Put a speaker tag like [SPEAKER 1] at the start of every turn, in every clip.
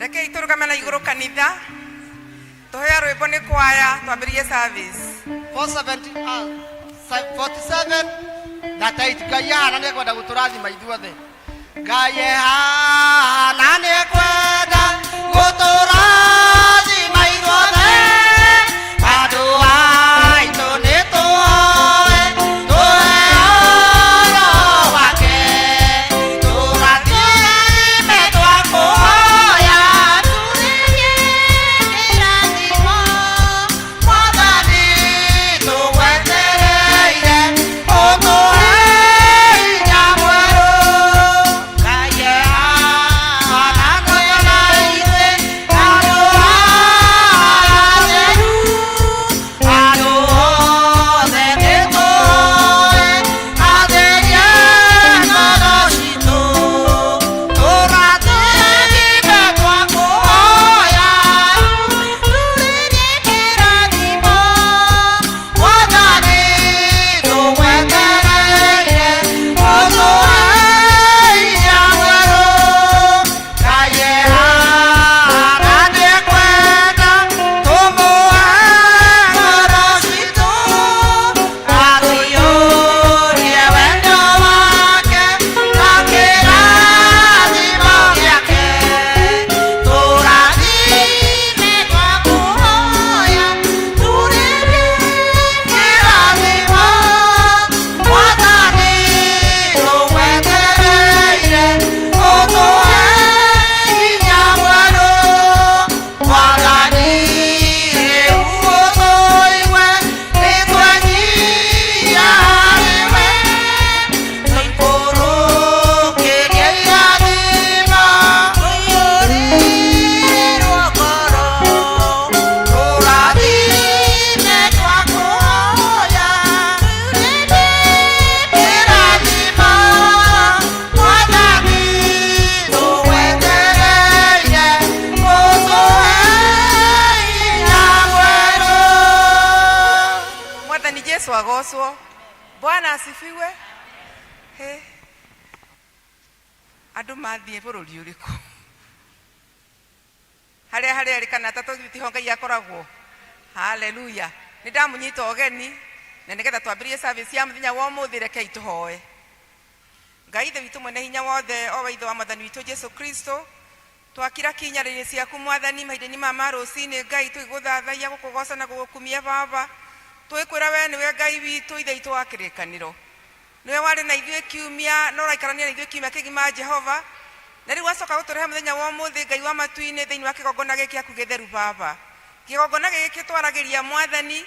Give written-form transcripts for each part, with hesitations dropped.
[SPEAKER 1] Rekei tũrũgame na igũrũ kanitha, tũheo rwĩmbo nĩ kwaya twambĩrĩrie service.
[SPEAKER 2] 470, 47 38. Ngai ahana nĩ ekwenda gũtũrathima ithuothe. Ngai ehana nĩ ekwenda gũtũrathima ithuothe. Andũ aitũ nĩ tũhoe tũheo Roho wake. Tũrathime twakũhoya
[SPEAKER 3] Turĩrie kĩrathimo.
[SPEAKER 2] Mwathani tũgwetereire ũtũhe hinya mwerũ. Ngai ehana na ithuĩ andũ atheru. Andũ othe nĩ tũhoe atherie ngoro citũ. Tũrathime twakũhoya.
[SPEAKER 3] Turĩrie kĩrathimo.
[SPEAKER 2] Mwathani tũgwetereire ũtũhe hinya mwerũ. Ngai ehana nĩ ekwenda tũmũhe ngoro citũ. Atũiyũrie wendo wake na kĩrathimo gĩake. Tũrathime
[SPEAKER 3] Twakũhoya turĩrie
[SPEAKER 2] kĩrathimo. Mwathani tũgwetereire ũtũhe hinya mwerũ. Mwathani rĩu ũtũigue nĩtwenyihia harĩwe. Tũikũrũkĩrie irathimo.
[SPEAKER 3] Tũiyũrĩrwo ngoro.
[SPEAKER 2] Tũrathime twakũhoya.
[SPEAKER 3] Turĩrie
[SPEAKER 2] Kĩrathimo. Mwathani tũgwetereire ũtũhe hinya mwerũ.
[SPEAKER 1] Mwathani Jesu agocwo. Bwana asifiwe. He. Andũ mathiĩ bũrũri ũrĩkũ? Harĩa harĩa kana tatũ tiho Ngai akoragwo. Haleluya. Nĩ ndamũnyita ũgeni na nĩgetha twambĩrĩrie service ya mũthenya wa ũmũthĩ, rekei tũhoe. Ngai Ithe witũ mwene hinya wothe, o we Ithe wa Mwathani witũ Jesu Kristo, twakira kinyarĩinĩ ciaku Mwathani mahinda-inĩ maya ma rũcinĩ. Ngai, tũgĩgũthathaiya, gũkũgoca na gũgũkumia Baba, tũgĩkwĩra we nĩwe Ngai witũ, Ithe witũ wa kĩrĩkanĩro. Nĩwe warĩ na ithuĩ kiumia na ũraikarania na ithuĩ kiumia kĩgima Jehova, na rĩu wacoka gũtũrehe mũthenya wa ũmũthĩ, Ngai wa matu-inĩ, thĩinĩ wa kĩgongona gĩkĩ gĩaku gĩtheru Baba. Kĩgongona gĩkĩ twaragĩria Mwathani,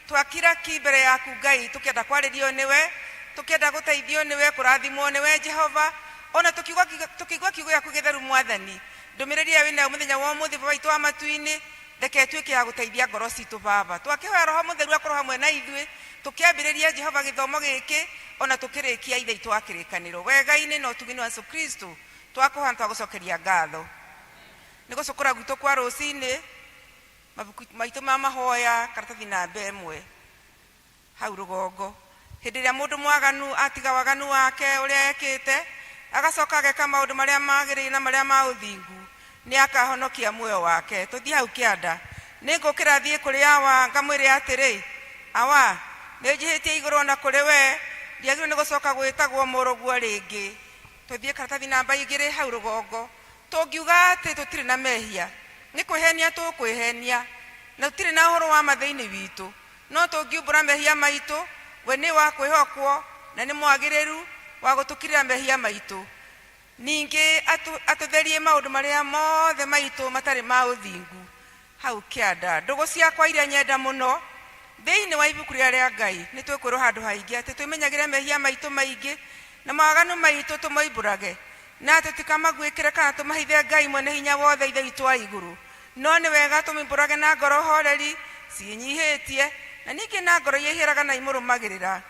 [SPEAKER 1] twakira ki mbere yaku Ngai, tũkĩenda kwarĩrio nĩwe, tũkĩenda gũteithio nĩwe, kũrathimwo nĩwe Jehova, ona tũkĩigua kiugo gĩaku gĩtheru Mwathani. Ndũmĩrĩri ĩrĩa wĩnayo mũthenya wa ũmũthĩ, Baba witũ wa matu-inĩ, reke ĩtuĩke ya gũteithia ngoro citũ Baba. Twakĩhoya Roho Mũtheru akorwo hamwe na ithuĩ tũkĩambĩrĩria Jehova gĩthomo gĩkĩ ona tũkĩrĩkia, Ithe witũ wa kĩrĩkanĩro. Wega-inĩ na ũtugi-inĩ wa Yesu Kristo twakũhoya na twagũcokeria ngatho. Nĩ gũcũkũra gwitũ kwa rũcinĩ, mabuku maitũ ma mahoya, karatathi namba 1 hau rũgongo. Hĩndĩ ĩrĩa mũndũ mwaganu atiga waganu wake ũrĩa ekĩte, agacoka ageka maũndũ marĩa magĩrĩire na marĩa ma ũthingu, nĩ akahonokia muoyo wake. Tũthiĩ hau kĩanda. Nĩ ngũkĩra thiĩ kũrĩ awa ngamwĩre atĩrĩ, Awa, nĩ njĩhĩtie igũrũ o na kũrĩ we, ndiagĩrĩirwo nĩ gũcoka gwĩtagwo mũrũguo rĩngĩ. Tũthiĩ karatathi namba 2 hau rũgongo. Tũngiuga atĩ tũtirĩ na mehia, nĩ kwĩhenia tũkwĩhenia, na tũtirĩ na ũhoro wa ma thĩinĩ witũ. No tũngiumbũra mehia maitũ, we nĩ wa kwĩhokwo na nĩ mwagĩrĩru wa gũtũkirĩra mehia maitũ, ningĩ atũtherie maũndũ marĩa mothe maitũ matarĩ ma ũthingu. Hau kĩanda, ndũgũ ciakwa iria nyenda mũno, thĩinĩ wa ibuku rĩrĩa rĩa Ngai nĩ twĩkwĩrwo handũ haingĩ atĩ twĩmenyagĩre mehia maitũ maingĩ na mawaganu maitũ tũmoimbũrage, na tũtikamaguĩkĩre kana tũmahithe Ngai mwene hinya wothe, Ithe witũ wa igũrũ. No nĩ wega tũmoimbũrage na ngoro horeri ciĩnyihĩtie, na ningĩ na ngoro iria iheraga na imũrũmagĩrĩra,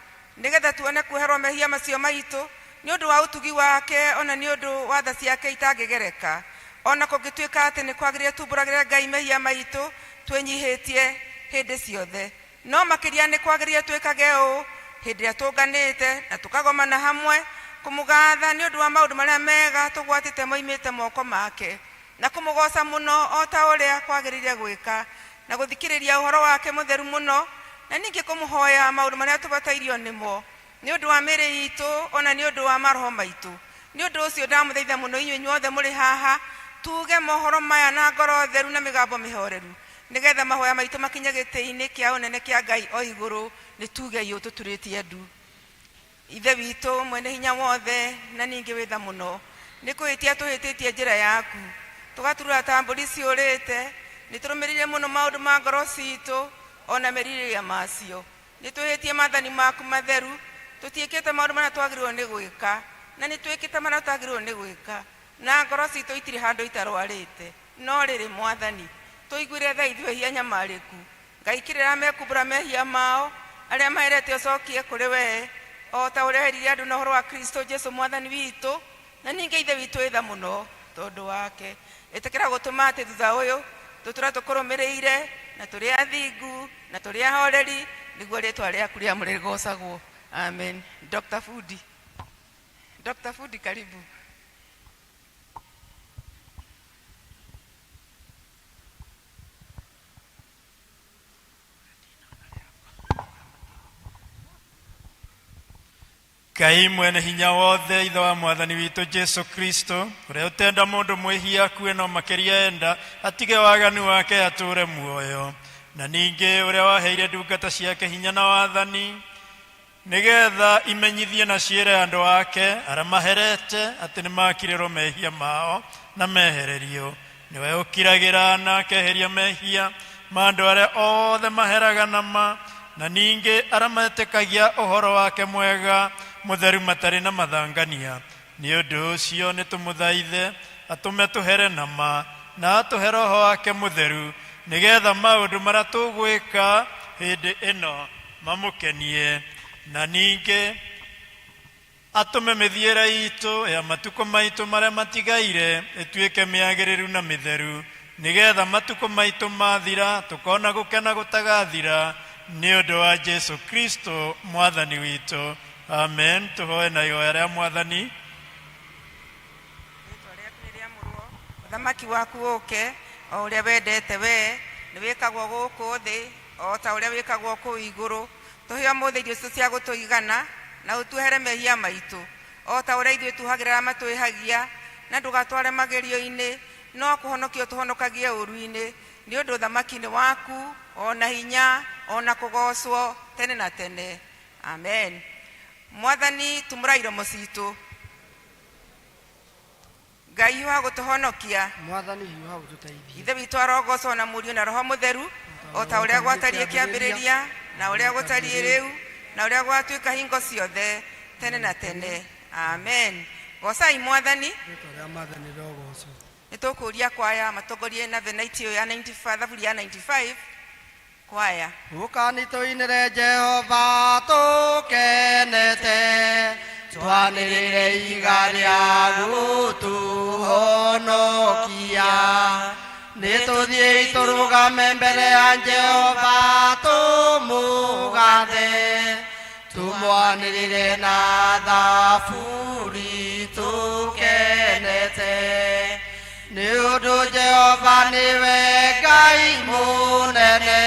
[SPEAKER 1] nĩgetha tuone kuoherwo mehia macio maitũ nĩ ũndũ wa ũtugi wake, o na nĩ ũndũ wa tha ciake itangĩgereka. O na kũngĩtuĩka atĩ nĩ kwagĩrĩire tumbũragĩre Ngai mehia maitũ twĩnyihĩtie hĩndĩ ciothe, no makĩria nĩ kwagĩrĩire twĩkage ũũ hĩndĩ ĩrĩa tũnganĩte na tũkagomana hamwe kũmũgatha nĩ ũndũ wa maũndũ marĩa mega tũgwatĩte moimĩte moko make. Na kũmũgooca mũno o ta ũrĩa kwagĩrĩire gwĩka, na gũthikĩrĩria ũhoro wake mũtheru mũno, na ningĩ kũmũhoya maũndũ marĩa tũbatairio nĩmo nĩ ũndũ wa mĩĩrĩ itũ ona nĩ ũndũ wa maroho maitũ. Nĩ ũndũ ũcio ndamũthaitha mũno inyuĩ inyuothe mũrĩ haha, tuge mohoro maya na ngoro theru na mĩgambo mĩhoreru, nĩgetha mahoya maitũ makinye gĩtĩ-inĩ kĩa ũnene kĩa Ngai o igũrũ. Nĩ tuge ũũ tũturĩtie ndu. Ithe witũ mwene hinya wothe na ningĩ wĩ tha mũno, nĩ kũhĩtia tũhĩtĩtie njĩra yaku, tũgaturura ta mbũri ciũrĩte. Nĩ tũrũmĩrĩire mũno maũndũ ma ngoro citũ ona merirĩria macio. Nĩ twĩhĩtie maathani maku matheru, tũtiĩkĩte maũndũ marĩa twagĩrĩirwo nĩ gwĩka, na nĩ twĩkĩte marĩa tũtagĩrĩirwo nĩ gwĩka, na ngoro citũ itirĩ handũ itarwarĩte. No rĩrĩ, Mwathani, tũiguĩre tha ithuĩ ehia nyamarĩku. Ngai kĩrĩra mekumbũra mehia mao, arĩa maherete ũcokie kũrĩ wee, o ta ũrĩa werire andũ na ũhoro wa Kristo Jesu Mwathani witũ. Na ningĩ Ithe witũ wĩ tha mũno tondũ wake, ĩtĩkĩra gũtũma atĩ thutha ũyũ tũtũre tũkũrũmĩrĩire, na tũrĩ athingu na tũrĩ ahoreri, nĩguo rĩtwa rĩaku rĩamũre rĩgocagwo. Amen. Dr. Fundi, Dr. Fundi, karibu.
[SPEAKER 4] Ngai mwene hinya wothe, Ithe wa Mwathani witũ Jesu Kristo, ũrĩa ũtenda mũndũ mwĩhia akue no makĩria enda atige waganu wake atũũre muoyo, na ningĩ ũrĩa waheire ndungata ciake hinya na wathani, nĩgetha imenyithie na ciĩre andũ ake arĩa maherete atĩ nĩmakirĩrwo mehia mao na mehererio. Nĩwe ũkiragĩra na akeheria mehia ma andũ arĩa othe maheraga na ma, na ningĩ arĩa metĩkagia ũhoro wake mwega mũtheru matarĩ na mathangania. Nĩ ũndũ ũcio nĩtũmũthaithe atũme tũhere na ma, na atũhe Roho wake mũtheru, nĩgetha maũndũ marĩa tũgwĩka hĩndĩ ĩno mamũkenie, na ningĩ atũme mĩthiĩre itũ ya matukũ maitũ marĩa matigaire ĩtuĩke mĩagĩrĩru na mĩtheru, nĩgetha matukũ maitũ mathira tũkona gũkena gũtagathira, nĩ ũndũ wa Jesu Kristo Mwathani witũ. Amen. Tũhoe na ihoya rĩa Mwathani.
[SPEAKER 1] Rĩtwa rĩaku nĩ rĩamũrwo, ũthamaki waku ũke, o ũrĩa wendete wee nĩ wĩkagwo gũkũ thĩ o ta ũrĩa wĩkagwo kũu igũrũ. Tũhe ũmũthĩ irio citũ cia gũtũigana, na ũtuohere mehia maitũ o ta ũrĩa ithuĩ tuohagĩra arĩa matwĩhagia, na ndũgatware magerio-inĩ, no kũhonokia ũtũhonokagie ũũru-inĩ, nĩ ũndũ ũthamaki nĩ waku, o na hinya, o na kũgoocwo tene na tene. Amen. Mwathani, tumũra iromo citũ. Ngai hiũha gũtũhonokia.
[SPEAKER 5] Mwathani hiũha ũtũteithie.
[SPEAKER 1] Ithe witũ arogocwo na Mũriũ na Roho Mũtheru, o ta ũrĩa gwatariĩ kĩambĩrĩria, na ũrĩa gũtariĩ rĩu, na ũrĩa gwatuĩka hingo ciothe, tene na tene. Amen. Gocai Mwathani.
[SPEAKER 5] Rĩtwa rĩa Mwathani rĩrogocwo.
[SPEAKER 1] Nĩ tũkũria kwaya matongorie na venaiti ĩyo ya 95, thaburi ya 95 kwaya.
[SPEAKER 2] Ũkani tũinĩre Jehova tũkenete, twanĩrĩre iga rĩa gũtũhonokia. Nĩ tũthiĩi tũrũgame mbere ya Jehova tũmũgathe, tũmwanĩrĩre na thaburi tũkenete. Nĩ ũndũ Jehova nĩwe Ngai mũnene,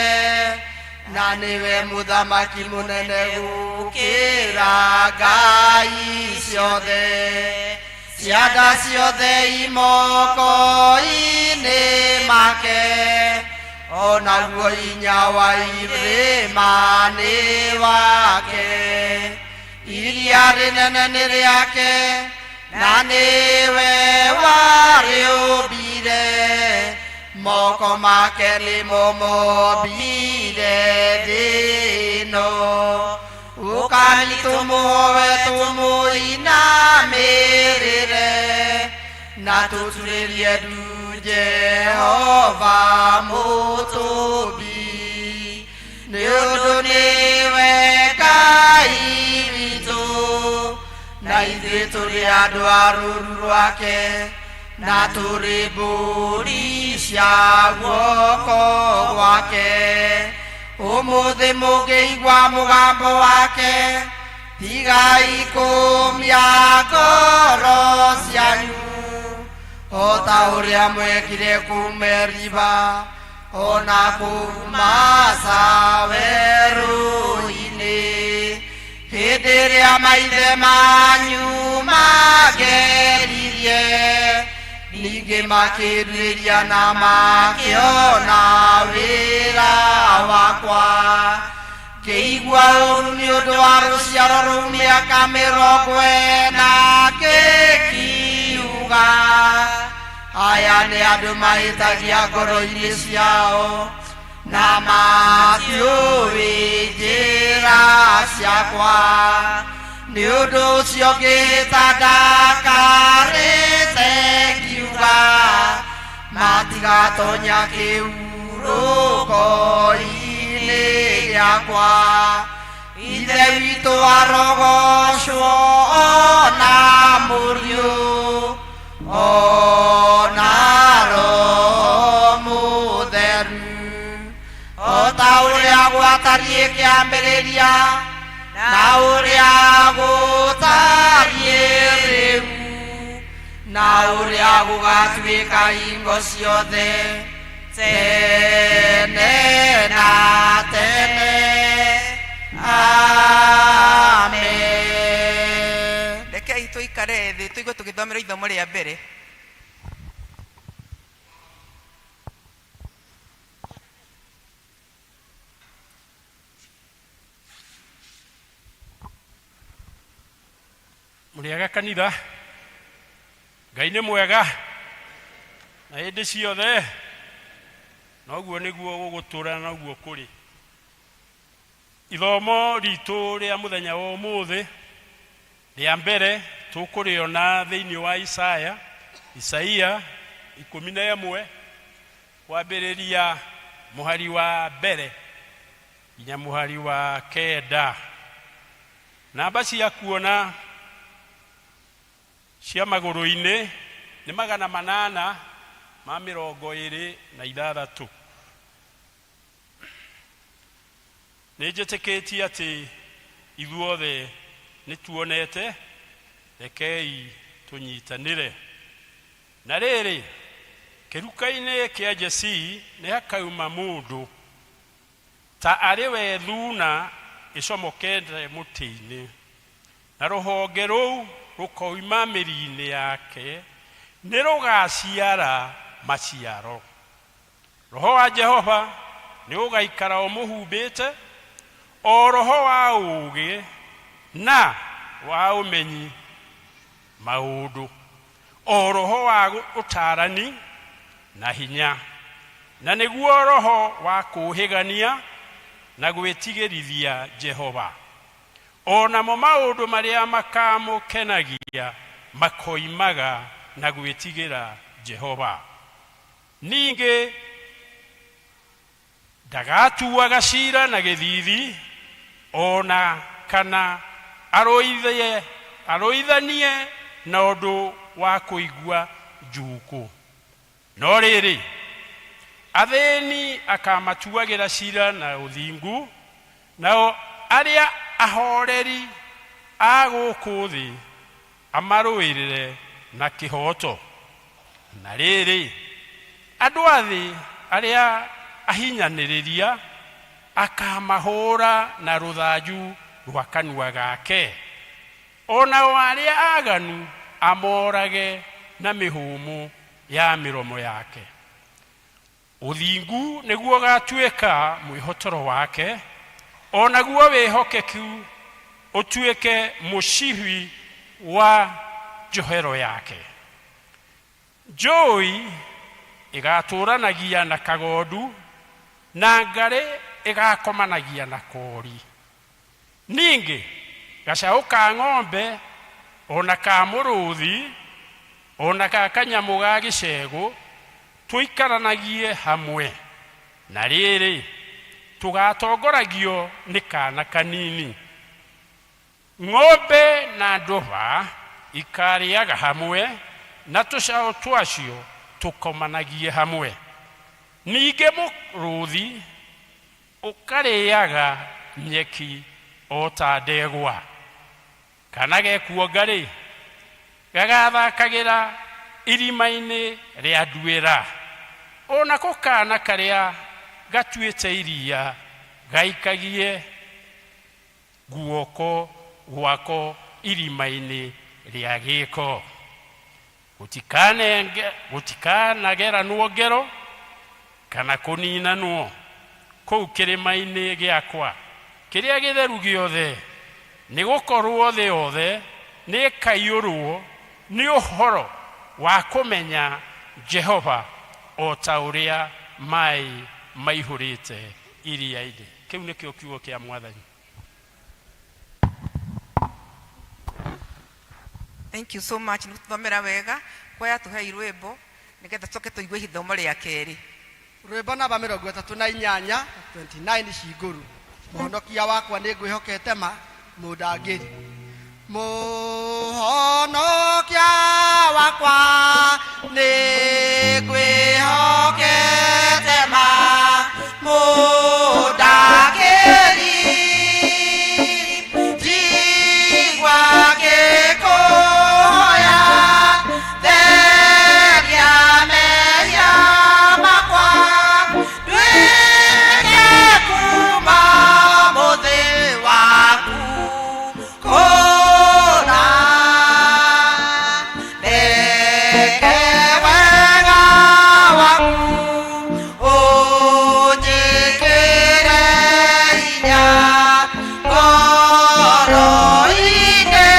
[SPEAKER 2] na nĩwe mũthamaki mũnene gũkĩra ngai ciothe. Cianda ciothe imoko-inĩ make, onaguo hinya wa irĩma nĩ wake. Iria rĩnene nĩ rĩake, na nĩwe warĩũmbire, moko make nĩmo mombire thĩ ĩno. Ũkani tũmũhoe tũmũinamĩrĩre, na tũturĩrie ndu Jehova mũtũmbi, nĩ ũndũ nĩwe Ngai witũ, na ithuĩ tũrĩ andũ a rũũru rwake, na tũrĩ mbũri cia guoko gwake. Ũmũthĩ mũngĩigua mũgambo wake, tigai kũmia ngoro cianyu, O ta ũrĩa mwekire kũu Meriba, o na kũu Masa werũ-inĩ, hĩndĩ ĩrĩa maithe manyu mageririe, ningĩ makĩnduĩria na makĩona wĩra wakwa. Ngĩigua ũũru nĩ ũndũ wa rũciaro rũu mĩaka 40, ngĩkiuga, aya nĩ andũ mahĩtagia ngoro-inĩ ciao, na matiũĩ njĩra ciakwa. Nĩ ũndũ ũcio ngĩĩta ndakarĩte, ngiuga, matigatonya kĩhurũko-inĩ gĩakwa. Ithe witũ arogocwo, ona Mũriũ, ona Roho Mũtheru, o ta ũrĩa gwatariĩ kĩambĩrĩria, na ũrĩa gũtariĩ rĩu, na ũrĩa gũgatuĩka hingo ciothe, tene na tene. Amen.
[SPEAKER 1] Rekei tũikare thĩ tũigue tũgĩthomerwo ithomo rĩa mbere.
[SPEAKER 4] Mũrĩega kanitha? Ngai nĩ mwega na hĩndĩ ciothe. Noguo nĩguo gũgũtũra, noguo kũrĩ. Ithomo ritũ rĩa mũthenya wa ũmũthĩ rĩa mbere tũkũrĩona thĩinĩ wa Isaya, Isaia 11, kwambĩrĩria mũhari wa mbere nginya mũhari wa kenda. Namba cia kuona cia magũrũ-inĩ nĩ 826. Nĩ njĩtĩkĩtie atĩ ithuothe nĩ tuonete. Rekei tũnyitanĩre. Na rĩrĩ, kĩruka-inĩ kĩa Jesii nĩ hakauma mũndũ, ta arĩ we thuuna ĩcomokete mũtĩ-inĩ, na rũhonge rũu rũkoima mĩri-inĩ yake nĩ rũgaciara maciaro. Roho wa Jehova nĩ ũgaikara ũmũhumbĩte, o roho wa ũũgĩ na wa ũmenyi maũndũ, o roho wa ũtaarani na hinya, na nĩguo roho wa kũũhĩgania na gwĩtigĩrithia Jehova. O namo maũndũ marĩa makamũkenagia makoimaga na gwĩtigĩra Jehova. Ningĩ ndagatuaga cira na gĩthiithi, o na kana arũithie, arũithanie na ũndũ wa kũigua njuukũ. No rĩrĩ, athĩni akamatuagĩra cira na ũthingu, nao arĩa ahoreri a gũkũ thĩ amarũĩrĩre na kĩhooto. Na rĩrĩ, andũ a thĩ arĩa ahinyanĩrĩria akaamahũũra na rũthanju rwa kanua gake, o nao arĩa aaganu amoorage na mĩhũmũ ya mĩromo yake. Ũthingu nĩguo ũgaatuĩka mwĩhotoro wake, o naguo wĩhokeku ũtuĩke mũcibi wa njohero yake. Njũi ĩgaatũũranagia na kagondu, na ngarĩ ĩgaakomanagia na koori. Ningĩ gacaũ ka ng'ombe, o na ka mũrũthi, o na ka kanyamũ ga gĩcegũ, tũikaranagie hamwe. Na rĩrĩ, tũgaatongoragio nĩ kaana kanini. Ng'ombe na nduba ikaarĩaga hamwe, na tũcaũ twacio tũkomanagie hamwe. Ningĩ mũrũthi ũkarĩaga nyeki o ta ndegwa. Kana gekuonga-rĩ, gagathakagĩra
[SPEAKER 6] irima-inĩ rĩa nduĩra onako kana karĩa gatuĩte iria gaikagie guoko gwako irima-inĩ rĩa gĩko. Gũtikanageranwo ngero kana kũninanwo kũu kĩrĩma-inĩ gĩakwa kĩrĩa gĩtheru gĩothe, nĩ gũkorwo thĩ yothe nĩ ĩkaiyũrwo nĩ ũhoro wa kũmenya Jehova o ta ũrĩa maĩ maihũrĩte iria-inĩ. Kĩu nĩkĩo kiugo kĩa Mwathani.
[SPEAKER 1] Thank you so much nĩ gũtũthomera wega. Kwaya tũhei rwĩmbo nĩgetha tũcoke tũigue ithomo rĩa kerĩ.
[SPEAKER 2] Rwĩmbo namba 38, 29 cingũru. Mũhonokia wakwa nĩ ngwĩhokete ma mũndangĩri. Mũhonokia wakwa nĩ ngwĩhokete ma mũndangĩri. Njigua ngĩkũhoya, theria mehia makwa, nduĩke kuma mũthĩ waku kũna. Reke wega waku ũnjĩkĩre hinya ngoro-inĩ.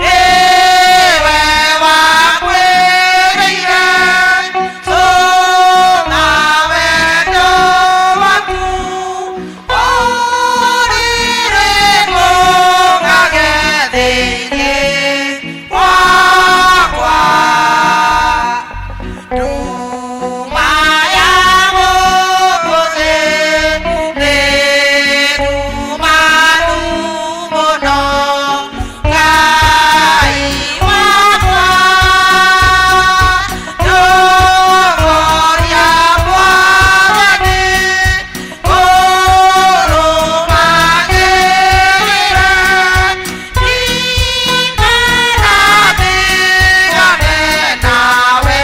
[SPEAKER 2] Nĩwe wakwĩrĩire tũma wendo waku ũrirĩkũngage thĩinĩ wakwa. Nduma ya gũkũ thĩ nĩ ndumanu mũno, Ngai wakwa ndongoria Mwathani ngũrũmagĩrĩre, ndikanatigane nawe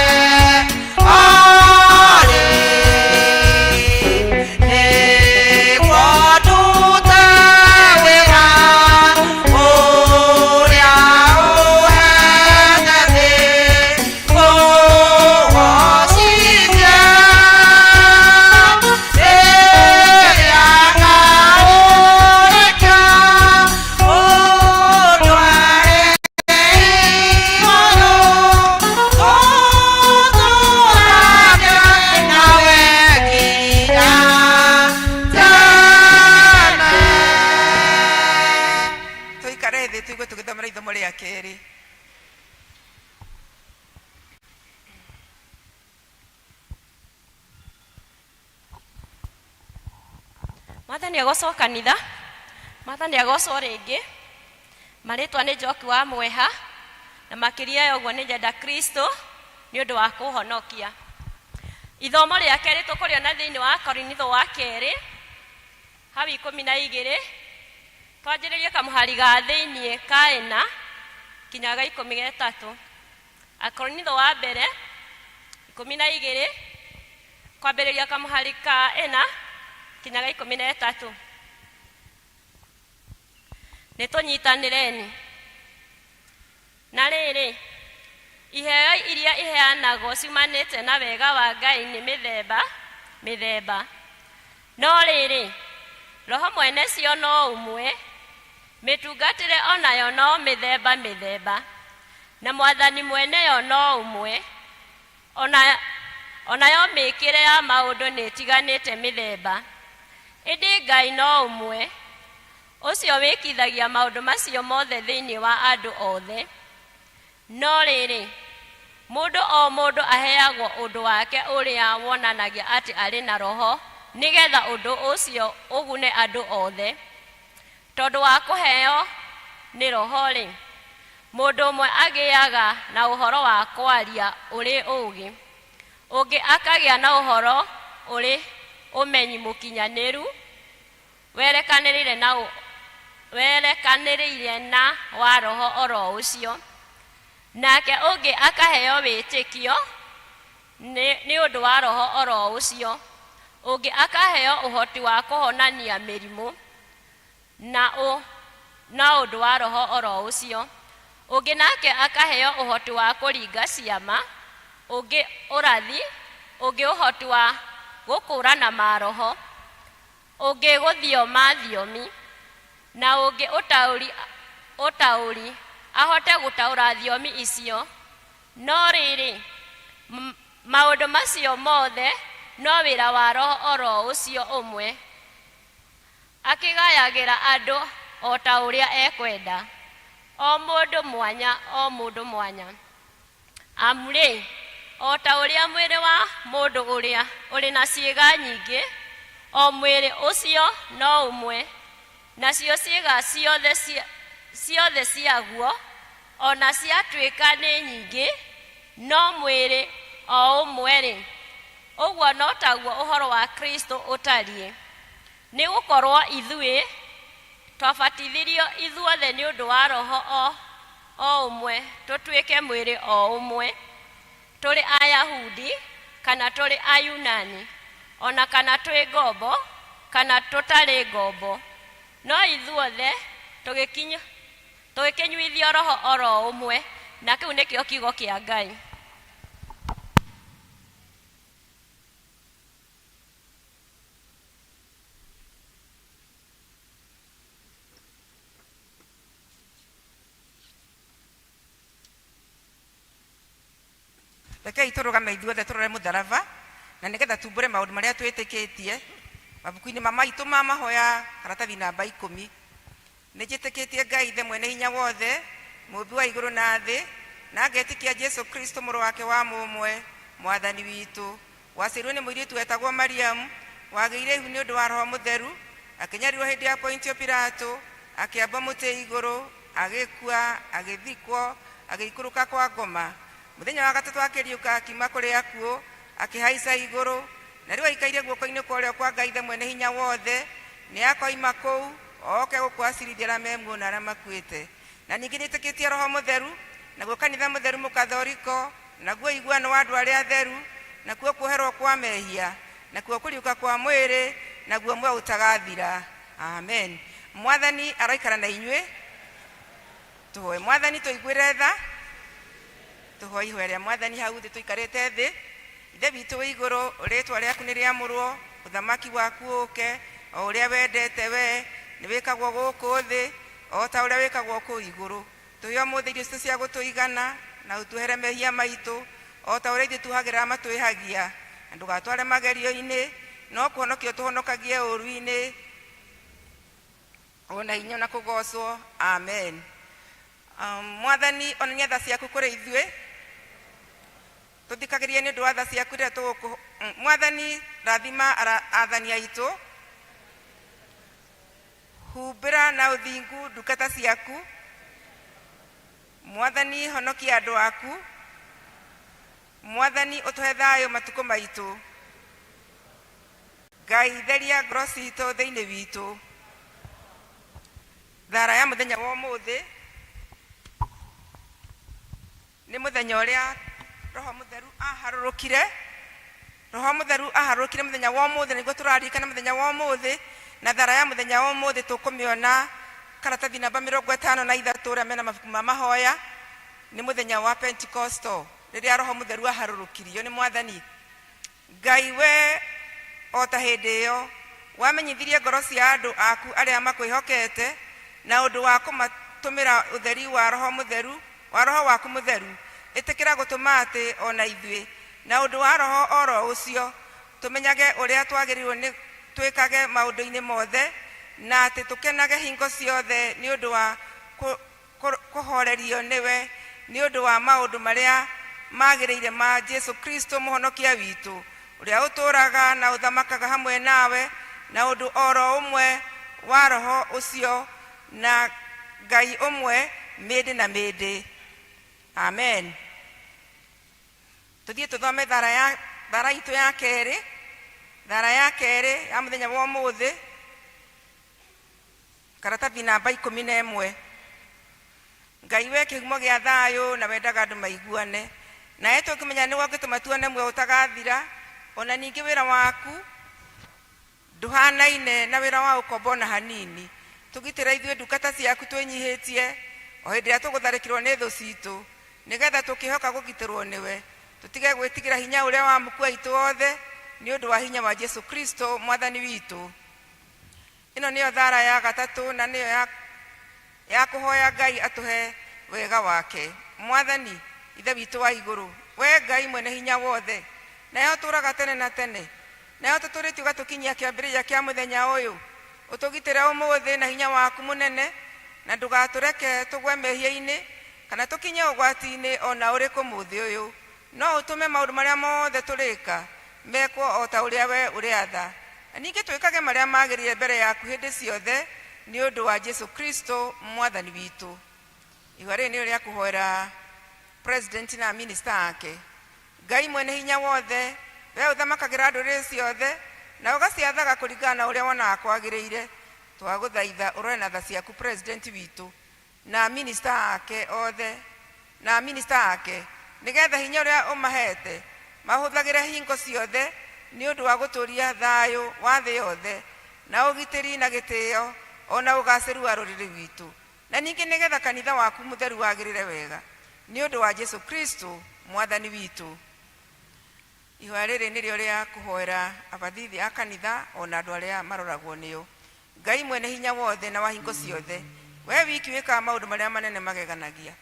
[SPEAKER 2] olĩ, nĩguo ndute wĩra ũrĩa ũhete thĩ ngũgocithie rĩrĩa ngaũrĩkia ũndware igũrũ tũtũũrage nawe nginya tene.
[SPEAKER 1] Tũikare thĩ tũigue tũgĩthomera ithomo rĩa kerĩ.
[SPEAKER 7] Mwathani agocwo kanitha. Mwathani agocwo rĩngĩ. Marĩtwa nĩ Njoki wa Mweha, na makĩria ya ũguo nĩ nyenda Kristo nĩ ũndũ wa kũhonokia. Ithomo rĩa kerĩ tũkũrĩona thĩinĩ wa Korinitho wa kerĩ hau 12, twanjĩrĩrie kamũhari ga thĩinĩ ka ĩna kinya ga 13. Akorinitho wa mbere 12 kwambĩrĩria kamũhari ka ĩna kinya ga 13. Nĩ tũnyitanĩreni. Na rĩrĩ, iheo iria iheanagwo ciumanĩte na wega wa Ngai nĩ mĩthemba mĩthemba, no rĩrĩ, Roho mwene cio no ũmwe. Mĩtungatĩre onayo no mĩthemba mĩthemba, na Mwathani mwene yo no ũmwe. Onayo mĩĩkĩre ya maũndũ nĩ ĩtiganĩte mĩthemba, ĩndĩ Ngai no ũmwe, ũcio wĩkithagia maũndũ macio mothe thĩinĩ wa andũ othe. No rĩrĩ, mũndũ o mũndũ aheagwo ũndũ wake ũrĩa wonanagia atĩ arĩ na Roho, nĩgetha ũndũ ũcio ũgune andũ othe. Tondũ wa kũheo nĩ Roho-rĩ, mũndũ ũmwe agĩaga na ũhoro wa kwaria ũrĩ ũũgĩ, ũngĩ akagĩa na ũhoro ũrĩ ũmenyi mũkinyanĩru werekanĩrĩire na wa Roho oro ũcio. Nake ũngĩ akaheo wĩtĩkio nĩ nĩ ũndũ wa roho oro ũcio, ũngĩ akaheo ũhoti wa kũhonania mĩrimũ na ũ na ũndũ wa roho oro ũcio, ũngĩ nake akaheo ũhoti wa kũringa ciama, ũngĩ ũrathi, ũngĩ ũhoti wa gũkũũrana maroho, ũngĩ gũthioma thiomi, na ũngĩ ũtaũri ũtaũri ahote gũtaũra thiomi icio. No rĩrĩ, maũndũ macio mothe no wĩra wa roho oro ũcio ũmwe, akĩgayagĩra andũ o ta ũrĩa ekwenda, o mũndũ mwanya o mũndũ mwanya. Amu-rĩ, o ta ũrĩa mwĩrĩ wa mũndũ ũrĩa ũrĩ na ciĩga nyingĩ, o mwĩrĩ ũcio no ũmwe, nacio ciĩga ciothe ciothe ciaguo, o na ciatuĩka nĩ nyingĩ, no mwĩrĩ o ũmwe-rĩ, ũguo no taguo ũhoro wa Kristo ũtariĩ. Nĩ gũkorũo ithuĩ twabatithirio ithuothe nĩ ũndũ wa Roho o o ũmwe tũtuĩke mwĩrĩ o ũmwe, tũrĩ Ayahudi kana tũrĩ Ayunani, o na kana twĩ ngombo kana tũtarĩ ngombo, no ithuothe tũgĩkĩnyuithio Roho oro ũmwe. Na kĩu nĩkĩo kiugo kĩa Ngai.
[SPEAKER 1] Rekei tũrũgame ithuothe tũrore mũtharaba, na nĩgetha tumbũre maũndũ marĩa twĩtĩkĩtie mabuku-inĩ ma maitũ ma mahoya, karatathi namba ikũmi. Nĩ njĩtĩkĩtie Ngai Ithe mwene hinya wothe, mũũmbi wa igũrũ na thĩ, na ngetĩkia Jesu Kristo mũrũ wake wa mũmwe, Mwathani witũ, waciarirwo nĩ mũirĩtu wetagwo Mariamu, wagĩire ihu nĩ ũndũ wa Roho Mũtheru, akĩnyarirwo hĩndĩ ya Pontio Pilato, akĩambwo mũtĩ igũrũ, agĩkua, agĩthikwo, agĩikũrũka kwa ngoma. Mũthenya wa gatatũ akĩriũka akiuma kũrĩ akuũ, akĩhaica igũrũ, na rĩu aikaire guoko-inĩ kwa ũrĩo kwa Ngai Ithe mwene hinya wothe. Nĩ akoima kũu, oke gũkũ acirithie arĩa me muoyo na arĩa makuĩte. Na ningĩ nĩtĩkĩtie Roho Mũtheru, naguo kanitha mũtheru mũkathoriko, naguo ũiguano wa andũ arĩa atheru, nakuo kuoherwo kwa mehia, nakuo kũriũka kwa mwĩrĩ, naguo muoyo ũtagathira. Amen. Mwathani aroikara na inyuĩ. Tũhoe. Mwathani tũiguĩre tha. Tũhoe ihoya rĩa Mwathani hau thĩ tũikarĩte thĩ. Ithe witũ wĩ igũrũ, rĩtwa rĩaku nĩ rĩamũrwo, ũthamaki waku ũke, o ũrĩa wendete we, nĩ wĩkagwo gũkũ thĩ, o ta ũrĩa wĩkagwo kũu igũrũ. Tũhe ũmũthĩ irio citũ cia gũtũigana, na ũtuohere mehia maitũ, o ta ũrĩa ithuĩ tuohagĩra arĩa matwĩhagia. Na ndũgatware magerio-inĩ, no kũhonokia ũtũhonokagie ũũru-inĩ. O na hinya na kũgocwo. Amen. Mwathani, onania tha ciaku kũrĩ ithuĩ, tũthikagĩrĩrie nĩ ũndũ wa tha ciaku rĩrĩa tũgũkũ. Mwathani, rathima athani aitũ, humbĩra na ũthingu ndungata ciaku. Mwathani, honokia andũ aku. Mwathani, ũtũhe thayũ matukũ maitũ. Ngai, theria ngoro citũ thĩinĩ witũ. Thara ya mũthenya wa ũmũthĩ nĩ mũthenya ũrĩa Roho Mũtheru aharũrũkire. Roho Mũtheru aharũrũkire mũthenya wa ũmũthĩ, na nĩguo tũraririkana mũthenya wa ũmũthĩ. Na thara ya mũthenya wa ũmũthĩ tũkũmĩona karatathi namba 53, ũrĩa mena mabuku ma mahoya. Nĩ mũthenya wa Pentecostal, rĩrĩa Roho Mũtheru aharũrũkirio nĩ Mwathani Ngai. We o ta hĩndĩ ĩyo wamenyithirie ngoro cia andũ aku arĩa makwĩhokete na ũndũ wa kũmatũmĩra ũtheri wa Roho Mũtheru, wa Roho waku Mũtheru, ĩtĩkĩra gũtũma atĩ o na ithuĩ, na ũndũ wa Roho oro ũcio, tũmenyage ũrĩa twagĩrĩirwo nĩ twĩkage maũndũ-inĩ mothe, na atĩ tũkenage hingo ciothe nĩ ũndũ wa kũhorerio nĩwe nĩ ũndũ wa maũndũ marĩa magĩrĩire ma Jesu Kristo mũhonokia witũ, ũrĩa ũtũũraga na ũthamakaga hamwe nawe na ũndũ oro ũmwe wa Roho ũcio, na Ngai ũmwe, mĩndĩ na mĩndĩ. Amen. Tũthiĩ tũthome thara ya thara itũ ya kerĩ, thara ya kerĩ ya mũthenya wa ũmũthĩ, karatathi namba 11. Ngai we kĩhumo gĩa thayũ na wendaga andũ maiguane. Nawe tũkĩmenya nĩwe ũngĩtũma tuone muoyo ũtagathira, ona ningĩ wĩra waku nduhanaine na wĩra wa ũkombo na hanini. Tũgitĩre ithuĩ ndungata ciaku twĩnyihĩtie o hĩndĩ ĩrĩa tũgũtharĩkĩrwo nĩ thũ citũ, nĩgetha tũkĩhoka kũgitĩrwo nĩwe tũtige gwĩtigĩra hinya ũrĩa wa mũkua itũ othe, nĩ ũndũ wa hinya wa Jesu Kristo mwathani witũ. Ĩno nĩyo thara ya gatatũ na nĩyo ya kũhoya Ngai atũhe wega wake. Mwathani ithe witũ wa igũrũ, we Ngai mwene hinya wothe, nawe ũtũũraga tene na tene, nawe ũtũtũrĩtie ũgatũkinyia kĩambĩrĩria kĩa mũthenya ũyũ, ũtũgitĩre ũmũthĩ na hinya waku mũnene, na ndũgatũreke tũgwe mehia-inĩ kana tũkinye ũgwati-inĩ ona ũrĩkũ mũthĩ ũyũ. No ũtũme maũndũ marĩa mothe tũrĩka mekwo o ta ũrĩa we ũrĩatha, na ningĩ twĩkage marĩa magĩrĩire mbere yaku hĩndĩ ciothe, nĩ ũndũ wa Jesu Kristo mwathani witũ. Ihũa rĩrĩ nĩrĩo rĩa kũhoera president na minister ake. Ngai mwene hinya wothe, we ũthamakagĩra ndũrĩrĩ ciothe na ũgaciathaga kũringana na ũrĩa wonaga kwagĩrĩire, twagũthaitha ũrore na tha ciaku president witũ na minister ake othe na minister ake, nĩgetha hinya ũrĩa ũmahete mahũthagĩre hingo ciothe nĩ ũndũ wa gũtũũria thayũ wa thĩ yothe na ũgitĩri na gĩtĩo ona ũgacĩru wa rũrĩrĩ rwitũ, na ningĩ nĩgetha kanitha waku mũtheru wagĩrĩre wega, nĩ ũndũ wa Jesu Kristo mwathani witũ. Ihoya rĩrĩ nĩrĩo rĩa kũhoera abathithi a kanitha ona andũ arĩa maroragwo nĩo. Ngai mwene hinya wothe na wa hingo ciothe, we wiki wĩkaga maũndũ marĩa manene mageganagia,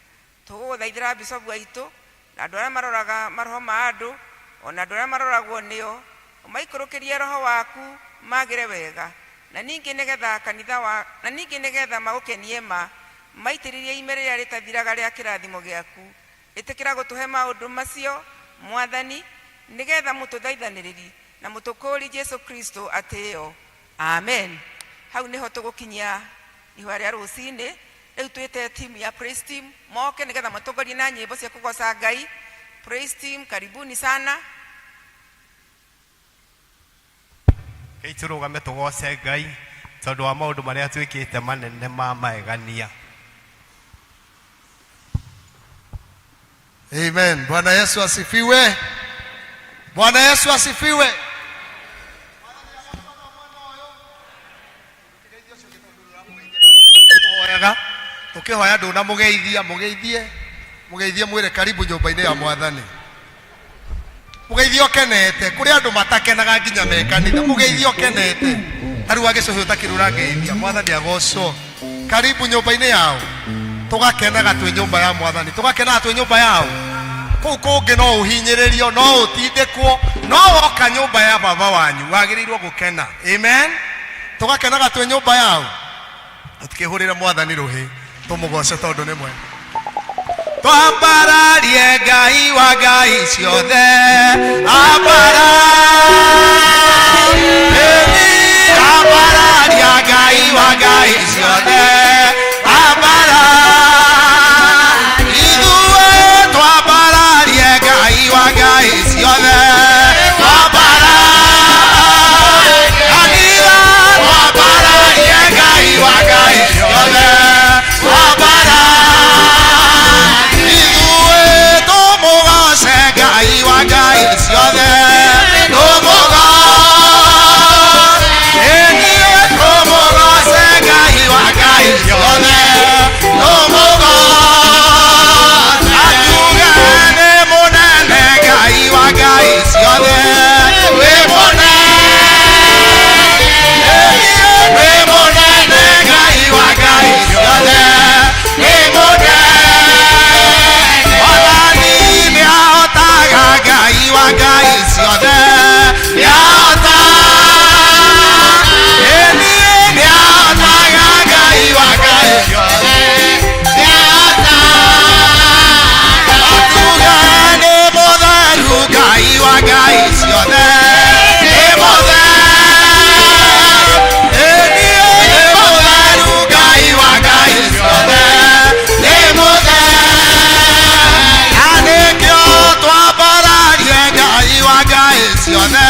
[SPEAKER 1] tũgũgũthaithĩra bicobu aitũ na andũ arĩa maroraga maroho ma andũ ona andũ arĩa maroragwo nĩo, ũmaikũrũkĩrie roho waku magĩre wega, na ningĩ nĩgetha kanitha wa na ningĩ nĩgetha magũkenie ma maitĩrĩrie ime rĩrĩa rĩtathiraga rĩa kĩrathimo gĩaku. Ĩtĩkĩra gũtũhe maũndũ macio mwathani, nĩgetha mũtũthaithanĩrĩri na mũtũkũũri Jesu Kristo atĩo. Amen. Hau nĩho tũgũkinyia ihũa rĩa rũcinĩ. Rĩu twĩte team ya praise team moke nĩgetha matongorie na nyĩmbo cia kũgoca Ngai. Praise team, karibuni sana.
[SPEAKER 8] Rekei tũrũgame tũgoce Ngai tondũ wa maũndũ marĩa twĩkĩte manene ma magegania.
[SPEAKER 9] Amen. Bwana Yesu asifiwe. Bwana Yesu asifiwe. Hoyaga tukihoya nduna mugeithia mugeithie mugeithie mwire karibu nyumba-inĩ ya mwathani, mugeithie ũkenete. Kũrĩ andũ matakenaga nginya me kanitha, mugeithie ũkenete. Ta rĩu agĩcũhĩ ũtakĩrũra ngeithia, mwathani agocwo. Karibu nyũmba-inĩ yao. Tũgakenaga twĩ nyũmba ya mwathani, tũgakenaga twĩ nyũmba yao. Kũu kũngĩ no ũhinyĩrĩrio, no ũtindĩkwo, no woka nyũmba ya baba wanyu wagĩrĩirwo gũkena. Amen. Tũgakenaga twĩ nyũmba yao. Tũtikĩhũrĩre mwathani rũhĩ, tũmũgoce tondũ nĩ mwega. Twambararie Ngai wa ngai ciothe, ambararia Ngai wa ngai ciothe, ambara ithuĩ, twambararie Ngai wa ngai ciothe, twambara kanitha, twambararie Ngai wa ngai ciothe, twambara ithuĩ, tũmũgoce Ngai wa ngai ciothe, tũmũgoce, tũmũgoce Ngai wa ngai ciothe, tũmũgoce, atuge nĩ mũnene Ngai wa ngai ciothe, wĩ mũnene, wĩ mũnene Ngai wa ngai ciothe, wĩ mũnene. Mwathani nĩahotaga, Ngai wa ngai ciothe nĩahotaga, ĩniĩ nĩahotaga, Ngai wa ngai ciothe nĩahotaga. Atuge nĩ mũtheru, Ngai wa ngai ciothe nĩ mũtheru, ĩniĩ nĩ mũtheru, Ngai wa ngai ciothe nĩ mũtheru. Na nĩkĩo twambararie Ngai wa ngai ciothe,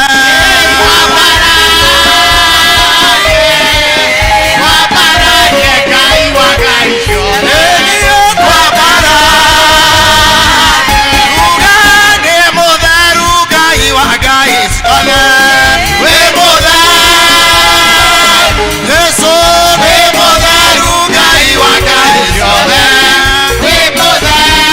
[SPEAKER 9] twambararie Ngai wa ngai ciothe, ĩniĩ. Ngai ciothe wĩ mũtheru. Jesu nĩ mũtheru Ngai wa Ngai ciothe wĩ mũtheru.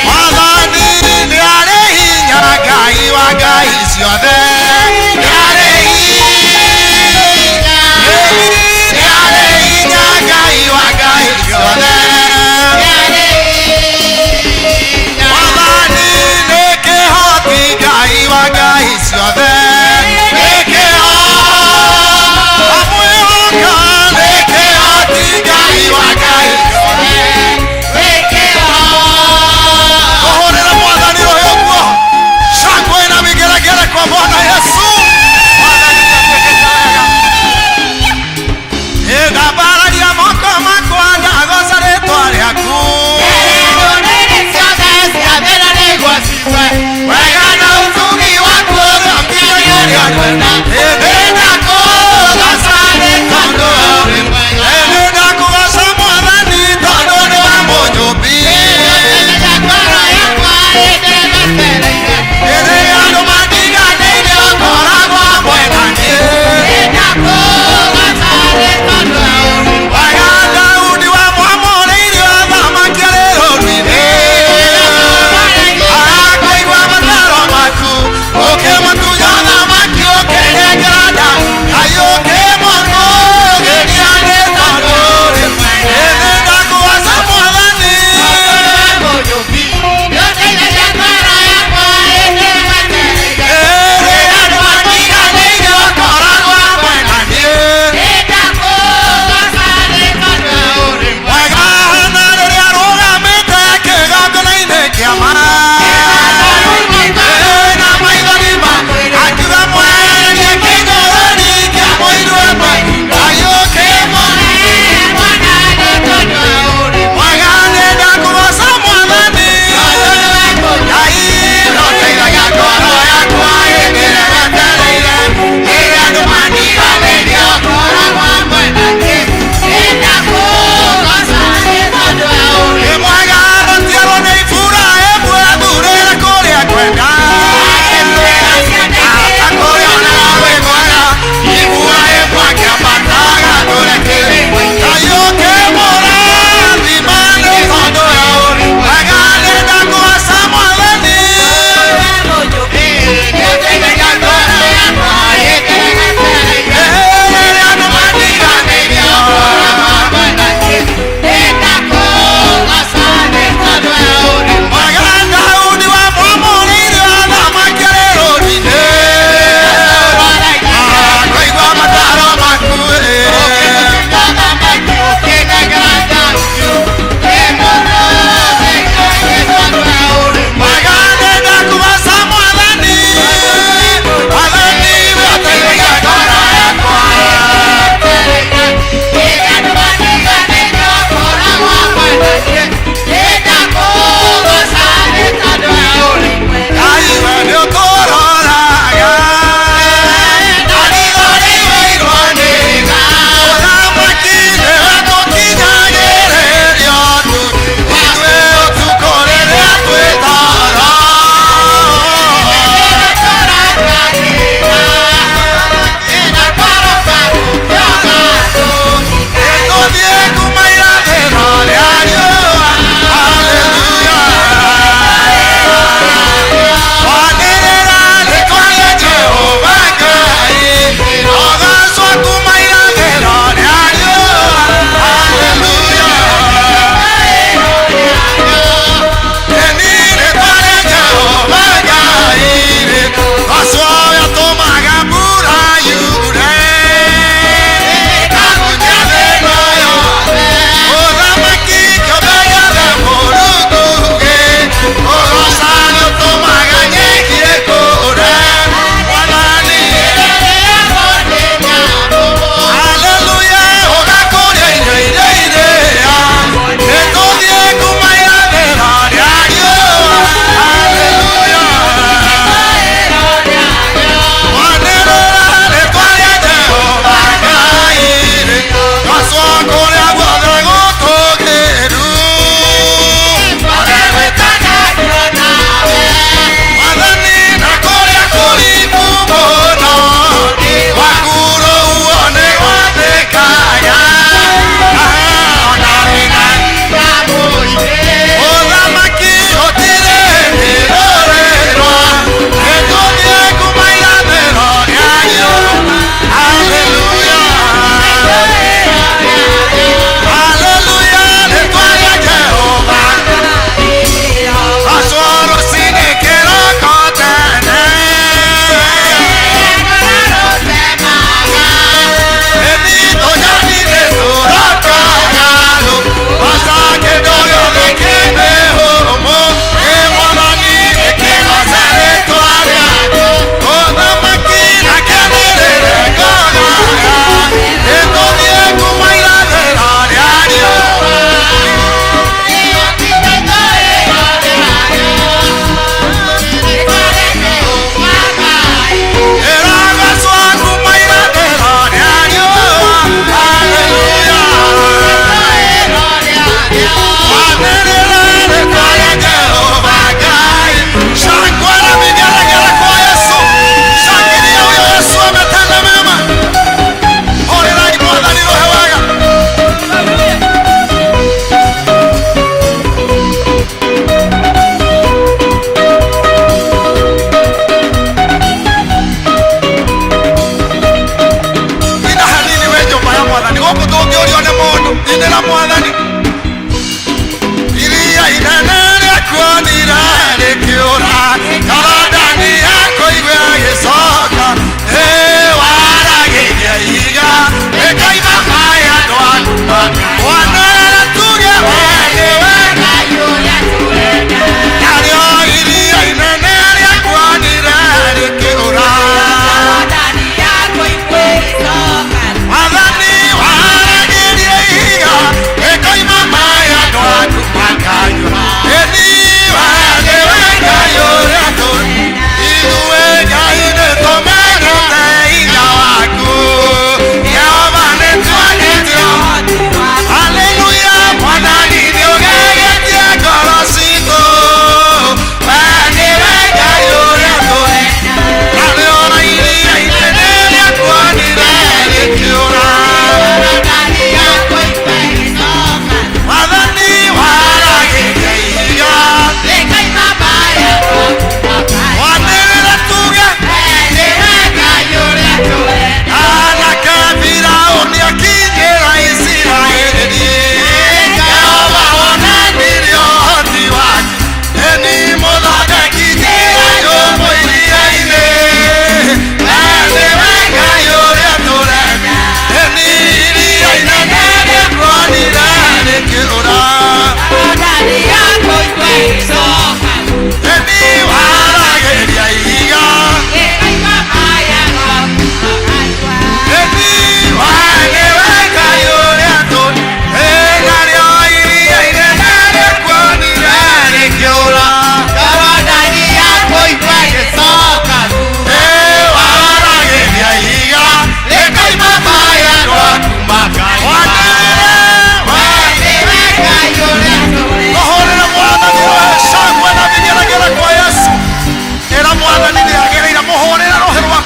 [SPEAKER 9] Mwathani nĩ arĩ hinya Ngai wa Ngai ciothe nĩ arĩ hinya. Nĩ arĩ hinya Ngai wa Ngai ciothe nĩ arĩ hinya. Mwathani nĩ kĩhoti Ngai wa Ngai ciothe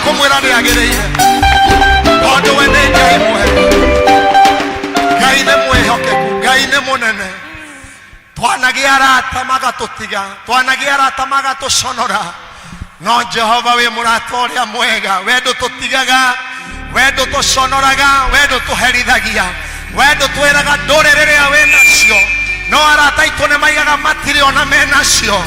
[SPEAKER 9] Kũmwĩra nĩ agĩrĩire tondũ we nĩ Ngai mwega, Ngai nĩ mwĩhokeku, Ngai nĩ mũnene. Twanagĩa arata magatũtiga, twanagĩa arata magatũconora, no Jehova wĩ mũrata ũrĩa mwega. We ndũtũtigaga, we ndũtũconoraga, we ndũtũherithagia, we ndũtwĩraga ndũrĩ rĩrĩa wĩ nacio, no arata aitũ nĩ maigaga matirĩ ona me nacio.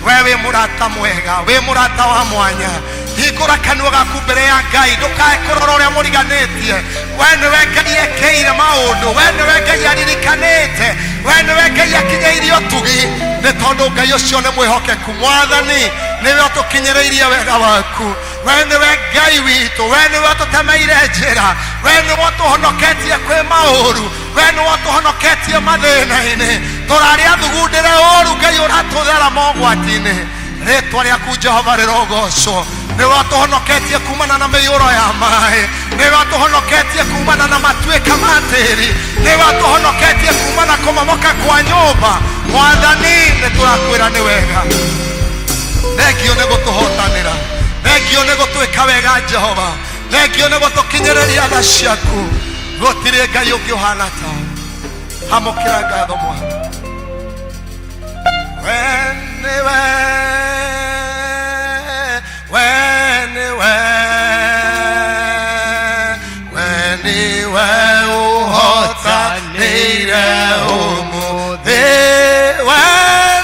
[SPEAKER 9] We wĩ mũrata mwega, wĩ mũrata wa mwanya. Hingũra kanua gaku mbere ya Ngai, ndũkae kũrora ũrĩa mũriganĩtie. We nĩwe Ngai ekĩire maũndũ, we nĩwe Ngai aririkanĩte, we nĩwe Ngai akinyĩirie ũtugi, nĩ tondũ Ngai ũcio nĩ mwĩhokeku. Mwathani, nĩwe ũtũkinyĩrĩirie wega waku, we nĩwe Ngai witũ, we nĩwe ũtũtemeire njĩra, we nĩwe ũtũhonoketie kwĩ maũru, we nĩwe ũtũhonoketie mathĩna-inĩ. Tũrarĩa thugundĩre ũru, Ngai ũratũthera mogwati-inĩ. Rĩtwa rĩaku Jehova rĩrogocwo. Nĩwe ũtũhonoketie kumana na mĩiyũro ya maĩ, nĩwe ũtũhonoketie kumana na matuĩka ma tĩri, nĩwe ũtũhonoketie kumana kũmomoka kwa nyũmba. Mwathani, nĩ tũrakwĩra nĩ wega. Thengio nĩ gũtũhotanĩra, thengio nĩ gũtwĩka wega Jehova, thengio nĩ gũtũkinyĩrĩria tha ciaku. Gũtirĩ Ngai ũngĩ ũhana tawe. Amũkĩra ngatho Mwathani. We nĩwe, we nĩwe, we nĩwe ũhotanĩire ũmũthĩ. We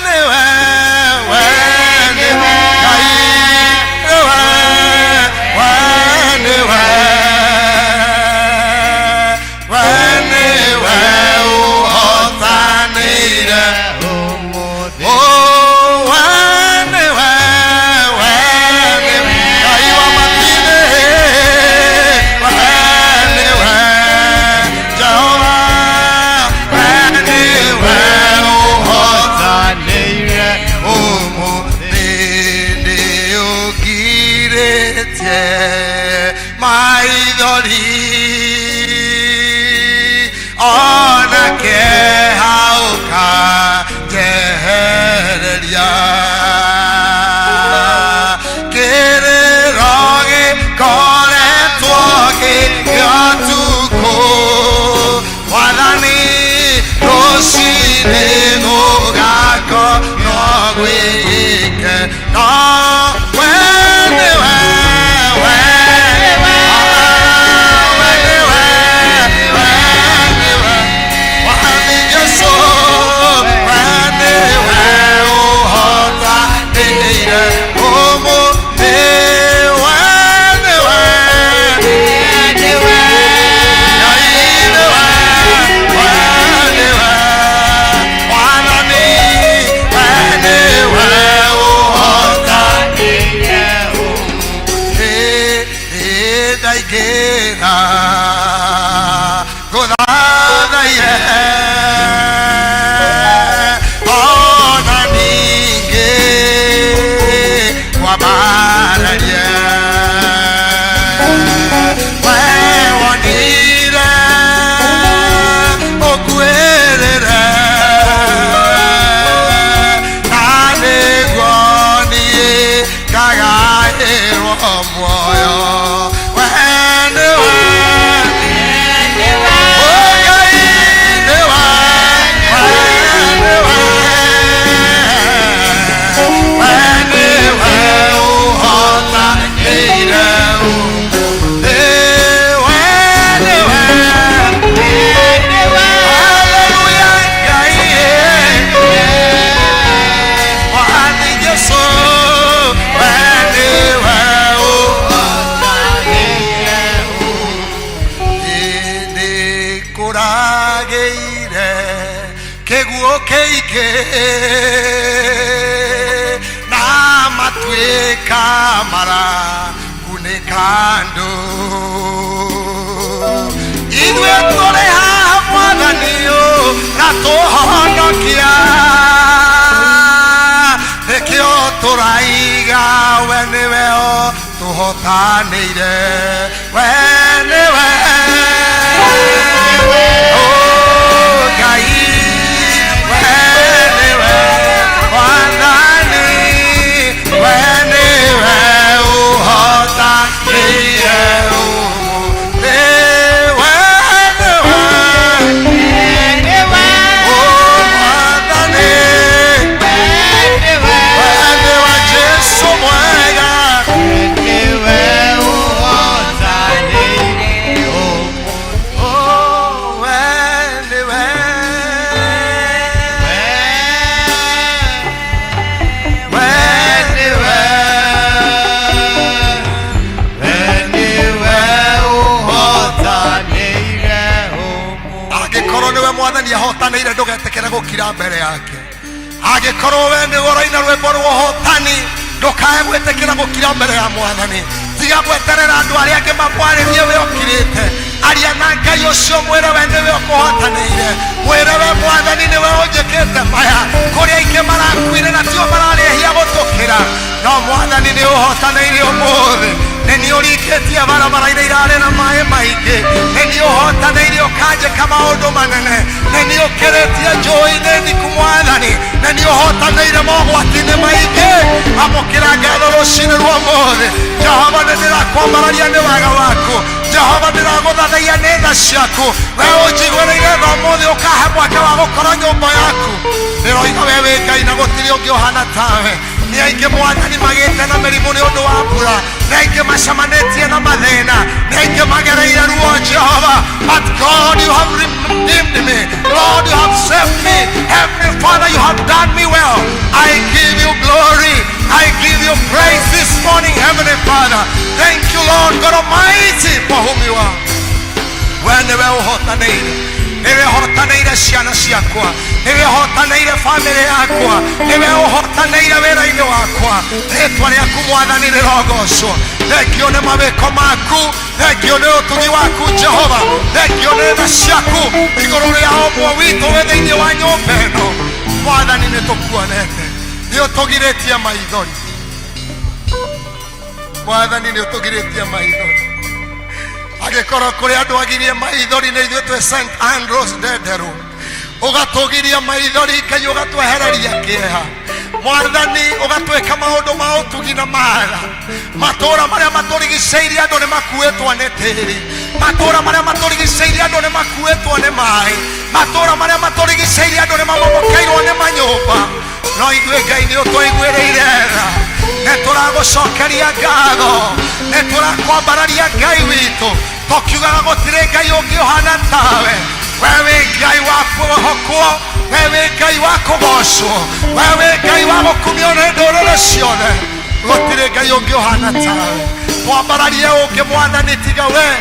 [SPEAKER 9] nĩwe, we nĩwe, Ngai nĩwe, we nĩwe, we nĩwe ũhotanĩire. Oh, we nĩwe, we nĩwe, Ngai wa matu-inĩ, we nĩwe, Jehova, we nĩwe ũhotanĩire ũmũthĩ. Nĩũngirĩtie maithori ona kĩeha ũkanjehereria, kĩrĩro gĩkoretwo gĩgĩtukũ, Mwathani, rũcinĩ gũgakorwo gwĩke no we nĩwe, we nĩwe, we nĩwe, we nĩwe Mwathani Jesũ, we nĩwe ũhotanĩire ũmũthĩ, we nĩwe, Ngai nĩwe, we nĩwe, Mwathani, we nĩwe ũhotanĩire ũmũthĩ. Ndaingĩra ngũthathaiye ona ningĩ kwambararia, we wonire ũkuĩrĩre na nĩguo niĩ ngagaĩrwo muoyo. We nĩwe, Oh, Ngai nĩwe, we nĩwe, we nĩwe ũhotanĩire ũmũthĩ. We nĩwe, Hallelujah, Ngai, Mwathani Jesũ, we nĩwe ũhotanĩire ũmũthĩ. Nĩkũragĩire kĩguũ kĩingĩ na matuĩka marakunĩka andũ, ithuĩ tũrĩ haha Mwathani ũ na tũhonokia, nĩkĩo tũraiga we nĩwe o tũhotanĩire, we nĩwe, Oh, Ngai, we nĩwe, Mwathani, we nĩwe ũhotanĩire. Mwathani ahotanĩire ndũgetĩkĩre gũkira mbere yake. Angĩkorwo we nĩ ũraina rwĩmbo rwa ũhotani, ndũkae gwĩtĩkĩra gũkira mbere ya Mwathani. Tiga gweterera andũ arĩa angĩ makwarĩrie we ũkirĩte. Aria na Ngai ũcio, mwĩre we nĩwe ũkũhotanĩire, mwĩre we Mwathani nĩwe ũnjĩkĩte maya. Kũrĩ aingĩ marakuire na tio mararĩhia gũtũkĩra, no Mwathani nĩ ũhotanĩire ũmũthĩ. Nĩ niĩ ũringĩtie barabara iria irarĩ na maĩ maingĩ, nĩ niĩ ũhotanĩire ũkanjĩka maũndũ manene, nĩ niĩ ũkĩrĩtie njũĩ-inĩ ndiku Mwathani, nĩ niĩ ũhotanĩire mogwati-inĩ maingĩ. Amũkĩra ngatho rũcinĩ rwa ũmũthĩ. Jehova, nĩ ndĩrakwambararia nĩ wega waku. Jehova, ndĩragũthathaiya nĩ tha ciaku. We ũnjiguĩrĩire tha ũmũthĩ, ũkahe mweke wa gũkorwo nyũmba yaku. Ndĩroiga we wĩ Ngai na gũtirĩ ũngĩ ũhana tawe. Nĩ aingĩ Mwathani magĩte na mĩrimũ nĩ ũndũ wa mbura, nĩ aingĩ macemanĩtie na mathĩna, nĩ aingĩ magereire ruo Jehova, but God, you have redeemed me. Lord, you have saved me. Heavenly Father, you have done me well. I give you glory, I give you praise this morning. Heavenly Father, thank you, Lord God Almighty, for whom you are. We nĩwe ũhotanĩire, nĩwe ũhotanĩire ciana ciakwa, nĩwe ũhotanĩire bamĩrĩ yakwa, nĩwe ũhotanĩire wĩra-inĩ wakwa. Rĩtwa rĩaku Mwathani rĩrogocwo. Thengio nĩ mawĩko maku, thengio nĩ ũtugi waku Jehova, thengio nĩ tha ciaku igũrũ rĩa ũmwe witũ wĩ thĩinĩ wa nyũmba ĩno. Mwathani, nĩ tũkuonete, nĩ ũtũgirĩtie maithori. Mwathani, nĩ ũtũgirĩtie maithori. Angĩkorwo kũrĩ andũ agirie maithori, nĩ ithuĩ twĩ St Andrews Ndenderũ. Ũgatũgiria maithori Ngai, ũgatwehereria kĩeha Mwathani, ũgatwĩka maũndũ ma ũtugi na matha. Matũũra marĩa matũrigicĩirie andũ nĩ makuĩtwo nĩ tĩri, matũũra marĩa matũrigicĩirie andũ nĩ makuĩtwo nĩ maĩ, matũũra marĩa matũrigicĩirie andũ nĩ mamomokeirwo nĩ manyũmba, no ithuĩ Ngai nĩ ũtũiguĩrĩire tha. Nĩ tũragũcokeria ngatho, nĩ tũrakwambararia Ngai witũ, tũkiugaga gũtirĩ Ngai ũngĩ ũhana tawe. We wĩ Ngai wa kwĩhokwo, we wĩ Ngai wa kũgocwo, we wĩ Ngai wa gũkumio nĩ ndũrĩrĩ ciothe. Gũtirĩ Ngai ũngĩ ũhana tawe. Twambararie ũngĩ Mwathani tiga we.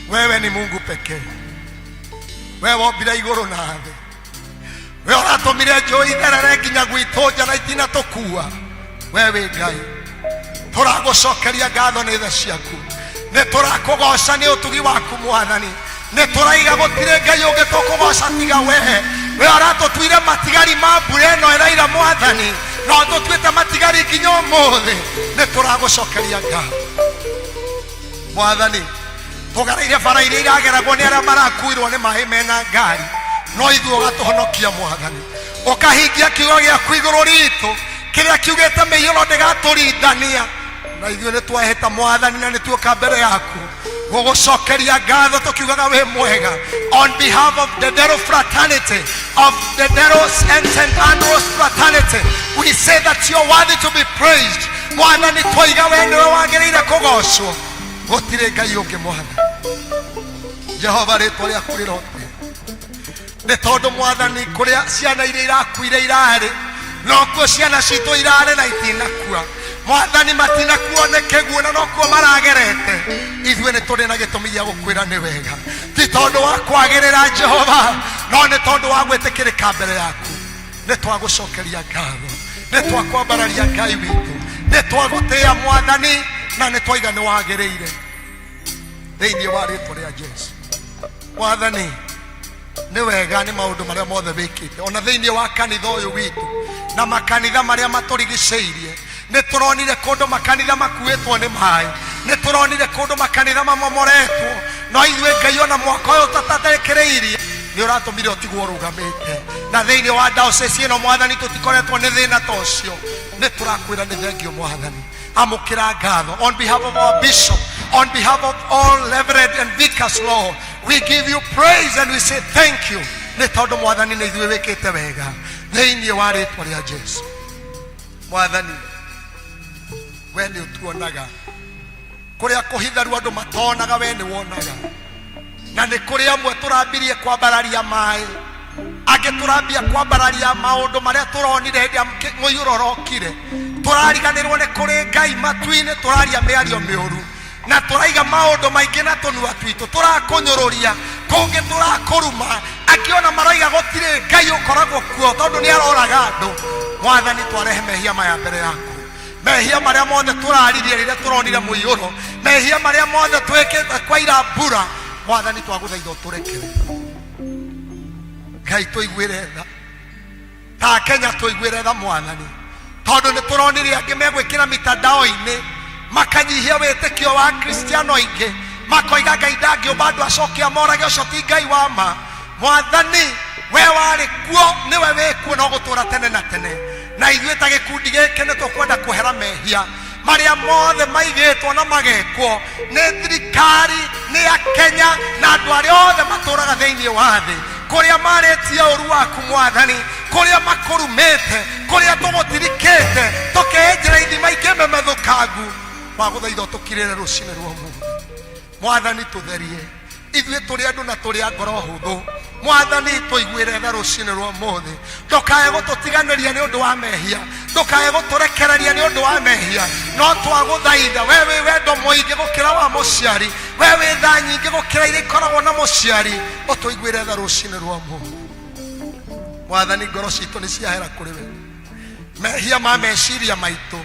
[SPEAKER 9] Wewe ni Mungu pekee, we wombire igũrũ na thĩ, we ũratũmire njũĩ itherere nginya gwitũ nja na itina tũkua. We wĩ Ngai, tũragũcokeria ngatho nĩ tha ciaku, nĩ tũrakũgoca nĩ ũtugi waku Mwathani. Nĩ tũraiga gũtirĩ Ngai ũngĩ tũkũgoca tiga we. We ũratũtuire matigari ma mbura ĩno ĩraira Mwathani, na ũtũtuĩte matigari nginya ũmũthĩ. Nĩ tũragũcokeria ngatho Mwathani. Tũgereire bara iria irageragwo nĩ arĩa marakuirwo nĩ maĩ mena ngari, no ithuĩ ũgatũhonokia Mwathani, ũkahingia kiugo gĩaku igũrũ ritũ kĩrĩa kiugĩte mĩiyũro ndĩgatũrindania. Na ithuĩ nĩ twehĩta Mwathani, na nĩ tuoka mbere yaku gũgũcokeria ngatho tũkiugaga wĩ mwega. On behalf of the Dero fraternity, of the Deros and St Andrews fraternity, we say that you're worthy to be praised. Mwathani, twaiga we nĩwe wagĩrĩire kũgocwo, gũtirĩ Ngai ũngĩ. Mwathani Jehova, rĩtwa rĩaku rĩrotĩo, nĩ tondũ Mwathani, kũrĩa ciana iria irakuire irarĩ, nokuo ciana citũ irarĩ na itinakua. Mwathani, matinakuo nĩ kĩguũ na nokuo maragerete. Ithuĩ nĩ tũrĩ na gĩtũmi gĩa gũkwĩra nĩ wega, ti tondũ wa kwagĩrĩra Jehova, no nĩ tondũ wa gwĩtĩkĩrĩka mbere yaku. Nĩ twagũcokeria ngatho, nĩ twakwambararia Ngai witũ, nĩ twagũtĩĩa Mwathani, na nĩ twaiga nĩ wagĩrĩire thĩinĩ wa rĩtwa rĩa Jesu. Mwathani, nĩ wega nĩ maũndũ marĩa mothe wĩkĩte ona thĩinĩ wa kanitha ũyũ witũ na makanitha marĩa matũrigicĩirie. Nĩ tũronire kũndũ makanitha makuĩtwo nĩ maĩ, nĩ tũronire kũndũ makanitha mamomoretwo, no ithuĩ Ngai, ona mwaka ũyũ tũtatekereirie, nĩ ũratũmire ũtigwo ũrũgamĩte. Na thĩinĩ wa diocese ĩno Mwathani, tũtikoretwo nĩ thĩna ta ũcio. Nĩ tũrakwĩra nĩ thengio Mwathani, amũkĩra ngatho. On behalf of our bishop, on behalf of all reverend and vicars, Lord, we give you praise and we say thank you, nĩ tondũ Mwathani nĩ ithuĩ wĩkĩte wega thĩinĩ wa rĩtwa rĩa Jesu. Mwathani, we nĩ ũtuonaga kũrĩa kũhitharu andũ matonaga, we nĩ wonaga. Na nĩ kũrĩ amwe tũrambirie kwambararia maĩ, angĩ tũrambia kwambararia maũndũ marĩa tũronire hĩndĩ ya mũiyũro ũrokire. Tũrariganĩrwo nĩ kũrĩ Ngai matu-inĩ, tũraria mĩario mĩũru na tũraiga maũndũ maingĩ na tũnua twitũ, tũrakũnyũrũria. Kũngĩ tũrakũruma, angĩ ona maroiga gũtirĩ Ngai ũkoragwo kuo tondũ nĩ aroraga andũ. Mwathani, twarehe mehia maya mbere yaku, mehia marĩa mothe tũraririe rĩrĩa tũronire mũiyũro, mehia marĩa mothe twĩkĩte kwaira mbura. Mwathani, twagũthaitha ũtũrekere. Ngai, tũiguĩre tha ta Kenya, tũiguĩre tha Mwathani, tondũ nĩ tũronire angĩ megwĩkĩra mitandao-inĩ makanyihia wĩtĩkio wa Kristiano aingĩ, makoiga Ngai ndangĩũmba andũ acoke amorage, ũcio ti Ngai wa ma. Mwathani, we warĩ kuo, nĩwe wĩ kuo na ũgũtũũra tene na tene, na ithuĩ ta gĩkundi gĩkĩ nĩ tũkwenda kũhera mehia marĩa mothe maigĩtwo na magekwo nĩ thirikari, nĩ Akenya na andũ arĩa othe matũraga thĩinĩ wa thĩ, kũrĩa marĩtie ũru waku Mwathani, kũrĩa makũrumĩte, kũrĩa tũgũtirikĩte tũkeenjera ithima ingĩ memethũkangu. Wagũthaitha ũtũkirĩre rũcinĩ rwa ũmũthĩ. Mwathani, tũtherie, ithuĩ tũrĩ andũ na tũrĩ a ngoro hũthũ. Mwathani, tũiguĩre tha rũcinĩ rwa ũmũthĩ. Ndũkae gũtũtiganĩria nĩ ũndũ wa mehia, ndũkae gũtũrekereria nĩ ũndũ wa mehia, no twagũthaitha, we wĩ wendo mũingĩ gũkĩra wa mũciari, we wĩ tha nyingĩ gũkĩra iria ikoragwo na mũciari, ũtũiguĩre tha rũcinĩ rwa ũmũthĩ. Mwathani, ngoro citũ nĩ ciahera kũrĩ we, mehia ma meciria maitũ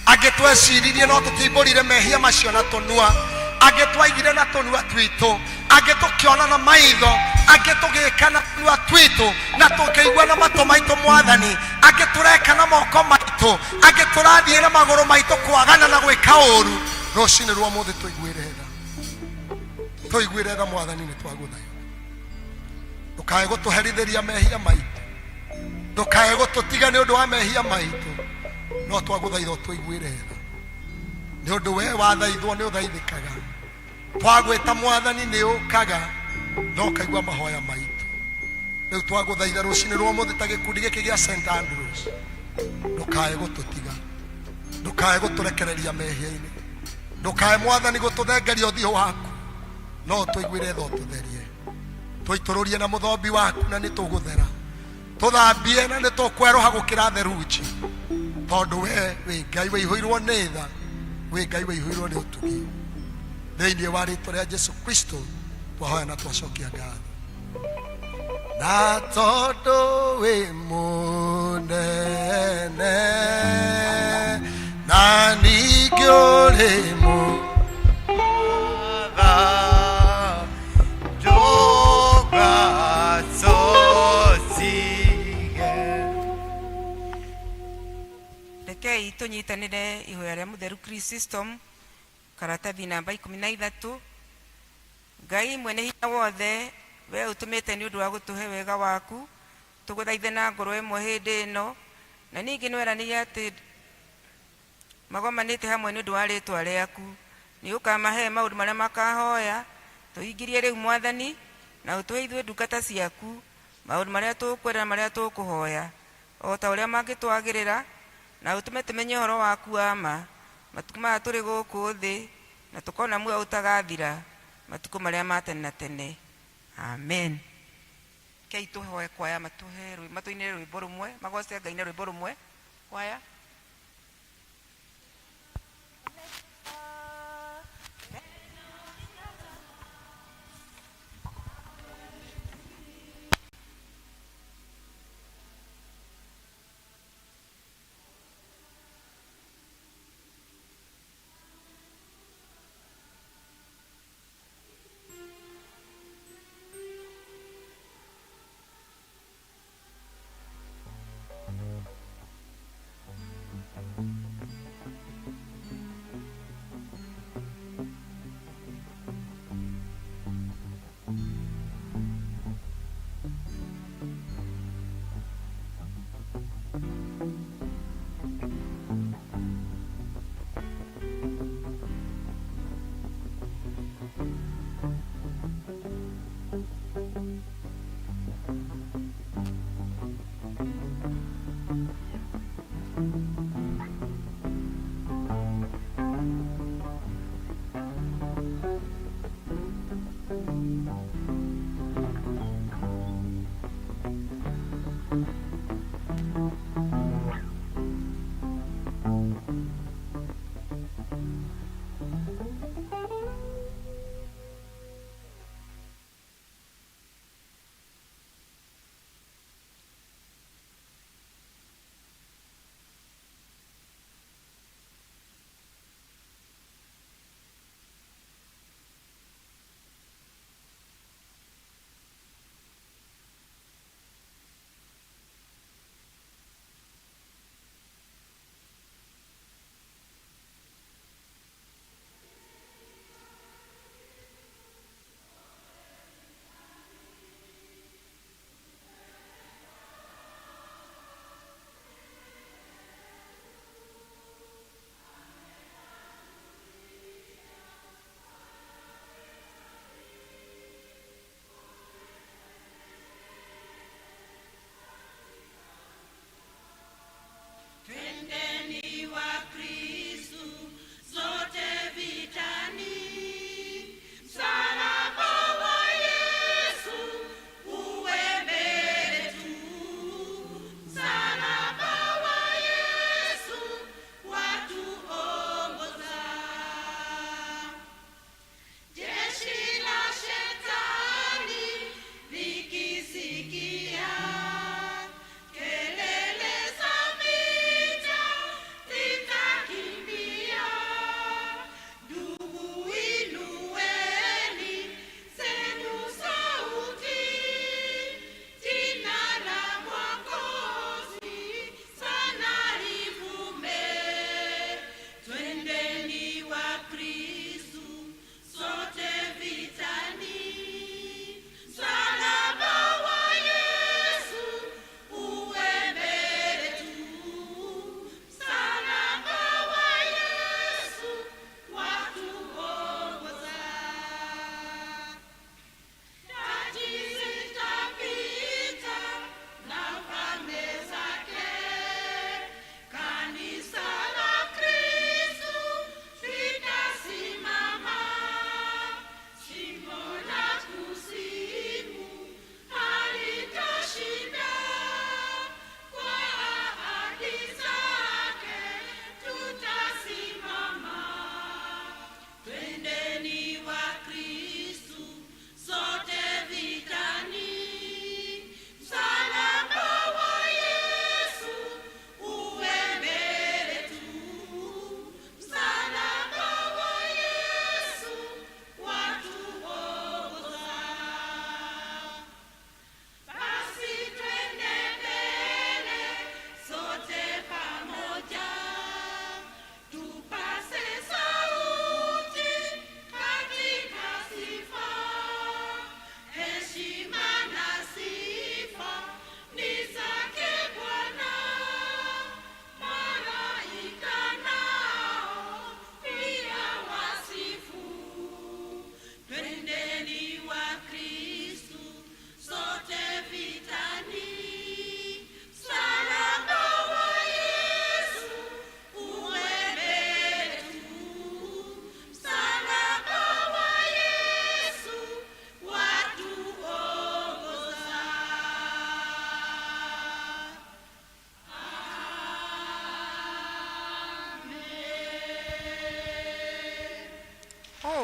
[SPEAKER 9] angĩ tweciririe no tũtimbũrire mehia macio na tũnua, angĩ twaigire na tũnua twitũ, angĩ tũkĩona na maitho, angĩ tũgĩka na tũnua twitũ na tũkĩigua na matũ maitũ. Mwathani, angĩ tũreka na moko maitũ, angĩ tũrathiĩ na magũrũ maitũ kwagana na gwĩka ũru. Rũcinĩ rwa ũmũthĩ tũiguĩre tha, tũiguĩre tha Mwathani, nĩ twagũthaitha ndũkae gũtũherithĩria mehia maitũ, ndũkae gũtũtiga nĩ ũndũ wa mehia maitũ, no twagũthaitha ũtũiguĩre tha, nĩ ũndũ we wathaithwo nĩ ũthaithĩkaga. Twagwĩta Mwathani nĩ ũkaga na ũkaigua mahoya maitũ. Rĩu twagũthaitha rũcinĩ rwa ũmũthĩ ta gĩkundi gĩkĩ gĩa St Andrews, ndũkae gũtũtiga, ndũkae gũtũrekereria mehia-inĩ, ndũkae Mwathani gũtũthengeria ũthiũ waku, no ũtũiguĩre tha, ũtũtherie, tũitũrũrie na mũthombi waku na nĩ tũgũthera, tũthambie na nĩ tũkwerũha gũkĩra therunji, tondũ we wĩ Ngai wĩihũirwo nĩ tha, wĩ Ngai wĩihũirwo nĩ ũtugi. Thĩinĩ wa rĩtwa rĩa Jesu Kristo twahoya na twacokia ngatho. Na tondũ wĩ mũnene na ningĩ ũrĩ mũ
[SPEAKER 1] Rekei tũnyitanĩre ihoya rĩa mũtheru Chrysostom, karatathi namba 13. Ngai mwene hinya wothe, we ũtũmĩte nĩ ũndũ wa gũtũhe wega waku, tũgũthaithe na ngoro ĩmwe hĩndĩ ĩno, na ningĩ nĩweranĩire atĩ magomanĩte hamwe nĩ ũndũ wa rĩtwa rĩaku, nĩ ũkamahe maũndũ marĩa makahoya. Tũhingirie rĩu Mwathani, na ũtũhe ithuĩ ndungata ciaku maũndũ marĩa tũkwenda na marĩa tũkũhoya, o ta ũrĩa mangĩtwagĩrĩra, na ũtũme tũmenye ũhoro waku wa ma matukũ maya tũrĩ gũkũ thĩ, na tũkona muoyo ũtagathira matukũ marĩa ma tene na tene. Amen. Rekei tũhoe kwaya matũhe matũinĩre rwĩmbo rũmwe, magoce Ngai na rwĩmbo rũmwe. Kwaya.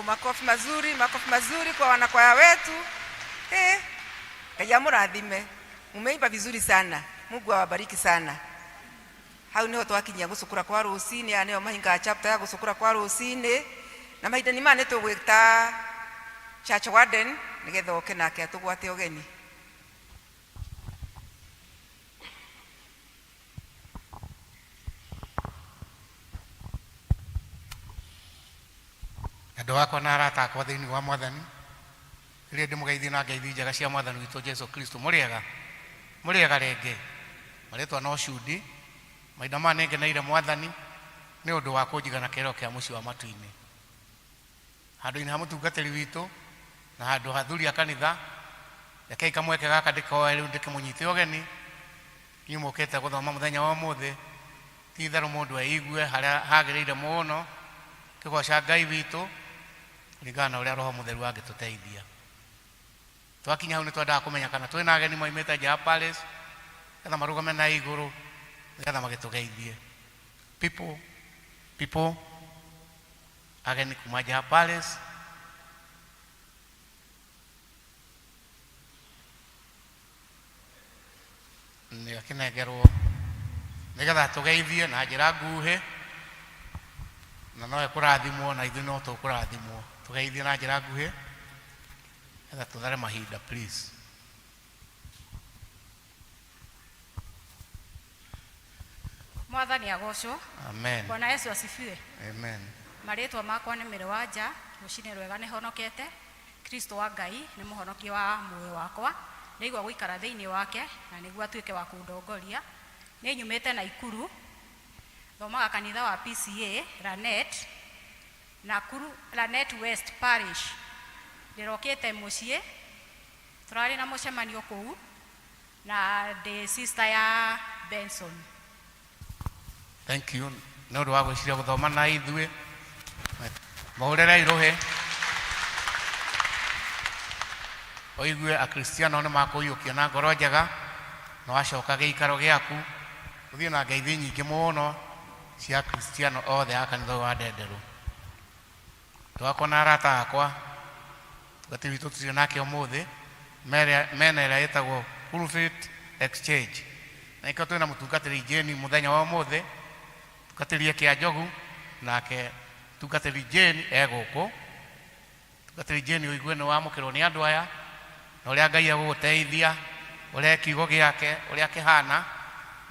[SPEAKER 1] Makofi mazuri, makofi mazuri kwa wanakwaya wetu. Eh, Ngai amũrathime. Mumeimba vizuri sana. Mungu awabariki sana. Hau niho twakinyia gucukura kwa rucini, aya niyo mahinga chapter ya gucukura kwa rucini. Na mahinda ni maya nitugwita Church Warden nigetha oke nake atugwate ugeni.
[SPEAKER 10] Andå akwa na arata akwa thä inä wa mwathani rä ndä må geithie na ngeithi njega cia mwathani witå Jesu Kristo. Må rä ega, må rä ega rä ngä. Marĩtwa no cudi mahinda maya nĩ ngeneire mwathani nĩ ũndũ wa kũnjiga na kĩheo kĩa mũciĩ wa matu-inĩ handũ-inĩ ha mũtungatĩri witũ na handũ ha thuri a kanitha. Rekei kamweke gaka ndĩkoe rĩu ndĩkĩmũnyite ũgeni inyuĩ mũkĩte gũthoma mũthenya wa ũmũthĩ. Ti itherũ mũndũ eigue harĩa hagĩrĩire mũno kĩgoca Ngai witũ kũringana na ũrĩa Roho Mũtheru angĩtũteithia. Twakinya hau nĩ twendaga kũmenya kana twĩna ageni maumĩte nja ya Paris nĩgetha marũgame na igũrũ nĩgetha magĩtũgeithie. People, people, ageni kuma nja ya Paris. Nĩ akĩnengerwo nĩgetha tũgeithie na njĩra nguhĩ na no ekũrathimwo na ithuĩ no tũkũrathimwo. Tũgeithie na njĩra nguhĩ nĩgetha tũthare mahinda, please.
[SPEAKER 11] Mwathani agocwo.
[SPEAKER 10] Amen.
[SPEAKER 11] Bwana Yesu asifiwe.
[SPEAKER 10] Amen.
[SPEAKER 11] Marĩtwa makwa nĩ Mĩrĩ wa Nja, rũcinĩ rwega nĩ honokete. Kristo wa Ngai nĩ mũhonokia wa muoyo wakwa. Nĩigua gũikara thĩinĩ wake na nĩguo atuĩke wa kũndongoria. Nĩ nyumĩte Naikuru, thomaga kanitha wa PCA Lanet, Nakuru Lanet West Parish. Ndĩrokĩte mũciĩ, tũrarĩ na mũcemanio kũu na ndĩ sister ya Benson.
[SPEAKER 10] Thank you nĩ ũndũ wa gwĩciria gũthoma na ithuĩ. Mahũrĩrei rũhĩ ũigue akristiano nĩ makũiyũkia na ngoro njega na wacoka gĩikaro gĩaku ũthiĩ na ngeithi nyingĩ mũno cia akristiano othe a kanitha ũyũ wa Ndenderũ. Twakwa na arata akwa gati witũ tũtirĩ nake ũmũthĩ mena ĩrĩa ĩtagwo Pulpit Exchange na nĩkĩo twĩna mũtungatĩri Jane mũthenya wa ũmũthĩ. Tungatĩri kĩa njogu nake tungatĩri Jane e gũkũ. Tungatĩri Jane ũigue nĩ wamũkĩrwo nĩ andũ aya na ũrĩa Ngai egũgũteithia ũrĩa kiugo gĩake ũrĩa kĩhana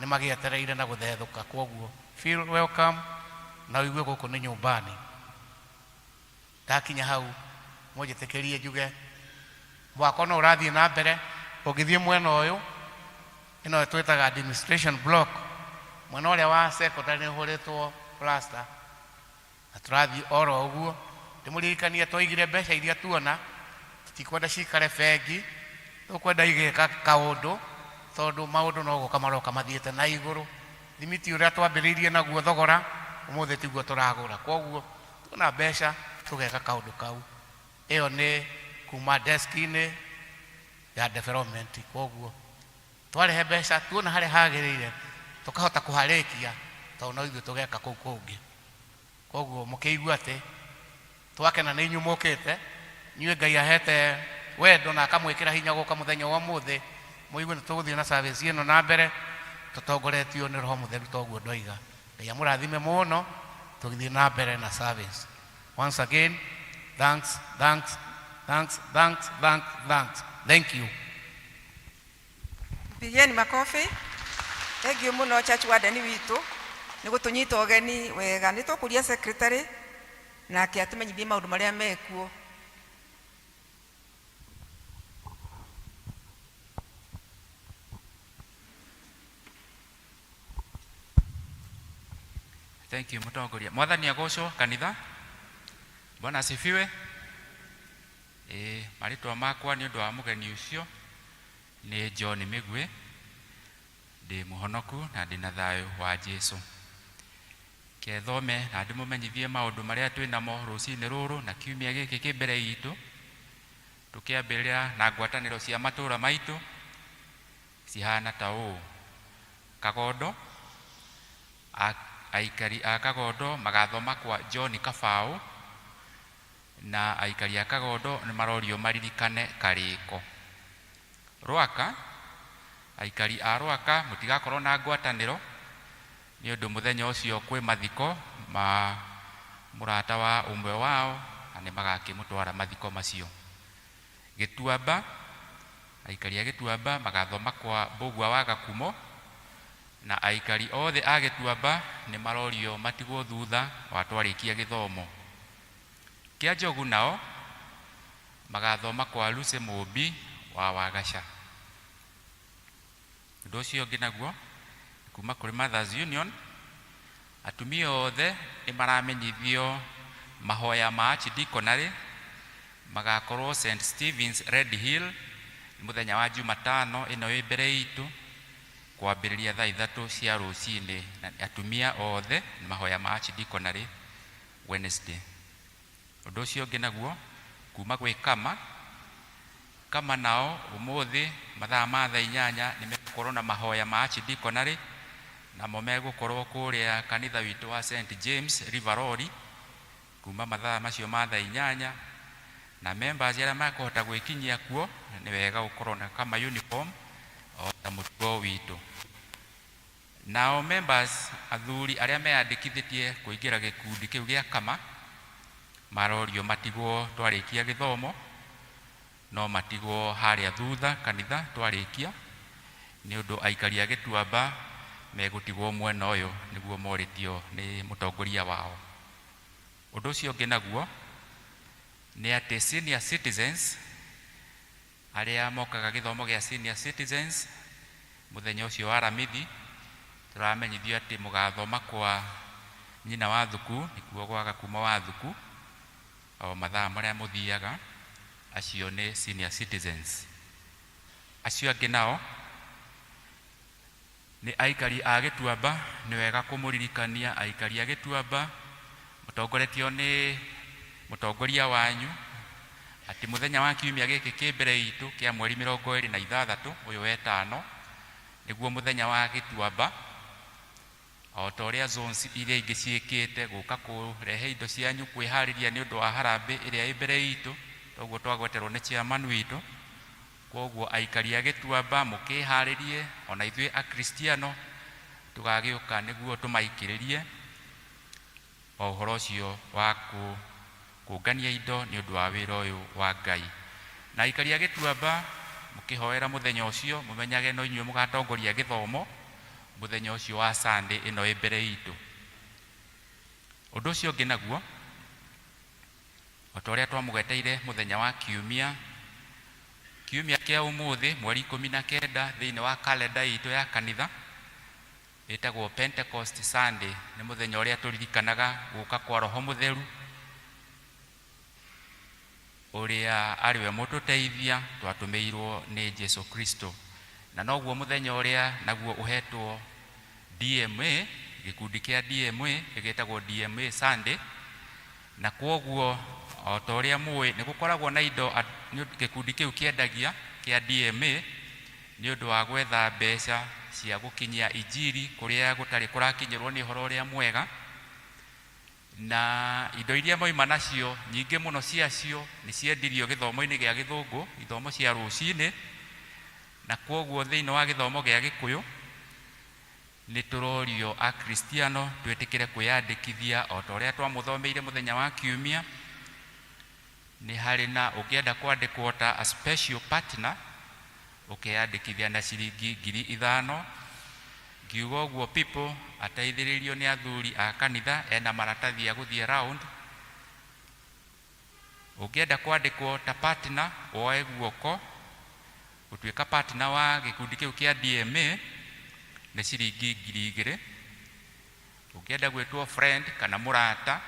[SPEAKER 10] nĩ magĩetereire na gũthethũka. Kwoguo feel welcome na ũigue gũkũ nĩ nyũmbani. Ndakinya hau mũnjĩtĩkĩrie njuge mwako no ũrathiĩ na mbere. Ũngĩthiĩ mwena ũyũ ĩno twĩtaga administration block, mwena ũrĩa wa secondary nĩ ũhũrĩtwo plaster na tũrathiĩ oro ũguo. Ndĩmũririkanie twaigire mbeca iria tuona tũtikwenda cikare bengi, tũkwenda igĩka kaũndũ tondũ maũndũ no gũka maroka mathiĩte na igũrũ. Thimiti ũrĩa twambĩrĩirie naguo thogora ũmũthĩ tiguo tũragũra, kwoguo tuona mbeca tũgeka kaũndũ kau. Ĩyo nĩ kuma desk-inĩ ya development, kwoguo twarehe mbeca tuona harĩa hagĩrĩire tũkahota kũharĩkia tondũ no ithuĩ tũgeka kũu kũngĩ. Kwoguo mũkĩigua atĩ twakena nĩ inyuĩ mũkĩte, inyuĩ Ngai ahete wendo na akamwĩkĩra hinya gũka mũthenya wa ũmũthĩ, mũigue nĩ tũgũthiĩ na service ĩno na mbere tũtongoretio nĩ Roho Mũtheru toguo ndoiga. Ngai amũrathime mũno tũgĩthiĩ na mbere na service. Once again, thanks, thanks, thanks, thanks, thanks, thanks. Thank you.
[SPEAKER 1] Pigeni makofi. Thank you muno church warden witũ nĩ gũtũnyita ũgeni wega. Nĩ tũkũria secretary nake atũmenyithie maũndũ marĩa mekuo.
[SPEAKER 12] Thank you mũtongoria. Mwathani agocwo kanitha. Bwana asifiwe. Marĩtwa makwa nĩ ũndũ wa mũgeni ũcio nĩ John Mĩgwe. Ndĩ mũhonoku na ndĩ na thayũ wa Jesu. Kethome na ndĩmũmenyithie maũndũ marĩa twĩ namo rũcinĩ rũrũ na kiumia gĩkĩ kĩ mbere itũ. Tũkĩambĩrĩria na ngwatanĩro cia matũũra maitũ cihana ta ũũ. Kagondo, aikari a Kagondo magathoma kwa John Kabaũ Na aikari a Kagondo nĩ marorio maririkane karĩko. Rwaka, aikari a Rwaka mũtigakorwo na ngwatanĩro nĩ ũndũ mũthenya ũcio kwĩ mathiko ma mũrata wa ũmwe wao na nĩ magakĩmũtwara mathiko macio. Gĩtuamba, aikari a Gĩtuamba magathoma kwa Mbũgua wa Gakumo, na aikari othe a Gĩtuamba nĩ marorio matigwo thutha wa twarĩkia gĩthomo. Kĩa Njogu nao magathoma kwa Lucy Mũmbi wa Wagaca. Ũndũ ũcio ũngĩ naguo kuma kũrĩ Mothers Union, atumia othe nĩ maramenyithio mahoya ma archdeaconry magakorwo St Stephen's Red Hill mũthenya wa Jumatano ĩno ĩ mbere itũ kwambĩrĩria thaa 3 cia rũcinĩ, na atumia othe nĩ mahoya ma archdeaconry Wednesday. Ũndũ ũcio ũngĩ naguo kuma gwĩ Kama, Kama nao ũmũthĩ mathaa ma thaa 8 nĩ megũkorwo na mahoya ma archdeaconry, namo megũkorwo kũrĩa kanitha witũ wa St James River Road kuma mathaa macio ma thaa 8, na members arĩa makũhota gwĩkinyia kuo nĩ wega gũkorwo na Kama uniform o ta mũtugo witũ. Nao members athuri arĩa meyandĩkithĩtie kũingĩra gĩkundi kĩu gĩa Kama marorio matigwo twarĩkia gĩthomo, no matigwo harĩa thutha kanitha twarĩkia, nĩ ũndũ aikari a Gĩtuamba megũtigwo mwena ũyũ nĩguo morĩtio nĩ mũtongoria wao. Ũndũ ũcio ũngĩ naguo nĩ atĩ senior citizens arĩa mokaga gĩthomo gĩa senior citizens mũthenya ũcio wa Aramithi tũramenyithio atĩ mũgathoma kwa nyina wa thuku, nĩkuo gwa Gakumo wa thuku, o mathaa marĩa mũthiaga, acio nĩ senior citizens. Acio angĩ nao nĩ aikari a Gĩtuamba, nĩ wega kũmũririkania aikari a Gĩtuamba mũtongoretio nĩ mũtongoria wanyu atĩ mũthenya wa kiumia gĩkĩ kĩ mbere itũ kĩa mweri 26 ũyũ wetano nĩguo mũthenya wa Gĩtuamba, o ta ũrĩa zones iria ingĩ ciĩkĩte gũka kũrehe indo cianyu kwĩharĩria nĩ ũndũ wa harambĩ ĩrĩa ĩ mbere itũ, toguo twagweterwo nĩ chairman witũ. Koguo aikari a Gĩtuamba mũkĩharĩrie, ona ithuĩ akristiano tũgagĩũka nĩguo tũmaikĩrĩrie o ũhoro ũcio wa kũngania indo nĩ ũndũ wa wĩra ũyũ wa Ngai. Na aikari a Gĩtuamba mũkĩhoera mũthenya ũcio mũmenyage no inyuĩ mũgatongoria gĩthomo mũthenya ũcio wa Sunday ĩno ĩ mbere itũ. Ũndũ ũcio ũngĩ naguo o ta ũrĩa twamũgeteire mũthenya wa kiumia, kiumia kĩa ũmũthĩ mweri 19 thĩinĩ wa kalenda itũ ya kanitha ĩtagwo Pentecost Sunday, nĩ mũthenya ũrĩa tũririkanaga gũka kwa Roho Mũtheru ũrĩa arĩ we mũtũteithia twatũmĩirwo nĩ Jesu Kristo, na noguo mũthenya ũrĩa naguo ũhetwo DMA, gĩkundi kĩa DMA gĩgĩtagwo DMA Sunday. Na kwoguo o ta ũrĩa mũĩ nĩ gũkoragwo na indo gĩkundi kĩu kĩendagia kĩa DMA nĩ ũndũ wa gwetha mbeca cia gũkinyia injiri kũrĩa gũtarĩ kũrakinyĩrwo nĩ ũhoro ũrĩa mwega, na indo iria moima nacio nyingĩ mũno ciacio nĩ ciendirio gĩthomo-inĩ gĩa gĩthũngũ, ithomo cia rũcinĩ, na kwoguo thĩinĩ wa gĩthomo gĩa gĩkũyũ nĩ tũrorio akristiano twĩtĩkĩre kwĩyandĩkithia o ta ũrĩa twamũthomeire mũthenya wa kiumia. Nĩ harĩ na ũngĩenda kwandĩkwo ta a special partner ũkeyandĩkithia na ciringi 5,000. Ngiuga ũguo people ateithĩrĩrio nĩ athuri a kanitha ena maratathi ya gũthiĩ round. Ũngĩenda kwandĩkwo ta partner woe guoko gũtuĩka partner wa gĩkundi kĩu kĩa DMA nĩ ciringi 2,000. Ũngĩenda gwĩtwo friend kana mũrata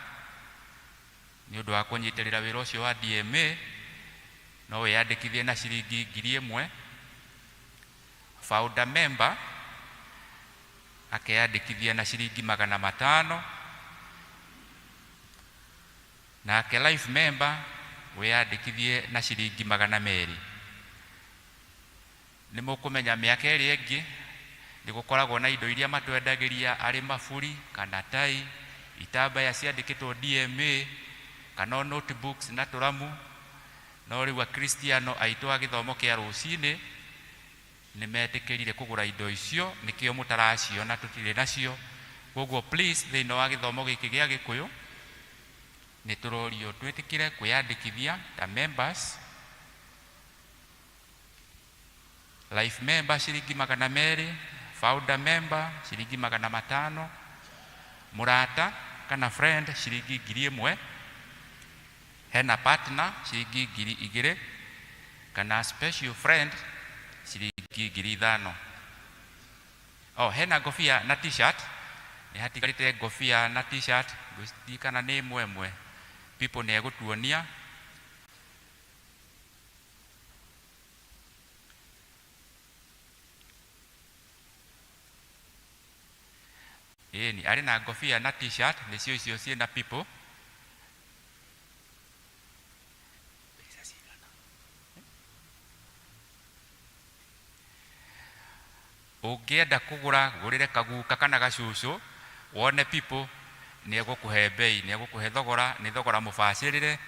[SPEAKER 12] nĩ ũndũ wa kũnyitĩrĩra wĩra ũcio wa DMA no wĩyandĩkithie na ciringi 1,000. Founder member akeyandĩkithia na ciringi 500, nake life member wĩyandĩkithie na ciringi 200. Nĩ mũkũmenya mĩaka ĩrĩa ĩngĩ nĩ gũkoragwo na indo iria matwendagĩria arĩ maburi kana tai itambaya ciandĩkĩtwo DMA. Kana o notebooks na tũramu. No rĩu akristiano aitũ a gĩthomo kĩa rũcinĩ nĩ metĩkĩrire kũgũra indo icio, nĩkĩo mũtaraciona, tũtirĩ nacio. Koguo please, thĩinĩ wa gĩthomo gĩkĩ gĩa Gĩkũyũ nĩ tũrorio twĩtĩkĩre kwĩyandĩkithia ta members. Life member ciringi 200, founder member ciringi 500, mũrata kana friend ciringi 1000, hena partner ciringi 2000, kana special friend ciringi 5000. Oh, hena ngobia na t-shirt, nĩ hatigarĩte ngobia na t-shirt, ngwĩciria kana nĩ ĩmwe ĩmwe. People nĩ egũtuonia. Ĩni, arĩ na ngobia na t-shirt, nĩcio icio ciĩna people. Mbeca cigana? Ũngĩenda kũgũra, gũrĩre kaguka kana gacucu, wone people nĩ egũkũhe bei, nĩ egũkũhe thogora, nĩ thogora mũbacĩrĩre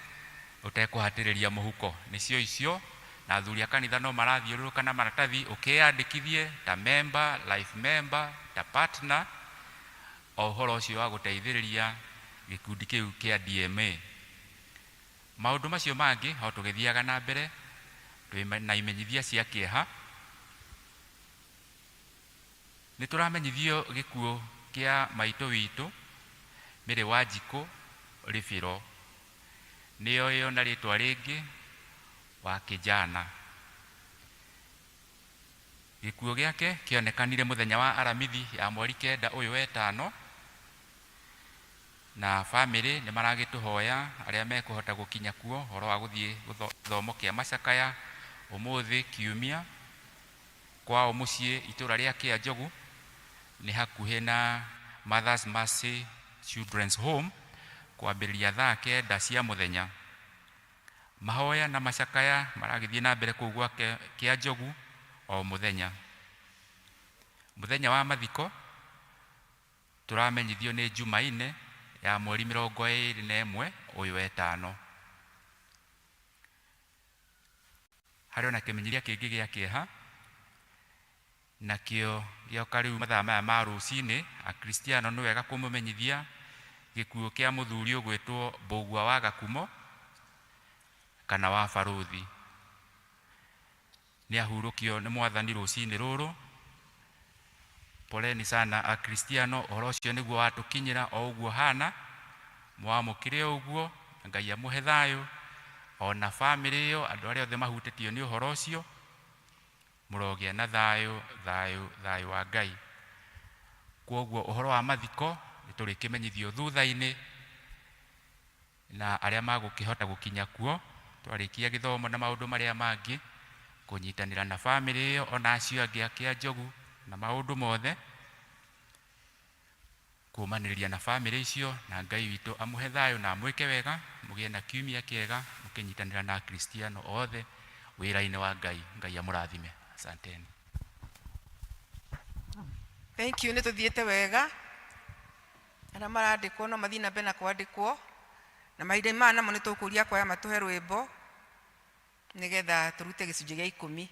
[SPEAKER 12] ũtekũhatĩrĩria mũhuko. Nĩcio icio, na athuri a kanitha no marathiũrũrũka na maratathi ũkĩyandĩkithie ta member, life member, ta partner, o ũhoro ũcio wa gũteithĩrĩria gĩkundi kĩu kĩa DMA. Maũndũ macio mangĩ o tũgĩthiaga na mbere, twĩ na imenyithia cia kĩeha. Nĩ tũramenyithio gĩkuũ kĩa maitũ witũ Mary Wanjikũ Rĩbĩro, nĩoĩo na rĩtwa rĩngĩ wa Kĩnjana. Gĩkuũ gĩake kĩonekanire mũthenya wa Aramithi ya mweri 9 ũyũ wetano, na bamĩrĩ nĩ maragĩtũhoya arĩa mekũhota gũkinya kuo ũhoro wa gũthiĩ gĩthomo kĩa macakaya ũmũthĩ kiumia kwao mũciĩ itũra rĩa Kĩanjogu, nĩ hakuhĩ na Mother's Mercy Children's Home, kwambĩrĩria thaa 9 cia mũthenya. Mahoya na macakaya maragĩthiĩ na mbere kũu gwake Kĩanjogu o mũthenya. Mũthenya wa mathiko tũramenyithio nĩ Jumaine ya mweri 21 ũyũ wetano. Harĩ ona kĩmenyithia kĩngĩ gĩa kĩeha, nakĩo gĩoka rĩu mathaa maya ma rũcinĩ. Akristiano nĩ wega kũmũmenyithia gĩkuũ kĩa mũthuri ũgwĩtwo Mbũgua wa Gakumo kana wa Barũthi. Nĩ ahurũkio nĩ Mwathani rũcinĩ rũrũ. Poleni sana akristiano, ũhoro ũcio nĩguo watũkinyĩra o ũguo hana, mwamũkĩre o ũguo, Ngai amũhe thayũ ona bamĩrĩ ĩyo, andũ arĩa othe mahutĩtio nĩ ũhoro ũcio, mũrogĩa na thayũ, thayũ, thayũ wa Ngai. Kwoguo ũhoro wa mathiko nĩ tũrĩkĩmenyithio thutha-inĩ, na arĩa magũkĩhota gũkinya kuo twarĩkia gĩthomo na maũndũ marĩa mangĩ, kũnyitanĩra na bamĩrĩ ĩyo ona acio angĩ a Kĩanjogu na maũndũ mothe, kũmanĩrĩria na bamĩrĩ icio, na Ngai witũ amũhe thayũ na amwĩke wega, mũgĩe na kiumia kĩega mũkĩnyitanĩra na akristiano othe wĩra-inĩ wa Ngai. Ngai amũrathime. Asanteni.
[SPEAKER 1] Thank you, nĩ tũthiĩte wega. Arĩa marandĩkwo no mathiĩ na mbere na kwandĩkwo, na mahinda maya namo nĩ tũkũria kwaya matũhe rwĩmbo nĩgetha tũrute gĩcunjĩ gĩa 10.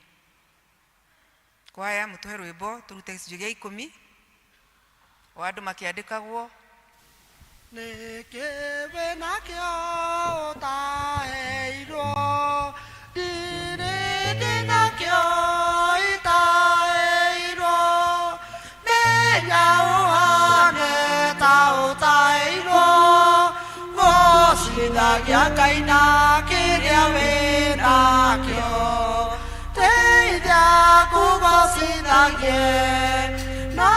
[SPEAKER 1] Kwaya mũtũhe rwĩmbo tũrute gĩcunjĩ gĩa 10, o andũ makĩandĩkagwo.
[SPEAKER 2] Nĩkĩ wĩnakĩo ũtaheirwo? Ndirĩ ndĩnakĩo itaheirwo. Menya ũhane ta ũtaheirwo, gũcithagia Ngai na kĩrĩa wĩnakĩo. Teithia kũgocithagie na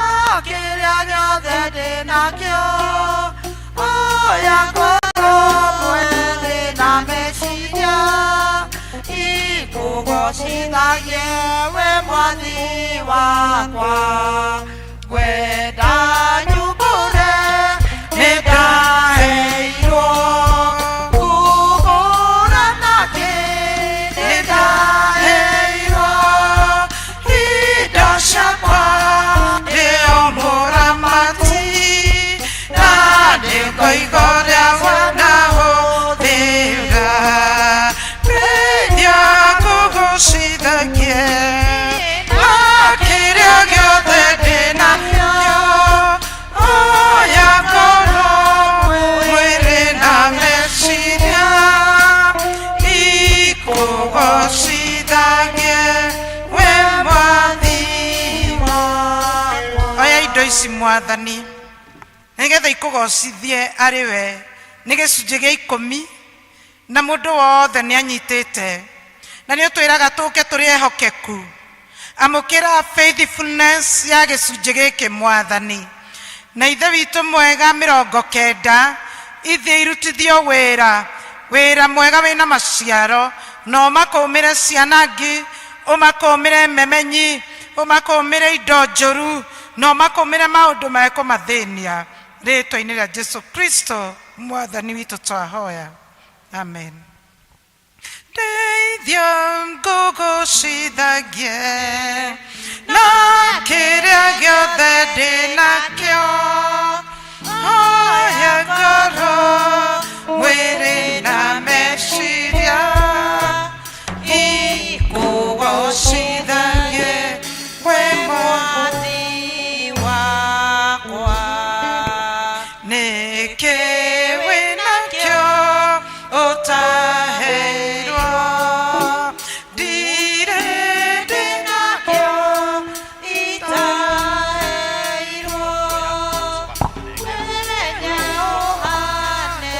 [SPEAKER 2] kĩrĩa gĩothe ndĩnakĩo. Oya ngoro mwĩrĩ na meciria ikũgocithagie we Mwathi wakwa. Ngwenda nyumbũre nĩ ndaheirwo, ngũhũra nakĩ nĩ ndaheirwo. Indo ciakwa nĩo mũramati, na nĩ ngoiga ũrĩa wanahũthĩra.
[SPEAKER 13] ici mwathani nĩgetha ikũgocithie arĩ we nĩ gĩcunjĩ gĩa ikũmi na mũndũ wothe nĩ anyitĩte na nĩ ũtwĩraga tũke tũrĩ ehokeku amũkĩra faithfulness ya gĩcunjĩ gĩkĩ mwathani na ithe witũ mwega mĩrongo kenda ithiĩ irutithio wĩra wĩra mwega wĩna maciaro na ũmakũmĩre ciana ngi ũmakũmĩre memenyi ũmakũmĩre indo njũru na ũmakũmĩre maũndũ mekũmathĩnia rĩtwa-inĩ rĩa jesu kristo mwathani witũ twahoya amen ndeithia ngũgũcithagie na kĩrĩa gĩothe ndĩ nakĩo hoya ngoro mwĩrĩ na meciria ikũgocithagie we mwathi
[SPEAKER 3] wakwa
[SPEAKER 13] nĩkĩ wĩnakĩo ũtaheirwo ndirĩ ndĩnakĩo
[SPEAKER 3] itaheirwo Mũthenya ũhane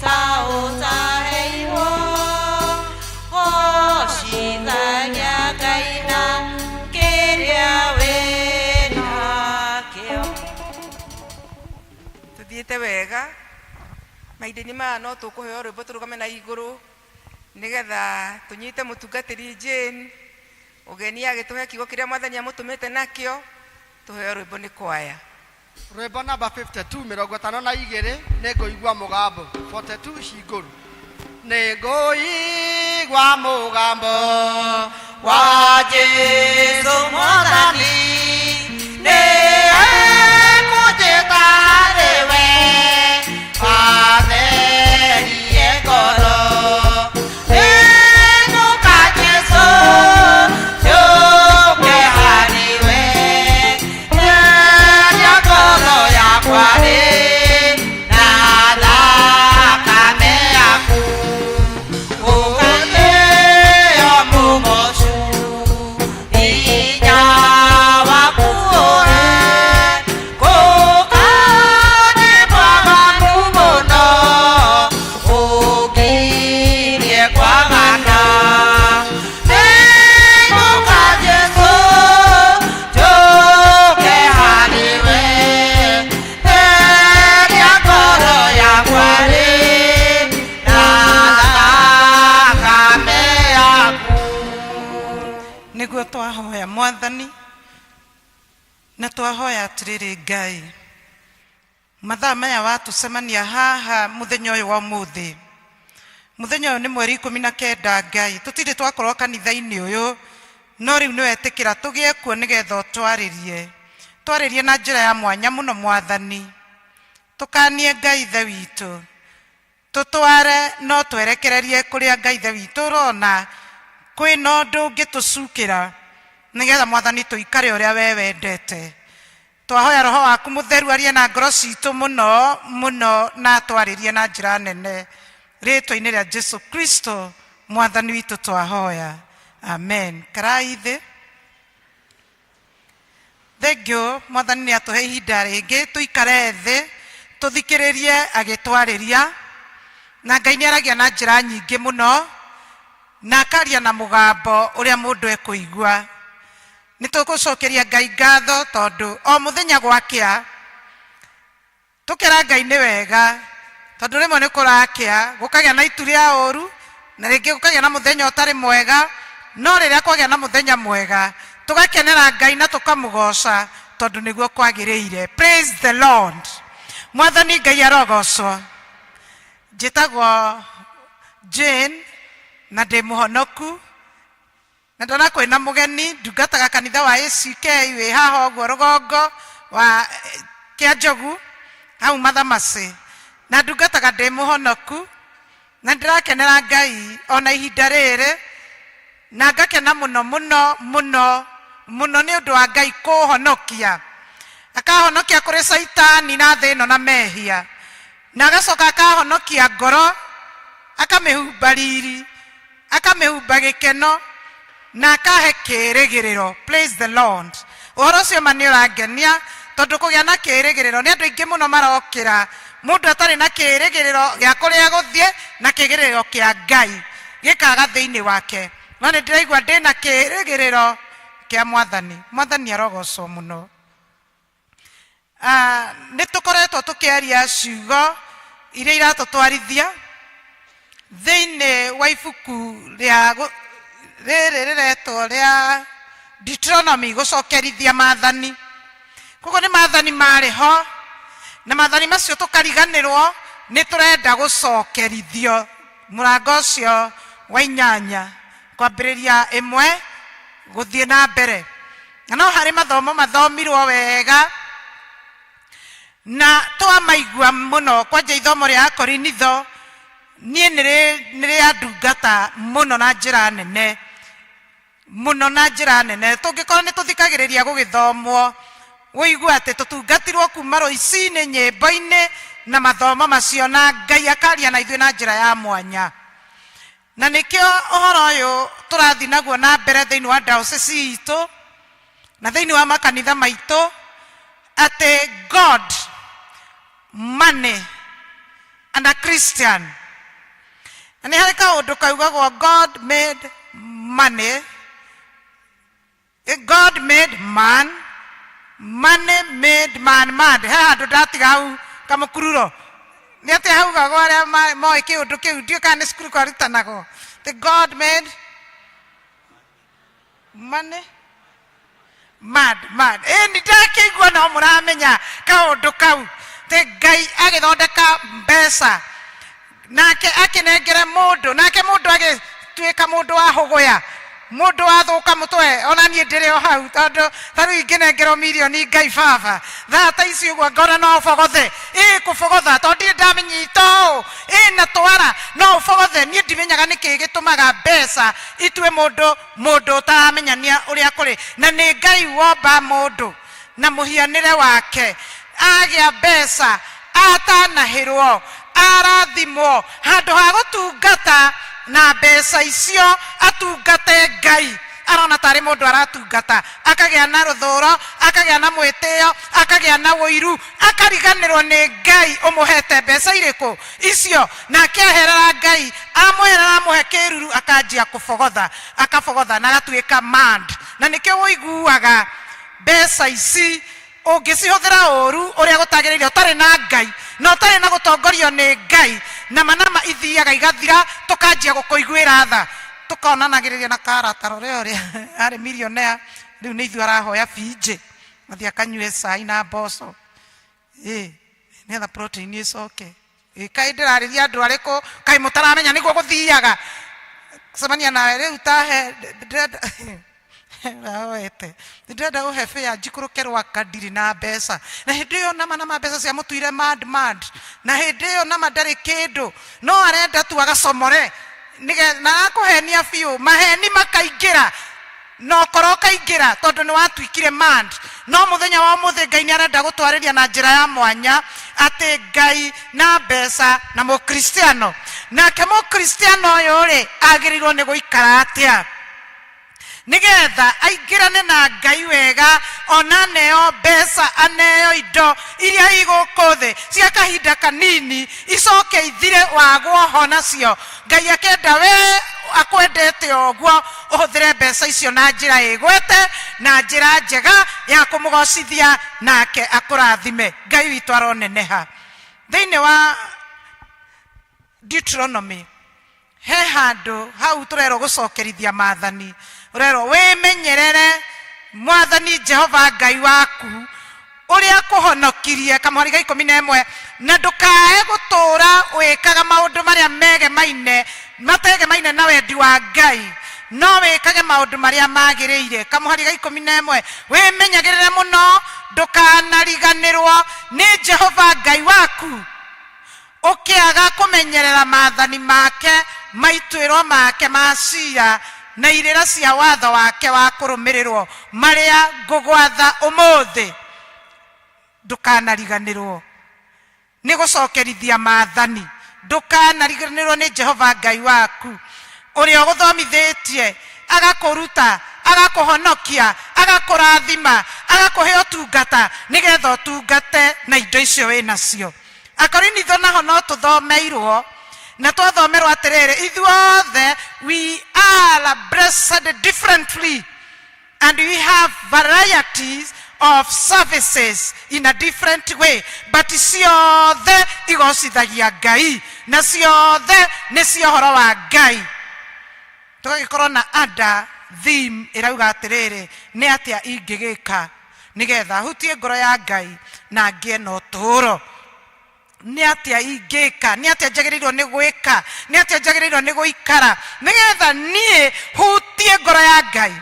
[SPEAKER 3] ta ũtaheirwo Gocithagia Ngai na kĩrĩa wĩnakĩo
[SPEAKER 1] tuthiĩte wega mahinda-inĩ maya no tũkũheo rwĩmbo tũrũgame na igũrũ nĩgetha tũnyite mũtungatĩri Jane ũgeni agĩtũhe kiugo kĩrĩa mwathani amũtũmĩte nakĩo tũheo rwĩmbo nĩ kwaya
[SPEAKER 2] rwĩmbo namba 52 mĩrongo ĩtano na igĩrĩ nĩ ngũigua mũgambo 42 cingũru nĩ ngũigua mũgambo
[SPEAKER 3] wa Jesu mwathani nĩ ekũnjĩta harĩ we atherie ngoro Ĩnũka Jesu yũke harĩ we theria ngoro yakwa rĩ na thakame yaku ũkaheo mũgocu hinya waku ũhe kũka nĩ mwaganu mũno ũngirie kwagana Nĩngũka Jesũ njũke harĩ we theria ngoro yakwa rĩ na thakame yaku
[SPEAKER 13] nĩguo twahoya mwathani na twahoya atĩrĩrĩ ngai mathaa maya watũcemania haha mũthenya ũyũ wa ũmũthĩ mũthenya ũyũ nĩ mweri ikũmi na kenda ngai tũtirĩ twakorwo kanitha-inĩ ũyũ no rĩu nĩ wetĩkĩra tũgĩe kuo nĩgetha ũtwarĩrie twarĩrie na njĩra ya mwanya mũno mwathani tũkanie ngai ithe witũ tũtware no twerekererie kũrĩa ngai ithe witũ ũrona kwĩna ũndũ ũngĩtũcukĩra nĩgetha mwathani tũikare ũrĩa we wendete twahoya roho waku mũtheru arie na ngoro citũ mũno mũno na atwarĩrie na njĩra nene rĩtwa-inĩ rĩa jesu kristo mwathani witũ twahoya amen karai thĩ thengio mwathani nĩ atũhe ihinda rĩngĩ tũikare thĩ tũthikĩrĩrie agĩtwarĩria na ngai nĩ aragia na njĩra nyingĩ mũno na akaria na mũgambo ũrĩa mũndũ ekũigua nĩ tũgũcokeria ngai ngatho tondũ o mũthenya gwakĩa tũkera ngai nĩ wega tondũ rĩmwe nĩ kũrakĩa gũkagĩa na itu rĩa ũru na rĩngĩ gũkagĩa na mũthenya ũtarĩ mwega no rĩrĩa kwagĩa na mũthenya mwega tũgakenera ngai na tũkamũgoca tondũ nĩguo kwagĩrĩire praise the lord mwathani ngai arogocwo njĩtagwo jane na ndĩ mũhonoku na ndona kwĩna mũgeni ndungataga kanitha wa ACK wĩ haha ũguo rũgongo wa eh, kĩa njogu hau mathamacĩ na ndungataga ndĩ mũhonoku na ndĩrakenera ngai ona ihinda rĩrĩ na ngakena mũno mũno mũno mũno nĩ ũndũ wa ngai kũhonokia akahonokia kũrĩ caitani na thĩ ĩno na mehia na agacoka akahonokia ngoro akamĩhumba riri akamĩhumba gĩkeno na akahe kĩĩrĩgĩrĩro praise the lord ũhoro ũcio ma nĩ ũrangenia Tondũ kũgĩa na kĩĩrĩgĩrĩro, nĩ andũ aingĩ mũno marokĩra mũndũ atarĩ na kĩĩrĩgĩrĩro gĩa kũrĩa gũthiĩ, na kĩĩrĩgĩrĩro kĩa Ngai gĩkaga thĩinĩ wake. No nĩ ndĩraigua ndĩna kĩĩrĩgĩrĩro kĩa Mwathani. Mwathani arogocwo mũno. Ah, nĩ tũkoretwo tũkĩaria ciugo iria iratũtwarithia thĩinĩ wa ibuku rĩa rĩrĩ rĩretwo rĩa Deuteronomy, gũcokerithia maathani. Koguo nĩ maathani marĩ ho, na maathani macio tũkariganĩrwo, nĩ tũrenda gũcokerithio mũrango ũcio wa inyanya kwambĩrĩria ĩmwe gũthiĩ na mbere. Na no harĩ mathomo mathomirwo wega na twamaigua mũno, kwanja ithomo rĩa Akorinitho niĩ nĩ rĩandungata mũno na njĩra nene mũno, na njĩra nene. Tũngĩkorwo nĩ tũthikagĩrĩria gũgĩthomwo, ũigue atĩ tũtungatirwo kuma rũcinĩ nyĩmbo-inĩ na mathomo macio, na Ngai akaria na ithuĩ na njĩra ya mwanya. Na nĩkĩo ũhoro ũyũ tũrathiĩ naguo na mbere thĩinĩ wa diocese itũ na thĩinĩ wa makanitha maitũ, atĩ God, money and a Christian. Na nĩ harĩ kaũndũ kaugagwo God made money, God made man, money made man mad. He handũ ndatiga hau kamũkururo. Nĩ atĩa haugagwo arĩa moĩ kĩũndũ kĩu, ndiũĩ kana nĩ cukuru kwarutanagwo. The God made money mad mad. Ĩ nĩ ndakĩigua no mũramenya kaũndũ kau. Atĩ Ngai agĩthondeka mbeca nake akĩnengere mũndũ, nake mũndũ agĩtuĩka mũndũ wa hũgũya, mũndũ wathũka mũtwe. Ona niĩ ndĩrĩ o hau, tondũ ta rĩu ingĩnengerwo mirioni Ngai baba thaa ta ici ũguo ngona no bogothe. Ĩ kũbogotha, tondũ ndirĩ ndamĩnyita ũũ, ĩ na twara no ũbogothe. Niĩ ndimenyaga nĩkĩ gĩtũmaga mbeca itue mũndũ mũndũ ũtaramenyania ũrĩa kũrĩ. Na nĩ Ngai womba mũndũ na mũhianĩre wake, agĩa mbeca, atanahĩrwo, arathimwo, handũ ha gũtungata na mbeca icio atungate Ngai, arona tarĩ mũndũ aratungata, akagĩa na rũthũro, akagĩa na mwĩtĩo, akagĩa na ũiru, akariganĩrwo nĩ Ngai ũmũhete mbeca irĩkũ icio. Nake aherera Ngai, amũherera amũhe kĩruru, akanjia kũbogotha, akabogotha na agatuĩka mad. Na nĩkĩo ũiguaga mbeca ici ũngĩcihũthĩra ũru ũrĩa gũtagĩrĩire, ũtarĩ na Ngai na ũtarĩ na gũtongorio nĩ Ngai, nama nama ithiaga igathira, tũkanjia gũkũiguĩra tha, tũkonanagĩrĩria na karata rore ũrĩa arĩ millionaire, rĩu nĩ ithuĩ arahoya binjĩ athiĩ akanyue cai na mboco, ĩ nĩgetha protein ĩcoke. Ĩ kaĩ ndĩrarĩria andũ arĩkũ? Kaĩ mũtaramenya nĩguo gũthiaga? Cemania nawe rĩu tahe, ndĩrenda ahoete, ndĩrenda ũhe fare njikũrũke Rwaka, ndirĩ na mbeca. Na hĩndĩ ĩyo nama nama mbeca ciamũtuire mad mad, na hĩndĩ ĩyo nama ndarĩ kĩndũ, no arenda tu agacomore nĩgetha, na akũhenia biũ, maheni makaingĩra na ũkora ũkaingĩra, tondũ nĩ watuĩkire mad. No mũthenya wa ũmũthĩ Ngai nĩ arenda gũtwarĩria na njĩra ya mwanya, atĩ Ngai na mbeca na mũkristiano. Nake mũkristiano ũyũ rĩ, agĩrĩirwo nĩ gũikara atĩa nĩgetha aingĩrane na Ngai wega, ona aneo mbeca, aneo indo iria i gũkũ thĩ cia kahinda kanini, icoke ithire, wagwo ho nacio. Ngai akenda we akwendete o ũguo ũhũthĩre mbeca icio na njĩra ĩgwete, na njĩra njega ya kũmũgocithia, nake akũrathime. Ngai witũ aroneneha. Thĩinĩ wa Deuteronomy he handũ hau tũrerwo gũcokerithia maathani, ũrerwo wĩmenyerere Mwathani Jehova Ngai waku ũrĩa akũhonokirie, kamũhari ga 11, na ndũkae gũtũũra wĩkaga maũndũ marĩa megemaine, mategemaine na wendi wa Ngai, no wĩkage maũndũ marĩa magĩrĩire. Kamũhari ga 11, wĩmenyagĩrĩre mũno ndũkanariganĩrwo nĩ Jehova Ngai waku, ũkĩaga kũmenyerera maathani make, maituĩro make ma ciira, na irĩra cia watho wake wa kũrũmĩrĩrwo, marĩa ngũgwatha ũmũthĩ. Ndũkanariganĩrwo nĩ gũcokerithia maathani. Ndũkanariganĩrwo nĩ Jehova Ngai waku, ũrĩa ũgũthomithĩtie, agakũruta, agakũhonokia. Agakũrathima, agakũhe ũtungata nĩgetha ũtungate na indo icio wĩ nacio. Akorinitho naho no tũthomeirwo na twathomerwo atĩrĩrĩ, ithuothe we are blessed differently and we have varieties of services in a different way, but ciothe igocithagia Ngai na ciothe nĩ cia ũhoro wa Ngai. Tũgagĩkorwo na ada theme ĩrauga atĩrĩrĩ, nĩ atĩa ingĩgĩka nĩgetha hutie ngoro ya Ngai na ngĩe na ũtũũro? Nĩ atĩa ingĩka? Nĩ atĩa njagĩrĩirwo nĩ gwĩka? Nĩ atĩa njagĩrĩirwo nĩ gũikara nĩgetha niĩ hutie ngoro ya Ngai?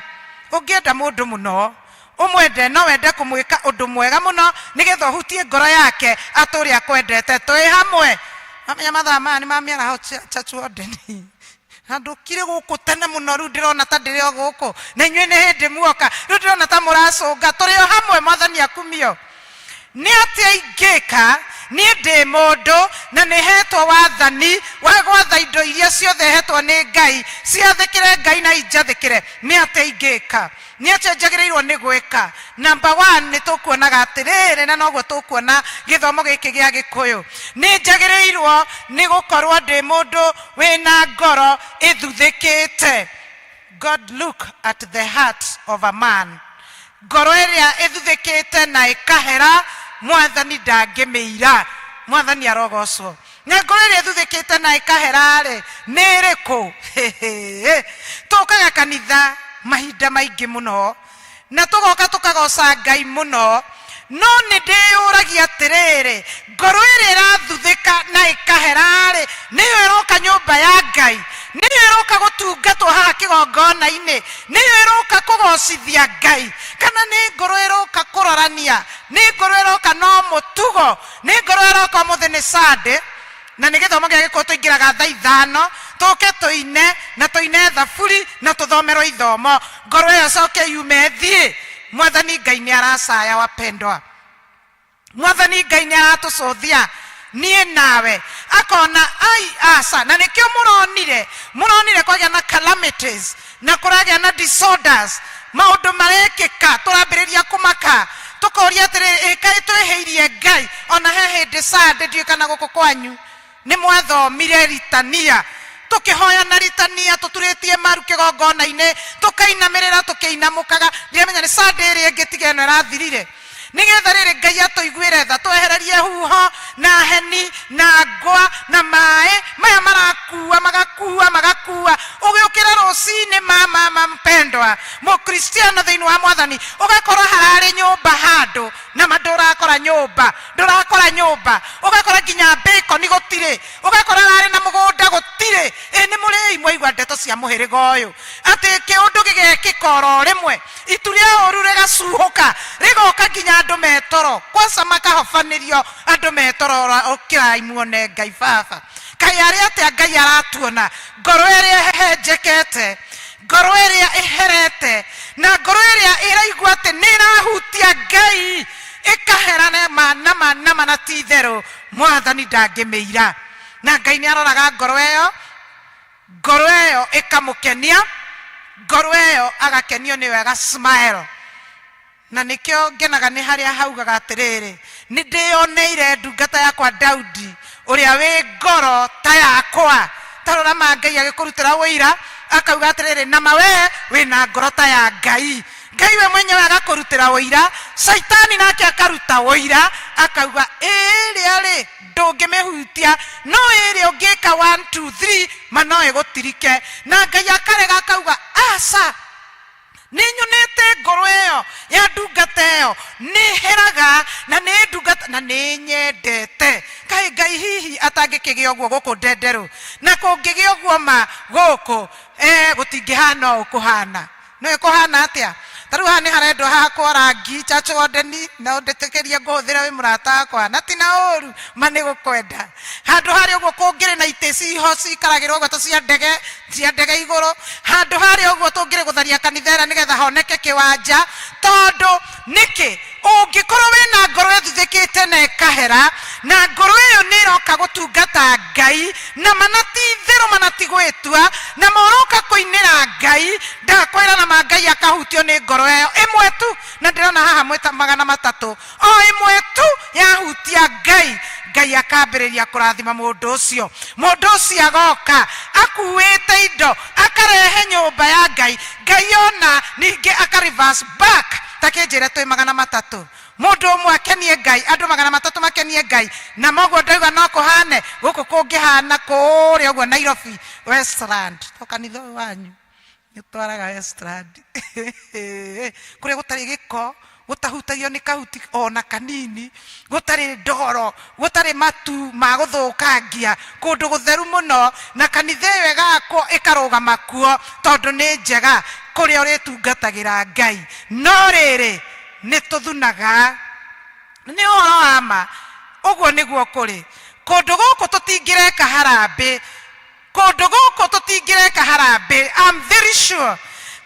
[SPEAKER 13] Ũngĩenda mũndũ mũno, ũmwende, no wende kũmwĩka ũndũ mwega mũno nĩgetha ũhutie ngoro yake atũre akwendete. Twĩ hamwe? Amenya mathaa maya nĩ ma mĩaraho, church warden, na ndũkire gũkũ tene mũno. Rĩu ndĩrona ta ndĩrĩ o gũkũ na inyuĩ nĩ hĩndĩ muoka. Rĩu ndĩrona ta mũracũnga. Tũrĩ o hamwe? Mwathani akumio. Nĩ atĩa ingĩka? Niĩ ndĩ mũndũ na nĩ hetwo wathani wa gwatha indo iria ciothe hetwo nĩ Ngai ciathĩkĩre Ngai na injathĩkĩre. Nĩ atĩa ingĩka? Nĩ atĩa njagĩrĩirwo nĩ gwĩka? Number one, nĩ tũkuonaga atĩrĩrĩ, na noguo tũkuona gĩthomo gĩkĩ gĩa Gĩkũyũ, nĩ njagĩrĩirwo nĩ gũkorwo ndĩ mũndũ wĩna ngoro ĩthuthĩkĩte. God look at the heart of a man. Ngoro ĩrĩa ĩthuthĩkĩte na ĩkahera, Mwathani ndangĩmĩira. Mwathani arogocwo. Na ngoro ĩrĩa ĩthuthĩkĩte na ĩkahera-rĩ, nĩ ĩrĩkũ? Tũkaga kanitha mahinda maingĩ mũno na tũgoka tũkagoca Ngai mũno, no nĩ ndĩyũragia atĩrĩrĩ, ngoro ĩrĩa ĩrathuthĩka na ĩkahera-rĩ, nĩyo ĩroka nyũmba ya Ngai? Nĩyo ĩroka gũtungatwo haha kĩgongona-inĩ? Nĩyo ĩroka kũgocithia Ngai? Kana nĩ ngoro ĩroka kũrorania? Nĩ ngoro ĩroka no mũtugo? Nĩ ngoro ĩroka ũmũthĩ nĩ Sunday na nĩ gĩthomo gĩa Gĩkũyũ, tũingĩraga thaa 5, tũke tũine na tũine thaburi na tũthomerwo ithomo, ngoro ĩyo coke yume ĩthiĩ? Mwathani Ngai nĩ aracaya, wapendwa. Mwathani Ngai nĩ aratũcũthia niĩ nawe, akona ai aca. Na nĩkĩo mũronire kwagĩa na calamities na kũragĩa na disorders, maũndũ marekĩka, tũrambĩrĩria kũmaka, tũkoria atĩrĩrĩ, ĩ kaĩ twĩhĩirie Ngai? Ona he hĩndĩ Sunday, ndiũĩ kana gũkũ kwanyu nĩ mwathomire ritania, tũkĩhoya na ritania tũturĩtie maru kĩgongona-inĩ, tũkainamĩrĩra tũkĩinamũkaga. Ndiramenya nĩ Sunday ĩrĩa ĩngĩ tiga ĩno ĩrathirire, nĩgetha rĩrĩ Ngai atũiguĩre tha, twehererie huho na heni na ngwa na maĩ maya marakua, magakua, magakua. Ũgĩũkĩra rũcinĩ, mama mpendwa mũkristiano thĩinĩ wa Mwathani, ũgakora hararĩ nyũmba handũ na ma ndũrakora nyũmba, ndũrakora nyũmba, ũgakora nginya bacon gũtirĩ, ũgakora hararĩ na mũgũnda gũtirĩ. Ĩ nĩ mũrĩi mwaigua ndeto cia mũhĩrĩga ũyũ atĩ kĩũndũ gĩgekĩka oro rĩmwe, itu rĩa ũru rĩgacuhũka, rĩgoka nginya andũ metoro, kwaca makahobanĩrio andũ metoro. Ũkĩrai muone Ngai baba, kaĩ arĩ atĩa Ngai aratuona? Ngoro ĩrĩa ĩhehenjekete, ngoro ĩrĩa ĩherete, na ngoro ĩrĩa ĩraigua atĩ nĩ ĩrahutia Ngai ĩkahera nama nama nama, na ti itherũ Mwathani ndangĩmĩira. Na Ngai nĩ aroraga ngoro ĩyo, ngoro ĩyo ĩkamũkenia, ngoro ĩyo agakenio nĩyo, aga smile. Na nĩkĩo ngenaga nĩ harĩa haugaga atĩrĩrĩ, nĩ ndĩyoneire ndungata yakwa Daudi, ũrĩa wĩ ngoro ta yakwa. Tarora ma Ngai agĩkũrutĩra ũira, akauga atĩrĩrĩ, nama we wĩna ngoro ta ya Ngai. Ngai we mwenyewe agakũrutĩra ũira, Caitani nake akaruta ũira, akauga ĩrĩa rĩ ndũngĩmĩhutia, no ĩrĩa ũngĩka 1 2 3 ma no ĩgũtirike. Na Ngai akarega, akauga aca, nĩ nyonete ngoro ĩyo ya ndungata ĩyo nĩ heraga na nĩ ndungata na nĩ nyendete. Kaĩ Ngai hihi atangĩkĩgĩa ũguo gũkũ Ndenderũ? Na kũngĩgĩa ũguo ma gũkũ, gũtingĩhana ũũ kũhana. Nĩũĩ kũhana atĩa? Ta rĩu haha nĩ harendwo hahakwo rangi, church warden, na ũndĩtĩkĩrie ngũhũthĩre wĩ mũrata wakwa, na ti na ũru, ma nĩ gũkwenda. Handũ harĩa ũguo kũngĩrĩ na itĩ ciho cikaragĩrwo ũguo ta cia ndege, cia ndege igũrũ, handũ harĩa ũguo tũngĩrĩ gũtharia kanitha ĩrĩa nĩgetha honeke kĩwanja, tondũ nĩkĩ? Ũngĩkorwo wĩna ngoro ĩthuthĩkĩte na ĩkahera, na ngoro ĩyo nĩ ĩroka gũtungata Ngai, na mana ti itherũ, mana ti gwĩtua na ma ũroka kũinĩra ngai ndakwĩra na ma ngai akahutio nĩ ngoro ĩyo ĩmwe tu na ndĩrona haha mwĩta 300 o ĩmwe tu yahutia ngai ngai akambĩrĩria kũrathima mũndũ ũcio mũndũ ũcio agoka akuĩte indo akarehe nyũmba ya ngai ngai ona ningĩ aka reverse back ta kĩnjĩre twĩ 300 mũndũ ũmwe akenie ngai andũ 300 makenie ngai na moguo ndauga no kũhane gũkũ kũngĩhana kũrĩa ũguo nairobi westland to kanitha ũyũ wanyu nĩtwaraga westland kũrĩa gũtarĩ gĩko gũtahutagio nĩ kahuti ona kanini gũtarĩ ndoro gũtarĩ matu ma gũthũkangia kũndũ gũtheru mũno na kanitha ĩyo ĩgakwo ĩkarũgama kuo tondũ nĩ njega kũrĩa ũrĩtungatagĩra ngai no rĩrĩ nĩ tũthunaga nĩ ũhoro wa ma ũguo nĩguo kũrĩ kũndũ gũkũ tũtingĩreka harambĩ kũndũ gũkũ tũtingĩreka harambĩ I'm very sure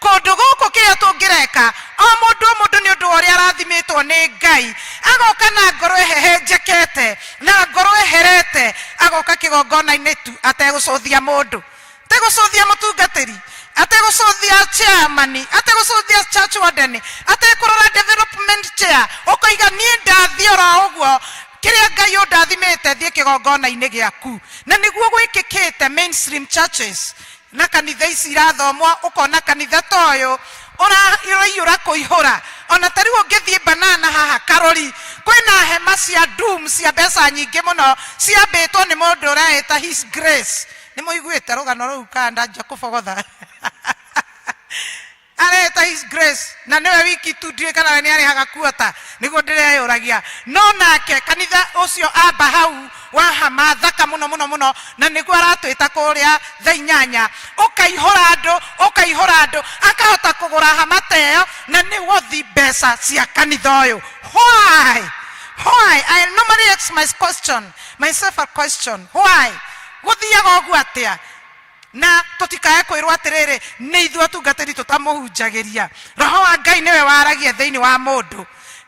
[SPEAKER 13] kũndũ gũkũ kĩrĩa tũngĩreka o mũndũ o mũndũ nĩ ũndũ wa ũrĩa arathimĩtwo nĩ ngai agoka na ngoro ĩhehenjekete na ngoro ĩherete agoka kĩgongona-inĩ tu ategũcũthia mũndũ ategũcũthia mũtungatĩri ategũcũthia chairman ategũcũthia church warden atekũrora development chair ũkoiga niĩ ndathiĩ oro ũguo kĩrĩa ngai ũndathimĩte thiĩ kĩgongona-inĩ gĩaku na nĩguo gwĩkĩkĩte mainstream churches na kanitha ici irathomwo ũkona kanitha ta ũyũ ũraiyũra kũihũra ona ta rĩu ũngĩthiĩ banana haha karori kwĩna hema cia doom cia mbeca nyingĩ mũno ciambĩtwo nĩ mũndũ ũreĩta his grace nĩ mũiguĩte rũgano rũu kana ndanjia kũbogotha areta his grace na nĩwe wiki tu ndiũĩ kana we nĩ arĩhaga kuota nĩguo ndĩreyũragia no nake kanitha ũcio amba hau wa hama thaka mũno mũno mũno na nĩguo aratwĩta kũrĩa thaa inyanya ũkaihũra andũ ũkaihũra andũ akahota kũgũra hama ta ĩyo na nĩ wothi mbeca cia kanitha ũyũ why why i normally ask my question myself a question why gũthiaga ũguo atĩa na tũtikae kwĩrwo atĩrĩrĩ nĩ ithuĩ atungatĩri tũtamũhunjagĩria roho wa ngai nĩwe waragia thĩinĩ wa mũndũ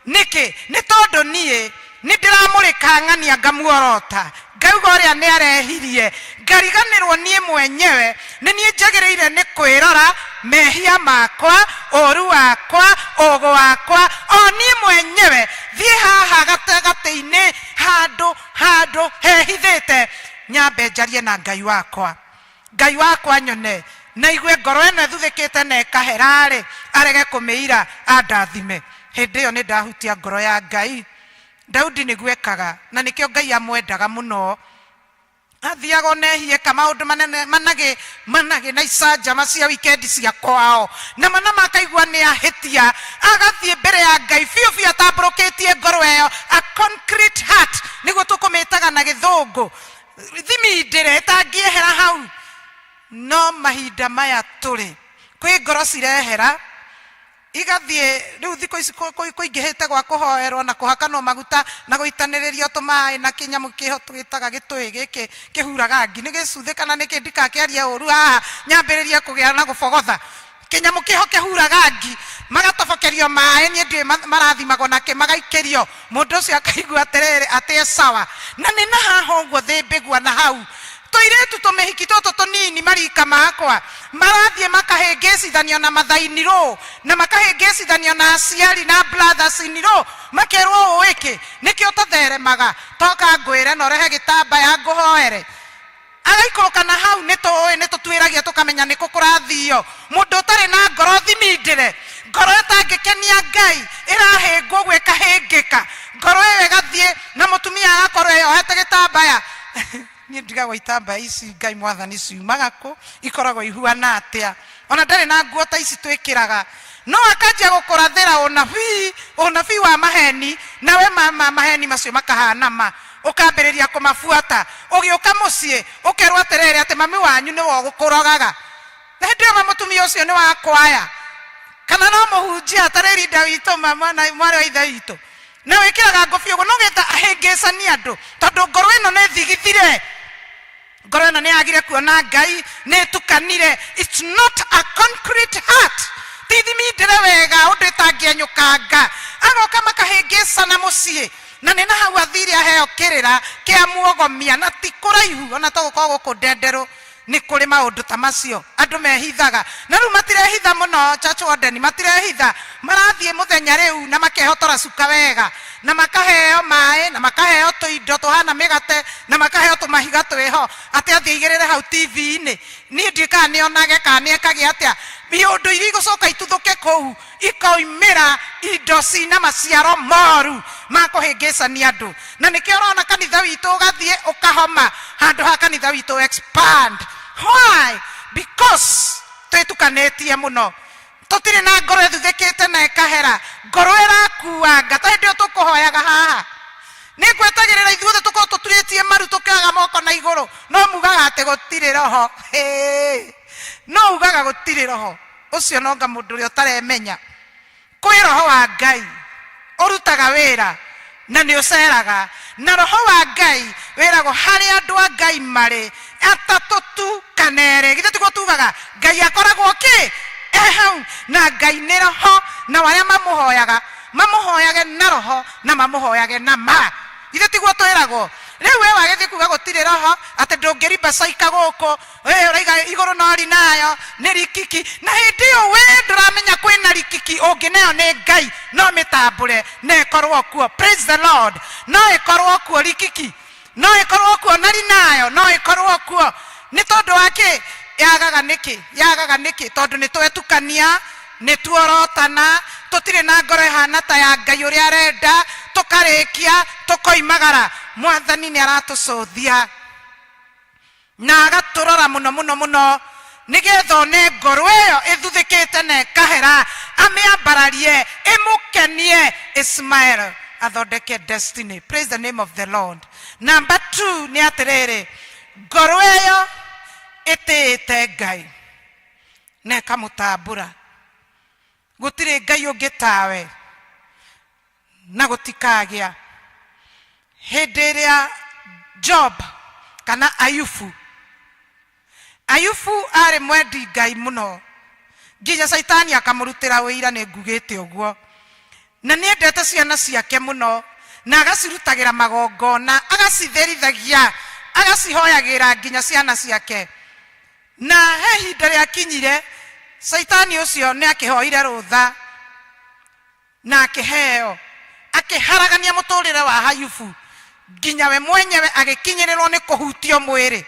[SPEAKER 13] nĩkĩ nĩ tondũ niĩ nĩ ndĩramũrĩka ng'ania ngamuorota ngauga ũrĩa nĩ arehirie ngariganĩrwo niĩ mwenyewe nĩ niĩ njagĩrĩire nĩ kwĩrora mehia makwa ũru wakwa ũgũ wakwa o niĩ mwenyewe thiĩ haha gatagatĩ-inĩ handũ handũ hehithĩte nyambe njarie na ngai wakwa ngai wakwa nyone na igue ngoro ĩno ĩthuthĩkĩte na ĩkahera-rĩ arege kũmĩira andathime hĩndĩ ĩyo nĩ ndahutia ngoro ya ngai daudi nĩguo ekaga na nĩkĩo ngai amwendaga mũno athiaga onehie ka maũndũ manene managĩ managĩ na icanjama cia wikendi cia kwao na mana makaigua nĩ ahĩtia agathiĩ mbere ya ngai biũ biũ atambũrũkĩtie ngoro ĩyo a concrete heart nĩguo tũkũmĩtaga na gĩthũngũ thimindĩre ĩtangĩehera hau no mahinda maya tũrĩ kwĩ ngoro cirehera igathiĩ rĩu thikũ ici kũingĩhĩte gwa kũhoerwo na kũhakanwo maguta na gũitanĩrĩrio tũmaĩ na kĩnyamũ kĩho tũgĩtaga gĩtũĩ gĩkĩ kĩhuraga ngi nĩ gĩcuthĩ kana nĩkĩ ndikakĩarie ũru haha nyambĩrĩrie kũgĩa na gũbogotha kĩnyamũ kĩho kĩhuraga ngi magatobokerio maĩ niĩ ndiũĩ marathimagwo nakĩ magaikĩrio mũndũ ũcio akaigua atĩrĩrĩ atĩ e sawa na nĩ na haha ũguo thĩmbĩgua na hau tũirĩtu tũmĩhiki tũtũ tũnini marika makwa marathiĩ makahĩngĩcithanio na mathainirũ na makahĩngĩcithanio na aciari na brothers inirũ makerwo ũũ ĩkĩ nĩkĩo ũtatheremaga toka ngwĩre na ũrehe gĩtambaya ngũhoere agaikũrũka na hau nĩ tũĩ nĩ tũtuĩragia tũkamenya nĩkũ kũrathio mũndũ ũtarĩ na ngoro thimindĩre ngoro ĩtangĩkenia ngai ĩrahĩngwo ũguo ĩkahĩngĩka ngoro ĩyo ĩgathiĩ na mũtumia agakorwo eyohete gĩtambaya niĩ ndigagwo itambaya ici ngai mwathani ciumaga kũ ikoragwo ihuana atĩa ona ndarĩ na nguo ta ici twĩkĩraga no akanjia gũkũrathĩra ũnabii ũnabii wa maheni nawe ma, ma, maheni macio makahana ma ũkambĩrĩria kũmabuata ũgĩũka mũciĩ ũkerwo atĩrĩrĩ atĩ mami wanyu nĩwe ũgũkũrogaga na hĩndĩ ĩyo ma mũtumia ũcio nĩ wa kwaya kana no mũhunjia atarĩ rinda witũ mwarĩ wa ithe witũ na wĩkĩraga ngũbia ũguo no getha ahĩngĩcanie andũ tondũ ngoro ĩno nĩ thigithire ngoro ĩno nĩ yagire kuona ngai nĩ ĩtukanire it's not a concrete heart ti thimindĩre wega ũndũ ĩtangĩenyũkanga agoka makahĩngĩcana mũciĩ na nĩ na hau athire aheo kĩrĩra kĩa muogomia na ti kũraihu ona to gũkorwo gũkũ ndenderũ Nĩ kũrĩ maũndũ ta macio andũ mehithaga, na rĩu matirehitha mũno, church warden, matirehitha, marathiĩ mũthenya rĩu na makehotora cuka wega, na makaheo maĩ, na makaheo tũindo tũhana mĩgate, na makaheo tũmahiga twĩho, atĩ athiĩ aigĩrĩre hau TV-inĩ. Niĩ ndiũĩ kana nĩonage kana nĩekage atĩa. Iũndũ iria igũcoka ituthũke kũu ikoimĩra indo cina maciaro moru ma kũhĩngĩcania andũ. Na nĩkĩo ũrona kanitha witũ ũgathiĩ ũkahoma handũ ha kanitha witũ expand. Why? Because twĩtukanĩtie mũno, tũtirĩ na ngoro ĩthuthĩkĩte na ĩkahera, ngoro ĩrakuanga. Ta hĩndĩ ĩyo tũkũhoyaga haha, nĩ ngwetagĩrĩra ithuothe tũkorwo tũturĩtie maru tũkĩoyaga moko na igũrũ, no mugaga atĩ gũtirĩ roho. Hĩ! No ugaga gũtirĩ roho. Ũcio nonga mũndũ ũrĩa ũtaremenya. Kwĩ roho wa Ngai ũrutaga wĩra na nĩ ũceraga, na roho wa Ngai wĩragwo harĩa andũ a Ngai marĩ atatũ tu kana erĩ. Githĩ tiguo tugaga Ngai akoragwo kĩ? E hau. Na Ngai nĩ roho, nao arĩa mamũhoyaga mamũhoyage na roho na mamũhoyage na ma. Githĩ tiguo twĩragwo? Rĩu we wagĩthiĩ kuga gũtirĩ roho, atĩ ndũngĩrimbacaika gũkũ, we ũraiga igũrũ no rinayo nĩ rikiki, na hĩndĩ ĩyo we ndũramenya kwĩna rikiki ũngĩneo nĩ Ngai no mĩtambũre na ĩkorwo kuo. Praise the Lord. No ĩkorwo kuo rikiki, no ĩkorwo kuo na rinayo no ĩkorwo kuo. Nĩ tondũ wa kĩ? Yagaga nĩkĩ? Yagaga nĩkĩ? Tondũ nĩ twetukania, nĩ tuorotana, tũtirĩ na ngoro ĩhana ta ya Ngai ũrĩa arenda, tũkarĩkia tũkoimagara. Mwathani nĩ aratũcũthia na agatũrora mũno mũno mũno, nĩgetha one ngoro ĩyo ĩthuthĩkĩte na ĩkahera, amĩambararie, ĩmũkenie, Ismael athondeke destiny. Praise the name of the Lord. Number 2 nĩ atĩrĩrĩ, ngoro ĩyo ĩtĩĩte Ngai na ĩkamũtambũra. Gũtirĩ Ngai ũngĩ tawe na gũtikagĩa. Hĩndĩ ĩrĩa Job kana Ayubu, Ayubu arĩ mwendi Ngai mũno nginya Caitani akamũrutĩra ũira, nĩ ngugĩte ũguo, na nĩ endete ciana ciake mũno na agacirutagĩra magongona, agacitherithagia, agacihoyagĩra nginya ciana ciake. Na he ihinda rĩakinyire Caitani ũcio nĩ akĩhoire rũtha na akĩheo, akĩharagania mũtũrĩre wa Ayubu nginya we mwenyewe agĩkinyĩrĩrwo nĩ kũhutio mwĩrĩ.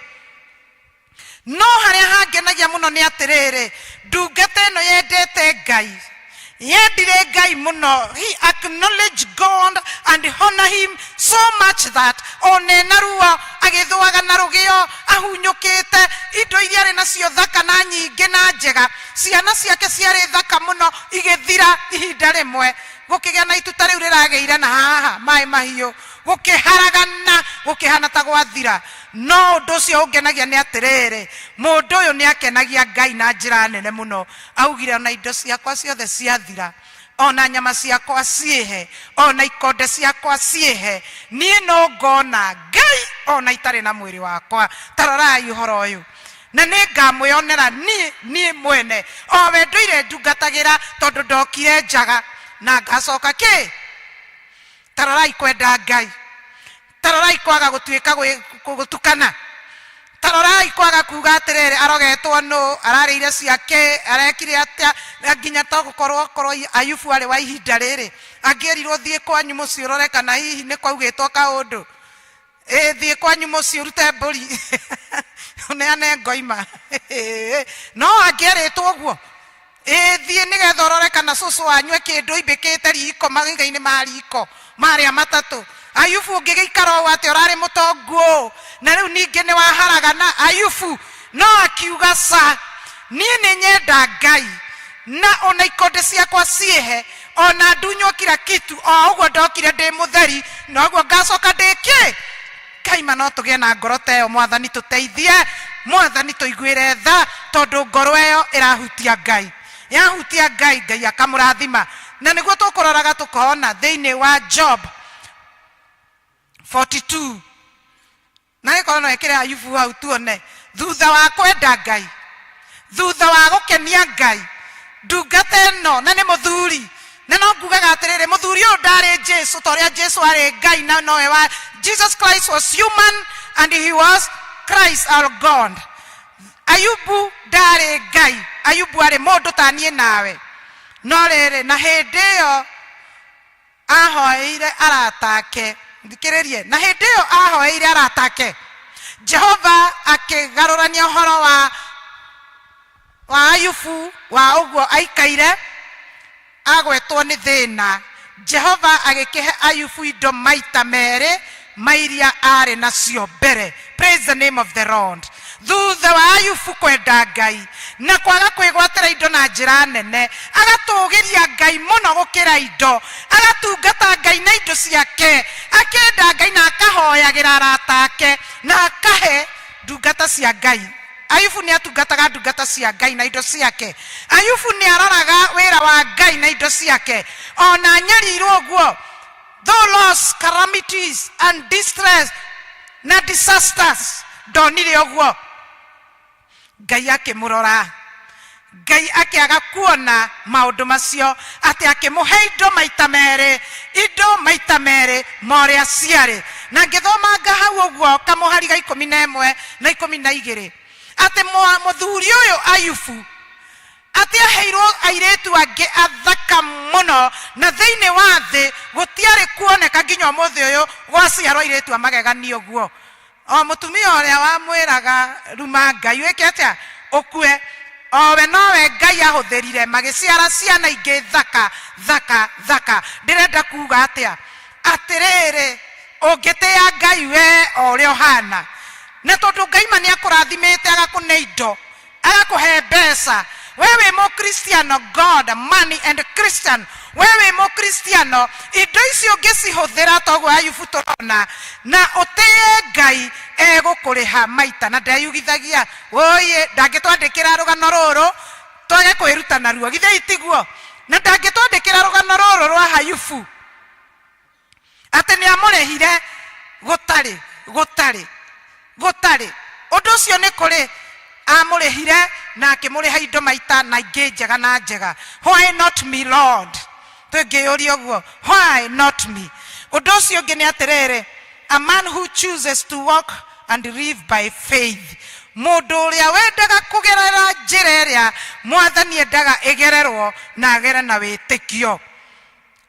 [SPEAKER 13] No harĩa hangenagia mũno nĩ atĩrĩrĩ, ndungata ĩno yendete Ngai, yendire Ngai mũno. He acknowledged God and honor him so much that ona ena ruo agĩthũaga na rũgĩo, ahunyũkĩte, indo iria arĩ nacio thaka na nyingĩ na njega, ciana ciake ciarĩ thaka mũno, igĩthira ihinda rĩmwe. Gũkĩgĩa na ituta rĩu rĩragĩire na haha maĩ mahiũ, gũkĩharagana, gũkĩhana ta gwathira. No ũndũ ũcio ũngenagia nĩ atĩrĩrĩ, mũndũ ũyũ nĩ akenagia Ngai na njĩra nene mũno. Augire ona indo ciakwa ciothe ciathira, ona nyama ciakwa ciĩhe, ona ikonde ciakwa ciĩhe, niĩ no ngona Ngai ona itarĩ na mwĩrĩ wakwa. Ta rorai ũhoro ũyũ. Na nĩ ngamwĩonera niĩ, niĩ mwene, o we ndũire ndungatagĩra, tondũ ndokire njaga na ngacoka kĩ? Ta rorai kwenda Ngai. Ta rorai kwaga gũtuĩka gũtukana. Ta rorai kwaga kuga atĩrĩrĩ, arogetwo nũ, ararĩire ciake, arekire atĩa, na nginya to gũkorwo korwo Ayubu arĩ wa ihinda rĩrĩ, angĩerirwo thiĩ kwanyu mũciĩ ũrore kana hihi nĩ kwaugĩtwo kaũndũ. Ĩ, thiĩ kwanyu mũciĩ ũrute mbũri ũneane ngoima. No angĩerĩtwo ũguo, ĩ, thiĩ nĩgetha ũrore kana cũcũ wanyu e kĩndũ oimbĩkĩte riko mahiga-inĩ ma riko marĩa matatũ. Ayubu ũngĩgĩikara ũũ atĩa, ũrarĩ mũtongu ũũ na rĩu ningĩ nĩ waharagana. Ayubu no akiuga ca, niĩ nĩ nyenda Ngai na ona ikonde ciakwa ciĩhe, ona ndunywo kila kitu, o ũguo ndokire ndĩ mũtheri noguo ngacoka ndĩ kĩ. Kaima no tũgĩe na ngoro ta ĩyo. Mwathani tũteithie, Mwathani tũiguĩre tha, tondũ ngoro ĩyo ĩrahutia Ngai. Yahutia Ngai, Ngai akamũrathima. Na nĩguo tũkũroraga tũkona thĩinĩ wa Job 42. Na gĩkorwo no ĩkĩre Ayubu hau tuone, thutha wa kwenda Ngai, thutha wa gũkenia Ngai, ndungata ĩno na nĩ mũthuri, na no ngugaga atĩrĩrĩ, mũthuri ũyũ ndarĩ Jesu ta ũrĩa Jesu arĩ Ngai na nowe wa Jesus Christ was human and he was Christ our God. Ayubu ndarĩ Ngai, Ayubu arĩ mũndũ ta niĩ nawe. No rĩrĩ, na hĩndĩ ĩyo ahoeire arata ake, thikĩrĩrie, na hĩndĩ ĩyo ahoeire arata ake, Jehova akĩgarũrania ũhoro wa wa Ayubu wa ũguo aikaire agwetwo nĩ thĩna. Jehova agĩkĩhe Ayubu indo maita merĩ ma iria aarĩ nacio mbere. Praise the name of the Lord. Thutha wa Ayubu kwenda Ngai na kwaga kwĩgwatĩra indo na njĩra nene, agatũgĩria Ngai mũno gũkĩra indo, agatungata Ngai na indo ciake, akenda Ngai na akahoyagĩra arata ake na akahe ndungata cia Ngai. Ayubu nĩ atungataga ndungata cia Ngai na indo ciake. Ayubu nĩ aroraga wĩra wa Ngai na indo ciake. Ona anyarirwo ũguo, though loss, calamities and distress na disasters, ndonire ũguo. Ngai akĩmũrora. Ngai akĩaga kuona maũndũ macio atĩ akĩmũhe indo maita merĩ, indo maita merĩ ma ũrĩa ciarĩ. Na ngĩthomanga hau ũguo kamũhari ga 11 na 12 atĩ mũthuri ũyũ Ayubu atĩ aheirwo airĩtu angĩ athaka mũno, na thĩinĩ wa thĩ gũtiarĩ kuoneka nginya ũmũthĩ ũyũ gwaciarwo airĩtu a magegania ũguo. O mũtumia ũrĩa wamwĩraga ruma Ngai wĩke atĩa? Ũkue. Owe nowe Ngai ahũthĩrire magĩciara ciana ingĩ thaka thaka thaka. Ndĩrenda kuga atĩa? Atĩrĩrĩ, ũngĩtĩa Ngai we o ũrĩa ũhana, na tondũ Ngai ma nĩakũrathimĩte agakũne indo, agakũhe mbeca, we wĩ mũkristiano, God, money and Christian, we wĩ mũkristiano, indo icio ũngĩcihũthĩra toguo Ayubu tũrona, na ũtĩe Ngai, egũkũrĩha maita. Na ndeyugithagia, wũi, ndangĩtwandĩkĩra rũgano rũrũ twage kwĩruta naruo, githĩ tiguo? Na ndangĩtwandĩkĩra rũgano rũrũ rwa Ayubu atĩ nĩ amũrĩhire gũtarĩ gũtarĩ gũtarĩ. Ũndũ ũcio nĩ kũrĩ amũrĩhire na akĩmũrĩha indo maita na ingĩ njega na njega. Why not me, Lord? Tũngĩyũria ũguo, why not me? Ũndũ ũcio ũngĩ nĩ atĩrĩrĩ, a man who chooses to walk and live by faith, mũndũ ũrĩa wendaga kũgerera njĩra ĩrĩa Mwathani endaga ĩgererwo na agere na wĩtĩkio.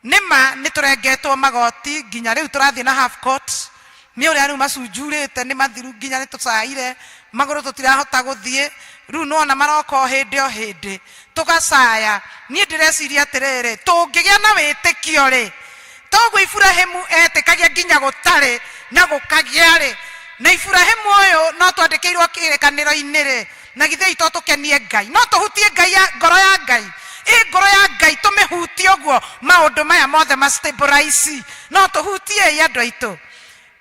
[SPEAKER 13] Nĩ ma nĩ tũrengetwo magoti nginya rĩu tũrathiĩ na half court, nĩ ũrĩa rĩu macunjurĩte nĩ mathiru nginya nĩ tũcaire, magũrũ tũtirahota gũthiĩ, rĩu nĩwona maroka o hĩndĩ o hĩndĩ, tũgacaya. Niĩ ndĩreciria atĩrĩrĩ, tũngĩgĩa na wĩtĩkio rĩ, toguo Iburahĩmu etĩkagia nginya gũtarĩ na gũkagĩa rĩ, na Iburahĩmu ũyũ no twandĩkĩirwo kĩrĩkanĩro-inĩ rĩ, na githĩ to tũkenie Ngai? No tũhutie Ngai ya, ngoro ya Ngai? Ĩ ngoro ya Ngai tũmĩhutie ũguo maũndũ maya mothe ma stabilize? No tũhutie ĩ andũ aitũ?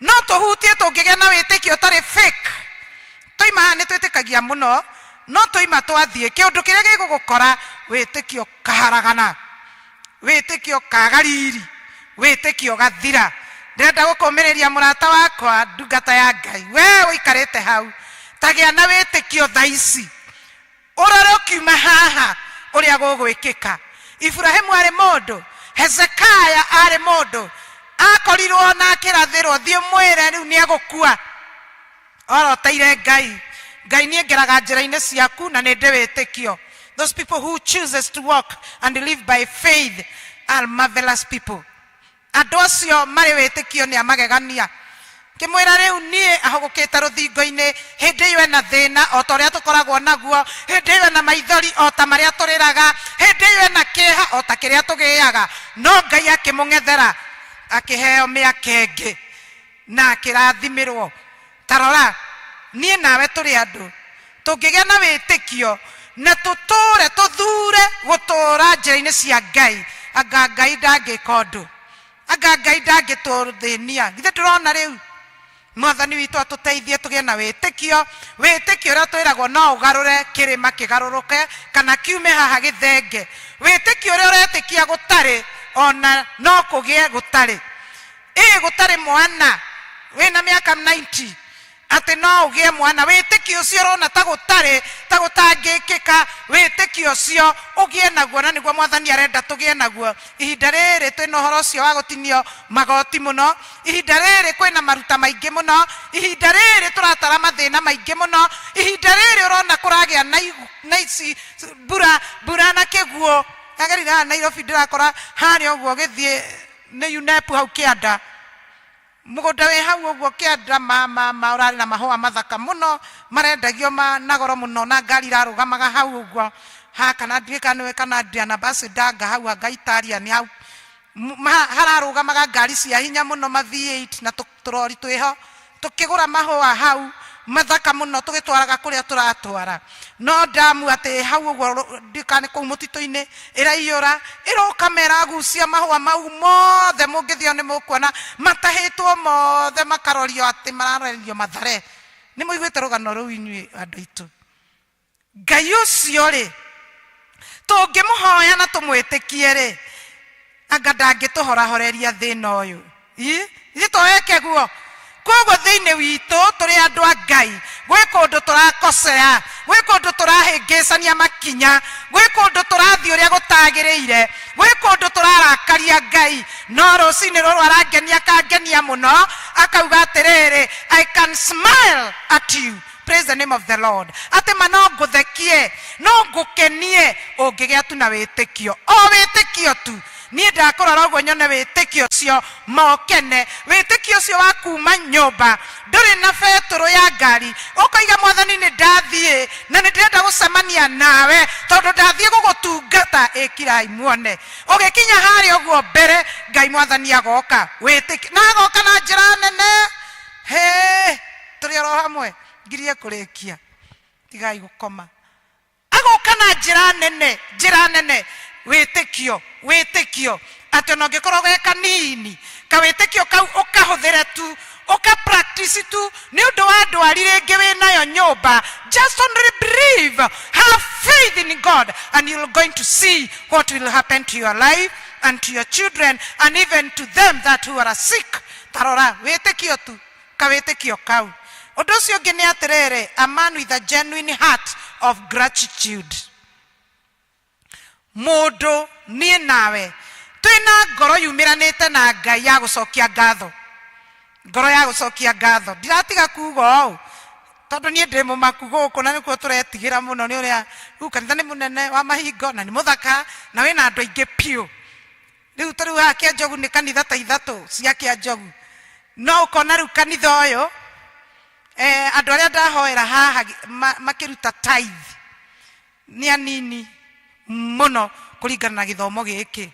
[SPEAKER 13] No tũhutie tũngĩgĩa na wĩtĩkio ũtarĩ fake? Twaima haha nĩ twĩtĩkagia mũno, no twaima twathiĩ, kĩũndũ kĩrĩa gĩgũgũkora, wĩtĩkio ũkaharagana, wĩtĩkio ũkaga riri, wĩtĩkio ũgathira. Ndĩrenda gũkũmĩrĩria mũrata wakwa, ndungata ya Ngai, we ũikarĩte hau, tagĩa na wĩtĩkio thaa ici, ũrore ũkiuma haha ũrĩa gũgwĩkĩka. Iburahĩmu arĩ mũndũ, Hezekiah arĩ mũndũ, akorirwo na akĩrathĩrwo, thiĩ mwĩre rĩu nĩ egũkua. Oroteire Ngai, Ngai niĩ ngeraga njĩra-inĩ ciaku na nĩ ndĩ wĩtĩkio. Those people who chooses to walk and live by faith are marvelous people. Andũ acio marĩ wĩtĩkio nĩ amagegania. Ngĩmwĩra rĩu niĩ ahũgũkĩte rũthingo-inĩ, hĩndĩ ĩyo ena thĩna o ta ũrĩa tũkoragwo naguo, hĩndĩ ĩyo ena maithori o ta marĩa tũrĩraga, hĩndĩ ĩyo ena kĩeha o ta kĩrĩa tũgĩaga, no Ngai akĩmũng'ethera akĩheo mĩaka ĩngĩ na akĩrathimĩrwo. Ta rora, niĩ nawe tũrĩ andũ, tũngĩgĩa na wĩtĩkio na tũtũũre tũthuure gũtũũra njĩra-inĩ cia Ngai, anga Ngai ndangĩka ũndũ? Anga Ngai ndangĩtũthĩnia? Githĩ ndũrona rĩu? Mwathani witũ atũteithie tũgĩe na wĩtĩkio, wĩtĩkio ũrĩa twĩragwo no ũgarũre kĩrĩma kĩgarũrũke kana kiume haha gĩthenge. Wĩtĩkio ũrĩa ũretĩkia gũtarĩ ona no kũgĩe gũtarĩ. Ĩ gũtarĩ mwana wĩna mĩaka 90 atĩ no ũgĩe mwana, wĩtĩkio ũcio ũrona ta gũtarĩ, ta gũtangĩkĩka, wĩtĩkio ũcio ũgĩe naguo, na nĩguo Mwathani arenda tũgĩe naguo. Ihinda rĩrĩ twĩna ũhoro ũcio wa gũtinio magoti mũno, ihinda rĩrĩ kwĩna maruta maingĩ mũno, ihinda rĩrĩ tũratara mathĩna maingĩ mũno, ihinda rĩrĩ ũrona kũragĩa ici mbura mbura na kĩguũ yagerire haha Nairobi ndĩrakora harĩa ũguo gĩthiĩ nĩ UNEP hau kĩanda mũgũnda wĩ hau ũguo kĩanda ma ma ma ũrarĩ na mahũa mathaka mũno marendagio ma na goro mũno na ngari irarũgamaga hau ũguo ha kana ndiũĩ kana nĩwe kana Adrian ambassador anga hau anga Italian hau Hararũgamaga ngari cia hinya mũno ma V8 na tũrori twĩho tũkĩgũra mahũa hau mathaka mũno tũgĩtwaraga kũrĩa tũratwara no ndamu atĩ hau ũguo ndiũĩ kana nĩ kũu mũtitũ-inĩ ĩraiyũra ĩroka ma ĩragucia mahũa mau mothe mũngĩthiĩ nĩ mũkuona matahĩtwo mothe makarorio atĩ mararorio mathare nĩ mũiguĩte rũgano rũu inyuĩ andũ aitũ Ngai ũcio rĩ, tũngĩmũhoya na tũmwĩtĩkie rĩ, anga ndangĩtũhorahoreria thĩna ũyũ? Ĩ, ithuĩ to eke guo? Koguo thĩinĩ witũ tũrĩ andũ a Ngai, gwĩ kũndũ tũrakosea, gwĩ kũndũ tũrahĩngĩcania makinya, gwĩ kũndũ tũrathiĩ ũrĩa gũtagĩrĩire, gwĩ kũndũ tũrarakaria Ngai. No rũcinĩ rũrũ arangenia akangenia mũno, akauga atĩrĩrĩ, I can smile at you. Praise the name of the Lord. Atĩ ma no ngũthekie, no ngũkenie ũngĩgĩa tu na wĩtĩkio. O wĩtĩkio tu. Niĩ ndakũrora ũguo nyone wĩtĩkio ũcio ma ũkene. Wĩtĩkio ũcio wa kuma nyũmba ndũrĩ na betũrũ ya ngari, ũkoiga Mwathani nĩ ndathiĩ na nĩ ndĩrenda gũcemania nawe tondũ ndathiĩ gũgũtungata. Ĩ kirai muone. Ũgĩkinya harĩa ũguo mbere Ngai Mwathani agoka. Wĩtĩkio. Na agoka na njĩra nene. Hĩ! Tũrĩ oro hamwe ngirie kũrĩkia tigai gũkoma agoka na njĩra nene njĩra nene wĩtĩkio wĩtĩkio atĩ ona ũngĩkorwo ge kanini kawĩtĩkio kau ũkahũthĩre tu ũka practice tu nĩ ũndũ wa ndwari rĩngĩ wĩ nayo nyũmba just only believe have faith in God and you're going to see what will happen to your life and to your children and even to them that who are sick tarora wĩtĩkio tu kawĩtĩkio kau. Ũndũ ũcio ũngĩ nĩ atĩrĩrĩ, a man with a genuine heart of gratitude. Mũndũ niĩ nawe twĩna ngoro yumĩranĩte na Ngai ya gũcokia ngatho, ngoro ya gũcokia ngatho. Ndiratiga kuga ũũ tondũ niĩ ndĩ mũmaku gũkũ na nĩkuo tũretigĩra mũno nĩ ũrĩa rĩu kanitha nĩ mũnene wa mahingo na nĩ mũthaka na wĩna andũ aingĩ piũ. Rĩu ta rĩu haha Kĩanjogu nĩ kanitha ta ithatũ cia Kĩanjogu. No ũkona rĩu kanitha ũyũ eh, andũ arĩa ndahoera haha makĩruta tithe nĩ anini mũno kũringana na gĩthomo gĩkĩ.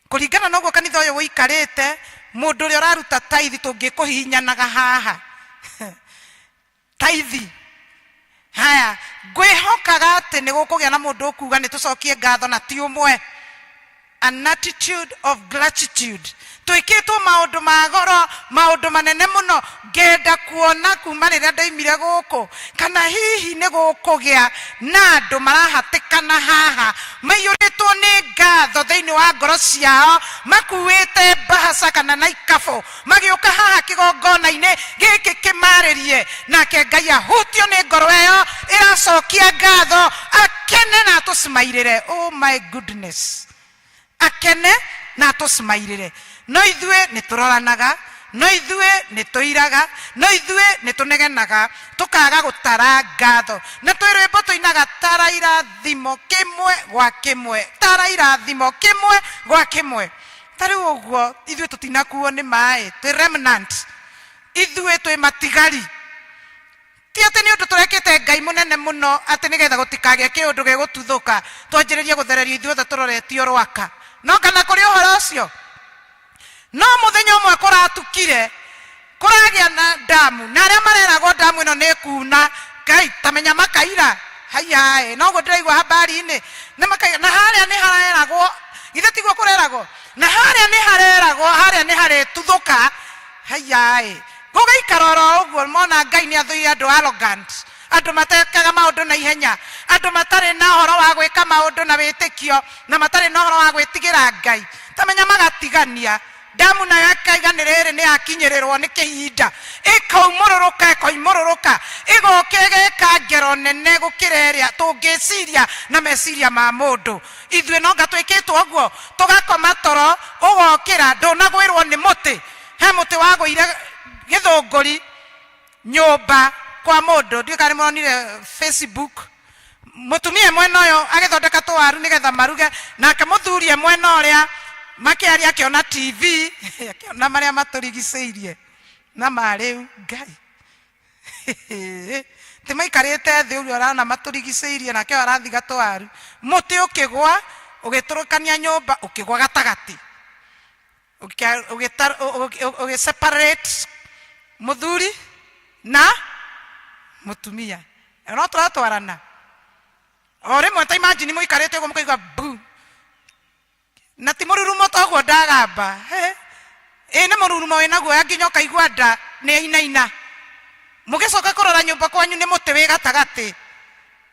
[SPEAKER 13] Kũringana na ũguo kanitha ũyũ ũikarĩte, mũndũ ũrĩa ũraruta tithe tũngĩkũhihinyanaga haha Taithi. Haya, ngwĩhokaga atĩ nĩ gũkũgĩa na mũndũ ũkuga nĩ tũcokie ngatho na ti ũmwe. An attitude of gratitude. Twĩkĩtwo maũndũ ma goro, maũndũ manene mũno, ngenda kuona kuma rĩrĩa ndoimire gũkũ, kana hihi nĩ gũkũgĩa na andũ marahatĩkana haha, maiyũrĩtwo nĩ ngatho thĩinĩ wa ngoro ciao, makuĩte mbahaca kana na ikabũ, Magĩũka haha kĩgongona-inĩ gĩkĩ kĩmarĩrie, nake Ngai ahutio nĩ ngoro ĩyo ĩracokia ngatho, akene na atũcimairĩre. Oh my goodness. Akene na atũcimairĩre. No ithuĩ nĩ tũroranaga, no ithuĩ nĩ tũiraga, no ithuĩ nĩ tũnegenaga, tũkaga gũtara ngatho. Na twĩ rwĩmbo tũinaga tara irathimo kĩmwe gwa kĩmwe, tara irathimo kĩmwe gwa kĩmwe. Ta rĩu ũguo ithuĩ tũtinakuo nĩ maĩ, twĩ remnant, ithuĩ twĩ matigari. Ti atĩ nĩ ũndũ tũrekĩte Ngai mũnene mũno atĩ nĩgetha gũtikagĩe kĩũndũ gĩgũtuthũka twanjĩrĩrie gũthererio ithuothe tũroretio rwaka. No kana kũrĩ ũhoro ũcio? No mũthenya ũmwe kũratukire, kũragĩa na ndamu, na arĩa mareragwo ndamu ĩno nĩ ĩkuna, Ngai ta menya makaira, haiya ĩ, noguo ndĩraigua habari-inĩ, nĩ makaira, na harĩa nĩ hareragwo, githĩ tiguo kũreragwo? Na harĩa nĩ hareragwo, harĩa nĩ harĩtuthũka, haiya ĩ, gũgaikara oro ũguo, mona Ngai nĩ athũire andũ arrogant, andũ matekaga maũndũ na ihenya, andũ matarĩ na ũhoro wa gwĩka maũndũ na wĩtĩkio, na matarĩ na ũhoro wa gwĩtigĩra Ngai, ta menya magatigania. Ndamu nayo ĩkaiga nĩ rĩrĩ nĩ yakinyĩrĩrwo nĩ kĩhinda, ĩkaumũrũrũka, ĩkoimũrũrũka, ĩgoka ĩgeka ngero nene gũkĩra ĩrĩa tũngĩciria na meciria ma mũndũ. Ithuĩ no anga twĩkĩtwo ũguo? Tũgakoma toro, ũgokĩra, ndũnagwĩrwo nĩ mũtĩ. He mũtĩ wagũire gĩthũngũri nyũmba kwa mũndũ, ndiũĩ kana nĩ mũronire Facebook. Mũtumia mwena ũyũ agĩthondeka tũwaru nĩgetha maruge, nake mũthuri e mwena ũrĩa makĩaria akĩona TV, akĩona marĩa matũrigicĩirie na marĩu. Ngai ti maikarĩte thĩ ũguo arona matũrigicĩirie, nake ũyũ arathiga tũwaru. Mũtĩ ũkĩgwa ũgĩtũrũkania nyũmba, ũkĩgwa gatagatĩ, ũgĩ separate mũthuri na mũtumia. No tũratwarana o rĩmwe, ta imagine mũikarĩte ũguo mũkaigua bu, na ti mũrurumo ta ũguo ndagamba. Ĩ nĩ mũrurumo wĩna guoya nginya ũkaigua nda nĩ yainaina. Mũgĩcoka kũrora nyũmba kwanyu nĩ mũtĩ wĩ gatagatĩ,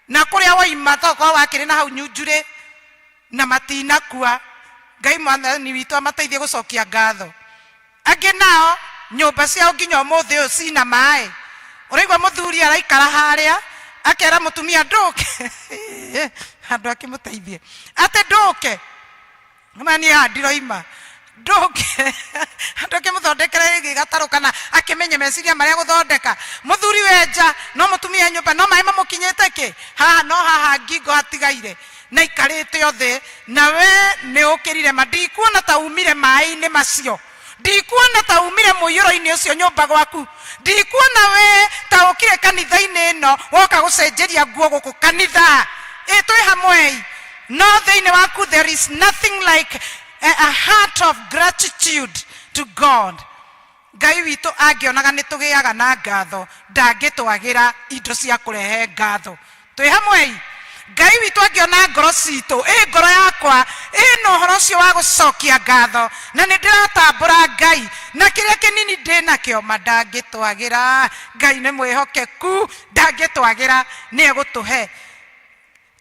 [SPEAKER 13] na kũrĩa waima tokorwo wakĩrĩ na hau nyunjurĩ na matinakua. Ngai Mwathani witũ amateithie gũcokia ngatho. Angĩ nao nyũmba ciao nginya ũmũthĩ ũyũ cina maĩ. Ũraigua mũthuri araikara harĩa akera mũtumia ndũke, handũ akĩmũteithie atĩ ndũke ma niĩ haha ndiroima, ndũke handũ akĩmũthondekera gĩgatarũ kana akĩmenye meciria marĩa gũthondeka. Mũthuri wenja no mũtumia nyũmba no maĩ mamũkinyĩte kĩ haha, no haha ngingo hatigaire na ikarĩte othe, na we nĩ ũkĩrire ma. Ndikuona ta umire maĩ-inĩ macio, ndikuona ta umire mũiyũro-inĩ ũcio nyũmba gwaku, ndikuona we ta ũkire kanitha-inĩ ĩno woka gũcenjeria nguo gũkũ kanitha. Ĩ twĩ hamwe, no thĩinĩ waku there is nothing like a heart of gratitude to God. Ngai witũ angĩonaga nĩ tũgĩaga na ngatho, ndangĩtwagĩra indo cia kũrehe ngatho. Twĩ hamwe. Ngai witũ angĩona ngoro citũ, ĩ ngoro yakwa ĩna ũhoro ũcio wa gũcokia ngatho, na nĩ ndĩratambũra Ngai na kĩrĩa kĩnini ndĩ nakĩo, ma ndangĩtwagĩra. Ngai nĩ mwĩhokeku, ndangĩtwagĩra, nĩ egũtũhe.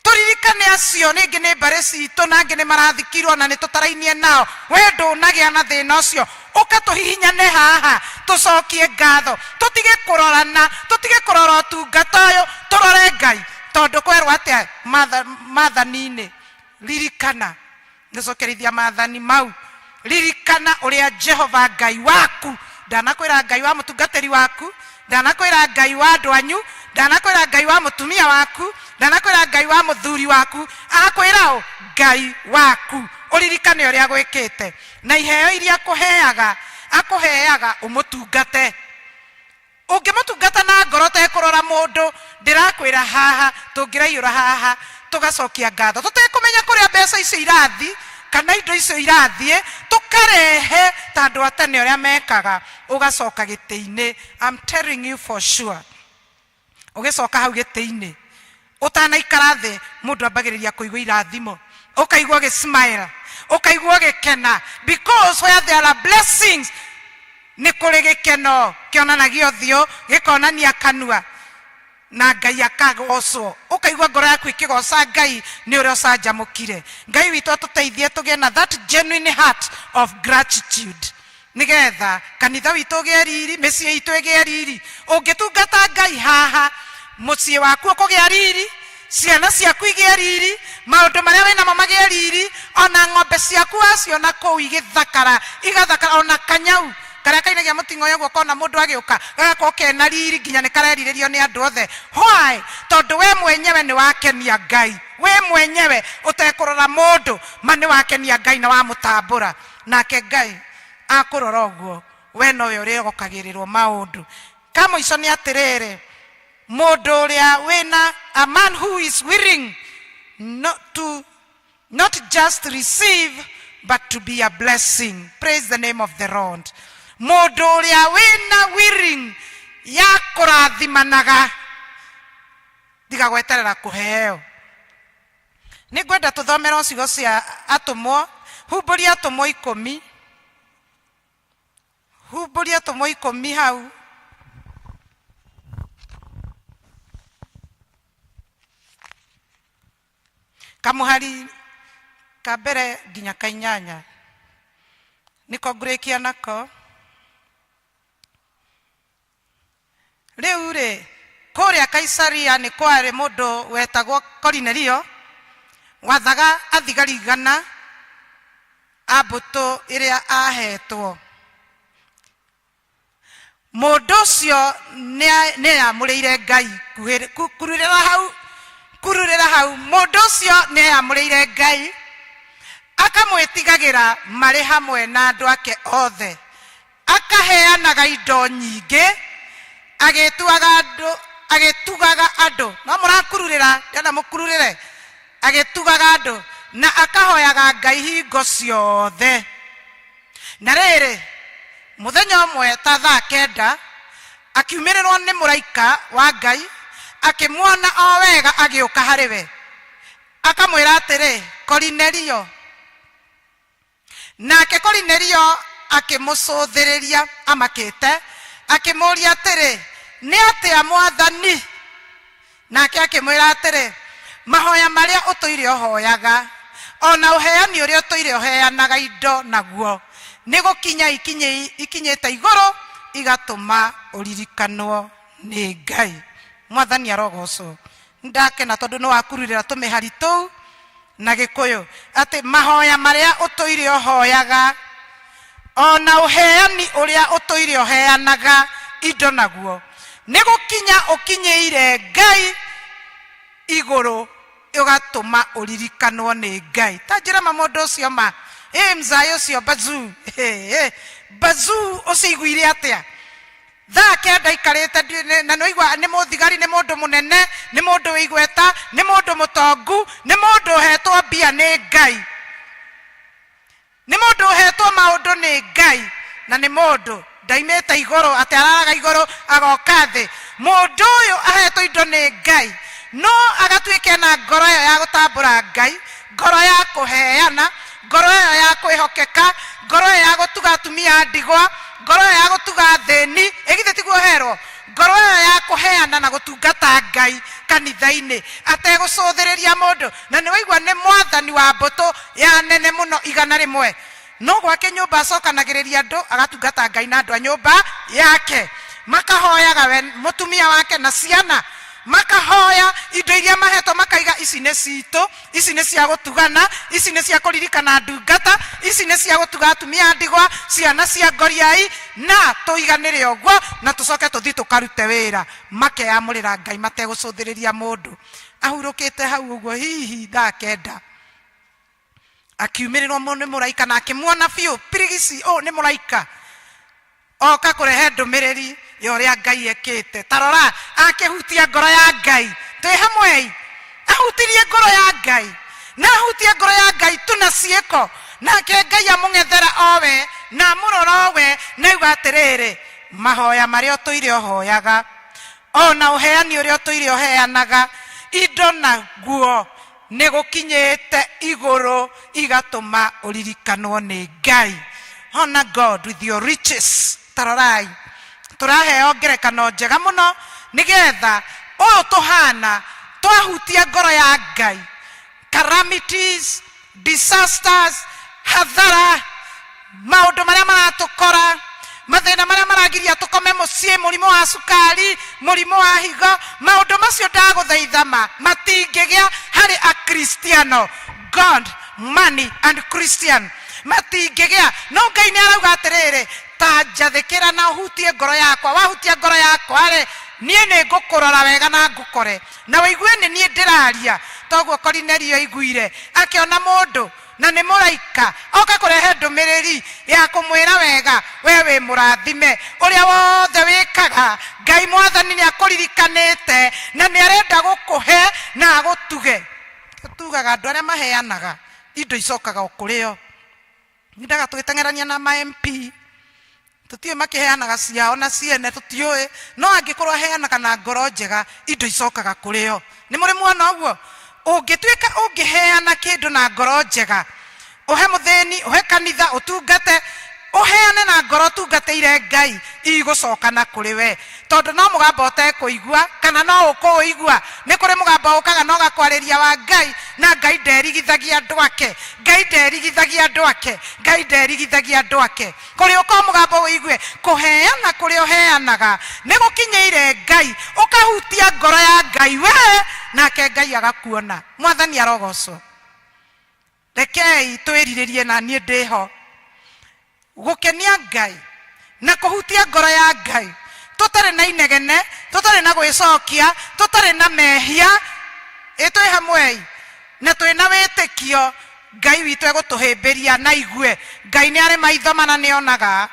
[SPEAKER 13] Tũririkane acio rĩngĩ nĩ mbarĩ citũ na angĩ nĩ marathikirwo na nĩ tũtarainie nao. We ndũnagĩa na thĩna ũcio, ũka tũhihinyane haha tũcokie ngatho, tũtige kũrorana, tũtige kũrora ũtungata ũyũ, tũrore Ngai. Tondũ kwerwo atĩa maathani-inĩ? Ririkana, gĩcokerithia maathani mau, ririkana ũrĩa Jehova Ngai waku, ndanakwĩra Ngai wa mũtungatĩri waku, ndanakwĩra Ngai wa andũ anyu, ndanakwĩra Ngai wa mũtumia waku, ndanakwĩra Ngai wa mũthuri waku, akwĩra ũ Ngai waku. Ũririkane ũrĩa gwĩkĩte na iheo iria akũheaga, akũheaga ũmũtungate. Ũngĩmũtungata na ngoro ũtekũrora mũndũ, ndĩrakwĩra haha tũngĩraiyũra haha tũgacokia ngatho tũtekũmenya kũrĩa mbeca icio irathiĩ kana indo icio irathiĩ, tũkarehe ta andũ a tene ũrĩa mekaga, ũgacoka gĩtĩ-inĩ. I'm telling you for sure, ũgĩcoka hau gĩtĩ-inĩ ũtanaikara thĩ, mũndũ ambagĩrĩria kũigua irathimo, ũkaigua ũgĩ smile, ũkaigua ũgĩkena, because where there are blessings nĩ kũrĩ gĩkeno kĩonanagia ũthiũ, gĩkonania kanua, na Ngai akagocwo. Ũkaigua ngoro yaku ĩkĩgoca Ngai nĩ ũrĩa ũcanjamũkire. Ngai witũ atũteithie tũgĩe na that genuine heart of gratitude, nĩgetha kanitha witũ ũgĩe riri, mĩciĩ itũ ĩgĩe riri. Ũngĩtungata Ngai haha, mũciĩ waku ũkũgĩa riri, ciana ciaku igĩe riri, maũndũ marĩa wĩnamo magĩe riri, ona ng'ombe ciaku waciona kũu igĩthakara, igathakara, ona kanyau karĩa kainagia mũting'oe ũguo kona mũndũ agĩũka gagakorwo kena riri nginya nĩ karerirĩrio nĩ andũ othe. Why? Tondũ we mwenyewe nĩ wakenia Ngai, we mwenyewe ũtekũrora mũndũ, ma nĩ wakenia Ngai na wamũtambũra, nake Ngai akũrora ũguo, we nowe ũrĩgokagĩrĩrwo maũndũ. Ka mũico nĩ atĩrĩrĩ, mũndũ ũrĩa wĩna, a man who is willing not to not just receive but to be a blessing. Praise the name of the Lord. Mũndũ ũrĩa wĩna willing ya kũrathimanaga, tiga gweterera kũheo. Nĩ ngwenda tũthomere ciugo cia atũmwo, humbũria atũmwo 10, humbũria atũmwo 10 hau. Kamũhari ka mbere nginya ka inyanya nĩko ngũrĩkia nako. Rĩu rĩ, kũrĩa Kaisaria nĩ kwarĩ mũndũ wetagwo Korinelio, wathaga athigari 100 a mbũtũ ĩrĩa aheetwo. Mũndũ ũcio nĩ eyamũrĩire Ngai. Kururĩra hau, kururĩra hau. Mũndũ ũcio nĩ eyamũrĩire Ngai, akamwĩtigagĩra marĩ hamwe na andũ ake othe, akaheanaga indo nyingĩ, agĩtuaga andũ, agĩtugaga andũ. No mũrakururĩra, ndĩrenda mũkururĩre. Agĩtugaga andũ na akahoyaga Ngai hingo ciothe. Na rĩrĩ, mũthenya ũmwe ta thaa kenda, akiumĩrĩrwo nĩ mũraika wa Ngai, akĩmuona o wega agĩũka harĩ we, akamwĩra atĩrĩ, Korinelio. Nake Korinelio akĩmũcũthĩrĩria amakĩte, akĩmũũria atĩrĩ, Nĩ atĩa, Mwathani? Nake akĩmwĩra atĩrĩ, Mahoya marĩa ũtũire ũhoyaga, o na ũheani ũrĩa ũtũire ũheanaga indo naguo, nĩ gũkinya ikinyĩte igũrũ, igatũma ũririkanwo nĩ Ngai. Mwathani arogocwo. Nĩndakena tondũ nĩwakururĩra tũmĩhari tũu na Gĩkũyũ, atĩ mahoya marĩa ũtũire ũhoyaga, o na ũheani ũrĩa ũtũire ũheanaga indo naguo, nĩ gũkinya ũkinyĩire Ngai igũrũ, ũgatũma ũririkanwo nĩ Ngai. Ta njĩra ma mũndũ ũcio ma, ĩ mzai ũcio bazuu, ĩ bazuu ũcio aiguire atĩa? Thaa kenda aikarĩte ndi-, nĩ-, na nĩwaigua nĩ mũthigari, nĩ mũndũ mũnene, nĩ mũndũ wĩ igweta, nĩ mũndũ mũtongu, nĩ mũndũ ũhetwo mbia nĩ Ngai, nĩ mũndũ ũhetwo maũndũ nĩ Ngai, na nĩ mũndũ ndaimĩte igũrũ atĩ araraga igũrũ agoka thĩ. Mũndũ ũyũ ahetwo indo nĩ Ngai, no agatuĩka ena ngoro ĩyo ya gũtambũra Ngai, ngoro ya kũheana, ngoro ĩyo ya kwĩhokeka, ngoro ĩyo ya gũtuga atumia a ndigwa, ngoro ĩyo ya gũtuga athĩni, ĩ githĩ tiguo ũherwo? Ngoro ĩyo ya kũheana na gũtungata Ngai kanitha-inĩ ategũcũthĩrĩria mũndũ. Na nĩ waigua nĩ mwathani wa mbũtũ ya nene mũno 100. No gwake nyũmba acokanagĩrĩria andũ agatungata Ngai na andũ a nyũmba yake. Makahoyaga we mũtumia wake na ciana, makahoya indo iria mahetwo makaiga ici nĩ citũ, ici nĩ cia gũtugana, ici nĩ cia kũririkana ndungata, ici nĩ cia gũtuga atumia a ndigwa, ciana cia ngoriai, na tũiganĩre ũguo na tũcoke tũthiĩ tũkarute wĩra. Makeyamũrĩra Ngai mategũcũthĩrĩria mũndũ. Ahurũkĩte hau ũguo hihi thaa kenda, akiumĩrĩrwo nĩ mũraika na akĩmuona biũ pirigici, ũũ nĩ mũraika oka kũrehe ndũmĩrĩri ya ũrĩa Ngai ekĩte. Ta rora, akĩhutia ngoro ya Ngai. Twĩ hamwe-i? Ahutirie ngoro ya Ngai, na ahutia ngoro ya Ngai tu na ciĩko, nake Ngai amũng'ethera o we na amũrora o we, na auga atĩrĩrĩ, mahoya marĩa ũtũire ũhoyaga, o na ũheani ũrĩa ũtũire ũheanaga indo naguo, nĩ gũkinyĩte igũrũ, igatũma ũririkanwo nĩ Ngai. Honor God with your riches. Ta rorai, tũraheo ngerekano njega mũno nĩgetha ũyũ tũhana twahutia ngoro ya Ngai, calamities, disasters, hathara, maũndũ marĩa maratũkora, mathĩna marĩa maragiria tũkome mũciĩ, mũrimũ wa cukari, mũrimũ wa higo, maũndũ macio ndagũthaitha ma matingĩgĩa harĩ Akristiano. God, money and Christian matingĩgĩa. No Ngai nĩ arauga atĩrĩrĩ, ta njathĩkĩra na ũhutie ngoro yakwa. Wahutia ngoro yakwa-rĩ, niĩ nĩ ngũkũrora wega na ngũkore, na ũigue nĩ niĩ ndĩraria. Toguo Korinelio aiguire akĩona mũndũ na nĩ mũraika oka kũrehe ndũmĩrĩri ya kũmwĩra wega, we wĩ mũrathime, ũrĩa wothe wĩkaga Ngai Mwathani nĩ akũririkanĩte na nĩ arenda gũkũhe na agũtuge. Tugaga andũ arĩa maheanaga indo icokaga o kũrĩ o. Nyendaga tũgĩteng'erania na ma MP, tũtiũĩ makĩheanaga ciao na ciene, tũtiũĩ, no angĩkorwo aheanaga na ngoro njega, indo icokaga kũrĩ o. Nĩ mũrĩ muona ũguo? Ũngĩtuĩka ũngĩheana kĩndũ na ngoro njega, ũhe mũthĩni, ũhe kanitha, ũtungate, ũheane na ngoro ũtungatĩire Ngai, igũcoka na kũrĩ we. Tondũ no mũgambo ũtekũigua, kana no ũkũũigua. Nĩ kũrĩ mũgambo ũkaga na ũgakwarĩria wa Ngai, na Ngai nderigithagia andũ ake. Ngai nderigithagia andũ ake. Ngai nderigithagia andũ ake. Kũrĩ ũka mũgambo ũigue, kũheana kũrĩa ũheanaga nĩ gũkinyĩire Ngai, ũkahutia ngoro ya Ngai we, nake Ngai agakuona. Mwathani arogocwo. Rekei twĩrirĩrie na niĩ ndĩho gũkenia Ngai na kũhutia ngoro ya Ngai, tũtarĩ na inegene, tũtarĩ na gwĩcokia, tũtarĩ na mehia. Ĩ twĩ hamwe-i? Na twĩna wĩtĩkio Ngai witũ egũtũhĩmbĩria na igue. Ngai nĩ arĩ maitho mana nĩ onaga,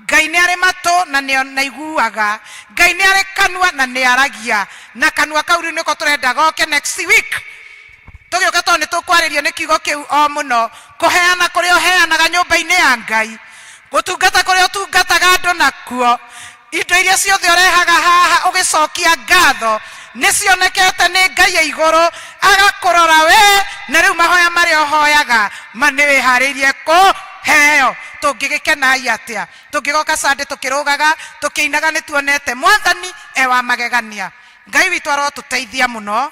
[SPEAKER 13] Ngai nĩ arĩ matũ na nĩ aiguaga, Ngai nĩ arĩ kanua na nĩ aragia, na kanua kau rĩu nĩko tũrenda goke next week tũgĩũka, tondũ nĩ tũkwarĩrio nĩ kiugo kĩu o mũno, kũheana kũrĩa ũheanaga nyũmba-inĩ ya Ngai, gũtungata kũrĩa ũtungataga andũ nakuo, indo iria ciothe ũrehaga haha ũgĩcokia ngatho nĩ cionekete nĩ Ngai ya igũrũ, agakũrora we, na rĩu mahoya marĩa ũhoyaga ma nĩ wĩharĩirie kũheo. Tũngĩgĩkenai atĩa tũngĩgoka Sunday tũkĩrũgaga tũkĩinaga? Nĩ tuonete Mwathani e wa magegania. Ngai witũ arotũteithia mũno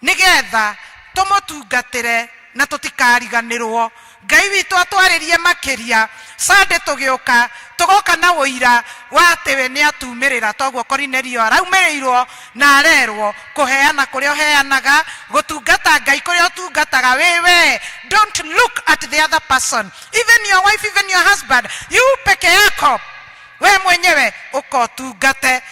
[SPEAKER 13] nĩgetha tũmũtungatĩre na tũtikariganĩrwo. Ngai witũ atwarĩrie makĩria Sunday tũgĩũka, tũgoka na ũira wa atĩ we nĩ atumĩrĩra, toguo Korinelio araumĩrĩirwo na arerwo kũheana kũrĩa ũheanaga, gũtungata Ngai kũrĩa ũtungataga wĩ we. Don't look at the other person, even your wife, even your husband, you peke yako, we mwenyewe ũkotungate,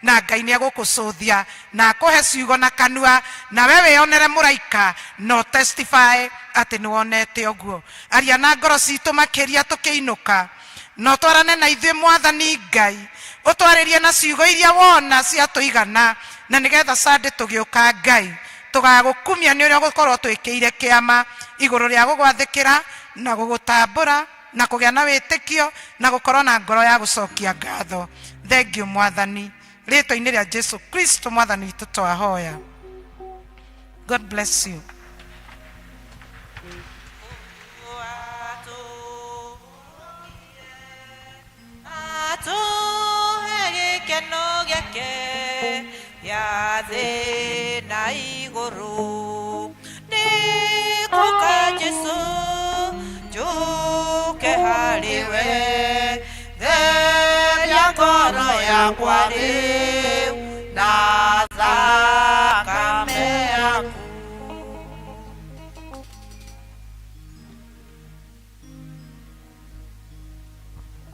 [SPEAKER 13] na Ngai nĩ egũkũcũthia na akũhe ciugo na kanua, na we wĩonere mũraika no testify atĩ nĩ wonete ũguo. Aria na ngoro citũ makĩria tũkĩinũka, no twarane na ithuĩ Mwathani Ngai, ũtwarĩrie na ciugo iria wona ciatũigana, na nĩgetha Sunday tũgĩũka Ngai tũgagũkumia nĩ ũrĩa ũgũkorwo twĩkĩire kĩama igũrũ rĩa gũgwathĩkĩra na gũgũtambũra na kũgĩa na wĩtĩkio na gũkorwo na ngoro ya gũcokia ngatho. Thengiũ Mwathani, rĩtwa-inĩ rĩa Jesu Kristo Mwathani witũ twahoya. God bless you.
[SPEAKER 3] Atũhe gĩkeno gĩake gĩa thĩ na igũrũ, nĩ gũka Jesũ njũke harĩ we, theria ngoro yakwa rĩu na thakame yaku.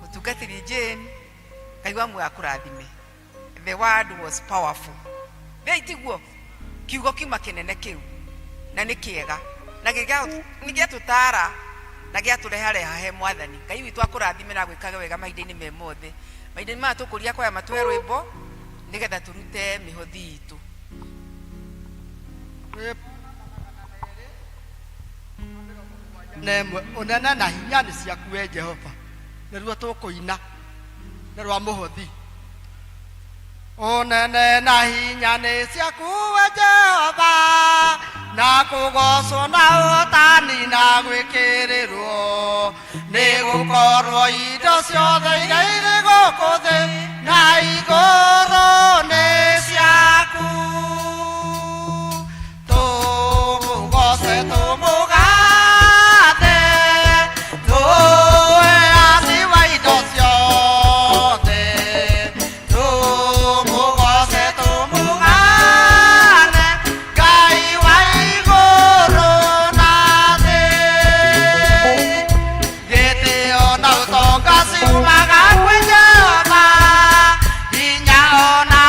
[SPEAKER 1] Mũtungatĩri Jane, Ngai wa muoyo akũrathime. The word was powerful. Thei tiguo kiugo kiuma kĩnene kĩu na nĩ kĩega na nĩ gĩatũtaara na gĩatũrehareha he Mwathani. Ngai witũ akũrathime na agwĩkage wega mahinda-inĩ me mothe. Mahinda-inĩ maya tũkũria kwaya matũhe rwĩmbo nĩgetha tũrute mĩhothi itũ.
[SPEAKER 2] Na ĩmwe, ũnene na hinya nĩ ciaku we Jehova, nĩruo tũkũina, nĩ rwa mũhothi. Ũnene na hinya nĩ ciaku we Jehova, na kũgocwo na ũtani na gwĩkĩrĩrwo, nĩ gũkorwo indo ciothe iria irĩ gũkũ thĩ na igũrũ nĩ ciaku. Tũmũgoce, tũmũgathe, tũheani wa indo ciothe, tũmũgoce, tũmũgane, Ngai wa igũrũ na thĩ. Gĩtĩo na ũtonga ciumaga kwĩ Jehova, hinya ona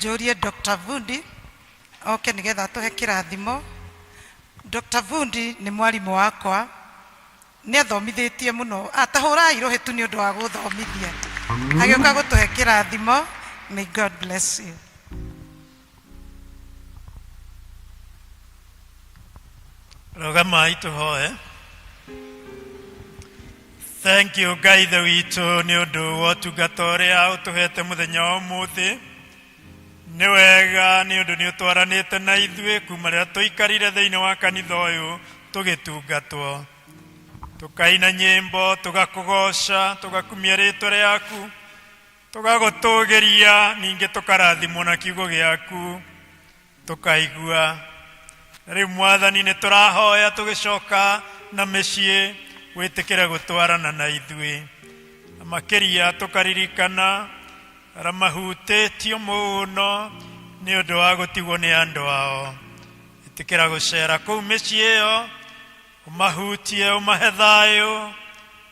[SPEAKER 13] Njũrie Dr. Vundi oke nĩgetha atũhe kĩrathimo. Dr. Vundi nĩ mwarimũ wakwa, nĩ athomithĩtie mũno. Atahũrai rũhĩ tu nĩ ũndũ wa gũthomithia, agĩũka gũtũhe kĩrathimo. May God bless you.
[SPEAKER 4] Rũgamai tũhoe. Thank you Ngai Ithe witũ nĩ ũndũ wa ũtungata ũrĩa ũtũhete mũthenya wa ũmũthĩ. Nĩ wega nĩ ũndũ nĩ ũtwaranĩte na ithuĩ kuma rĩrĩa tũikarire thĩinĩ wa kanitha ũyũ tũgĩtungatwo, tũkaina nyĩmbo, tũgakũgoca, tũgakumia rĩtwa rĩaku, tũgagũtũgĩria, ningĩ tũkarathimwo na kiugo gĩaku tũkaigua. Rĩu Mwathani nĩ tũrahoya tũgĩcoka na mĩciĩ wĩtĩkĩre gũtwarana na ithuĩ, na makĩria tũkaririkana arĩa mahutĩtio mũno nĩ ũndũ wa gũtigwo nĩ andũ ao. Ĩtĩkĩra gũcera kũu mĩciĩ ĩyo, ũmahutie, ũmahe thayũ,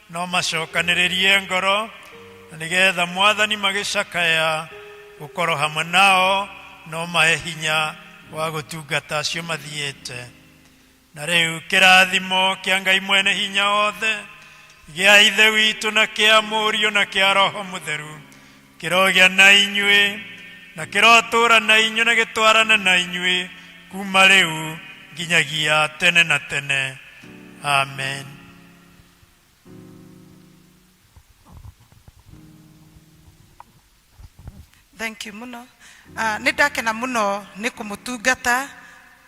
[SPEAKER 4] na ũmacokanĩrĩrie ngoro, na nĩgetha Mwathani magĩcakaya ũkorwo hamwe nao na ũmahe hinya wa gũtungata acio mathiĩte. Na rĩu kĩrathimo kĩa Ngai mwene hinya wothe, gĩa Ithe witũ na kĩa Mũriũ na kĩa Roho Mũtheru, kĩrogĩa na inyuĩ na kĩrotũra na inyuĩ na gĩtwarane na inyuĩ kuma rĩu nginyagia tene na tene. Amen.
[SPEAKER 13] Thank you muno. Nĩ ndakena mũno nĩ kũmũtungata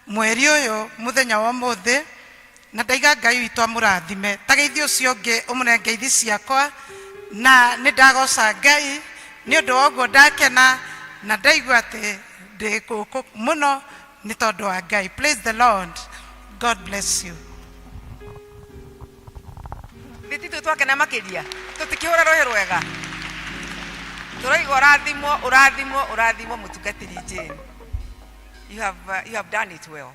[SPEAKER 13] mweri ũyũ mũthenya wa ũmũthĩ, na ndaiga Ngai witũ amũrathime. Ta geithia ũcio ũngĩ ũmũne ngeithi ciakwa, na nĩ ndagoca Ngai nĩ ũndũ wa ũguo ndakena na ndaigua atĩ ndĩ gũkũ mũno nĩ tondũ wa Ngai. Praise the Lord. God bless you.
[SPEAKER 1] Thĩ titũ twakena makĩria, tũtikĩhũra rũhĩ rwega, tũroiga ũrathimwo, ũrathimwo, ũrathimwo mũtungatĩri Jane. You have done it well.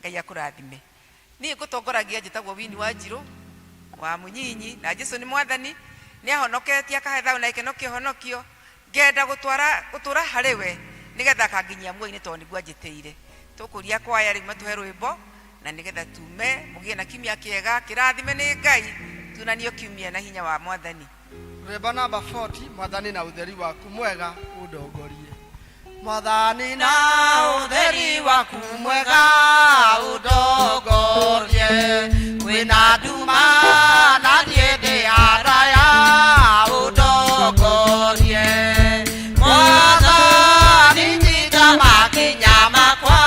[SPEAKER 1] Ngai akũrathime. Niĩ ngũtongoragia njĩtagwo Wini wa Njirũ wa Mũnyinyi, na Jesu nĩ Mwathani, nĩ ahonoketie akahe thayũ na gĩkeno kĩhonokio. Ngenda gũtwara gũtũra harĩ we nĩgetha akanginyia muoyo-inĩ tondũ nĩguo anjĩtĩire. Tũkũria kwaya rĩu matũhe rwĩmbo na nĩgetha tume mũgĩe na kiumia kĩega kĩrathime nĩ Ngai, tunanio kiumia na hinya wa Mwathani.
[SPEAKER 5] Rwĩmbo namba 40, Mwathani na ũtheri waku mwega ũndongorie. Mwathani na ũtheri waku mwega ũndongorie, kwĩna nduma na niĩ ndĩ haraya ũndongorie. Mwathani nyita makinya makwa,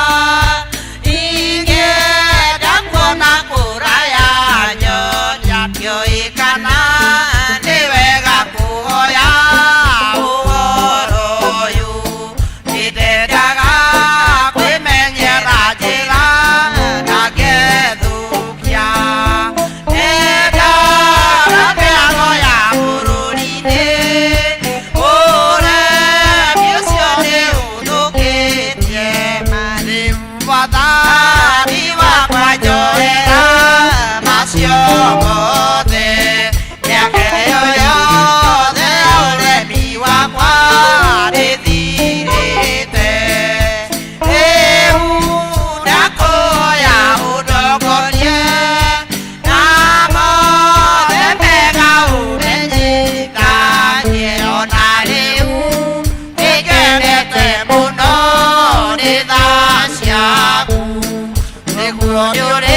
[SPEAKER 5] ingĩenda kuona kũraya nyonia, ndiũĩ kana nĩ wega kũhoya ũhoro ũyũ. Nĩndendaga kwĩmenyera njĩra na ngethũkia, ndendaga mĩago ya bũrũri-inĩ, ũremi ũcio nĩ ũthũkĩtie. Rĩu Mwathani wakwa njoera macio mothe, mĩaka ĩyo yothe ya ũremi wakwa nĩthirĩte. Rĩu ndakũhoya ũndongorie na mothe mega ũmenyithanie, ona rĩu nĩngenete mũno nĩ tha ciaku, nĩguo nĩũrĩ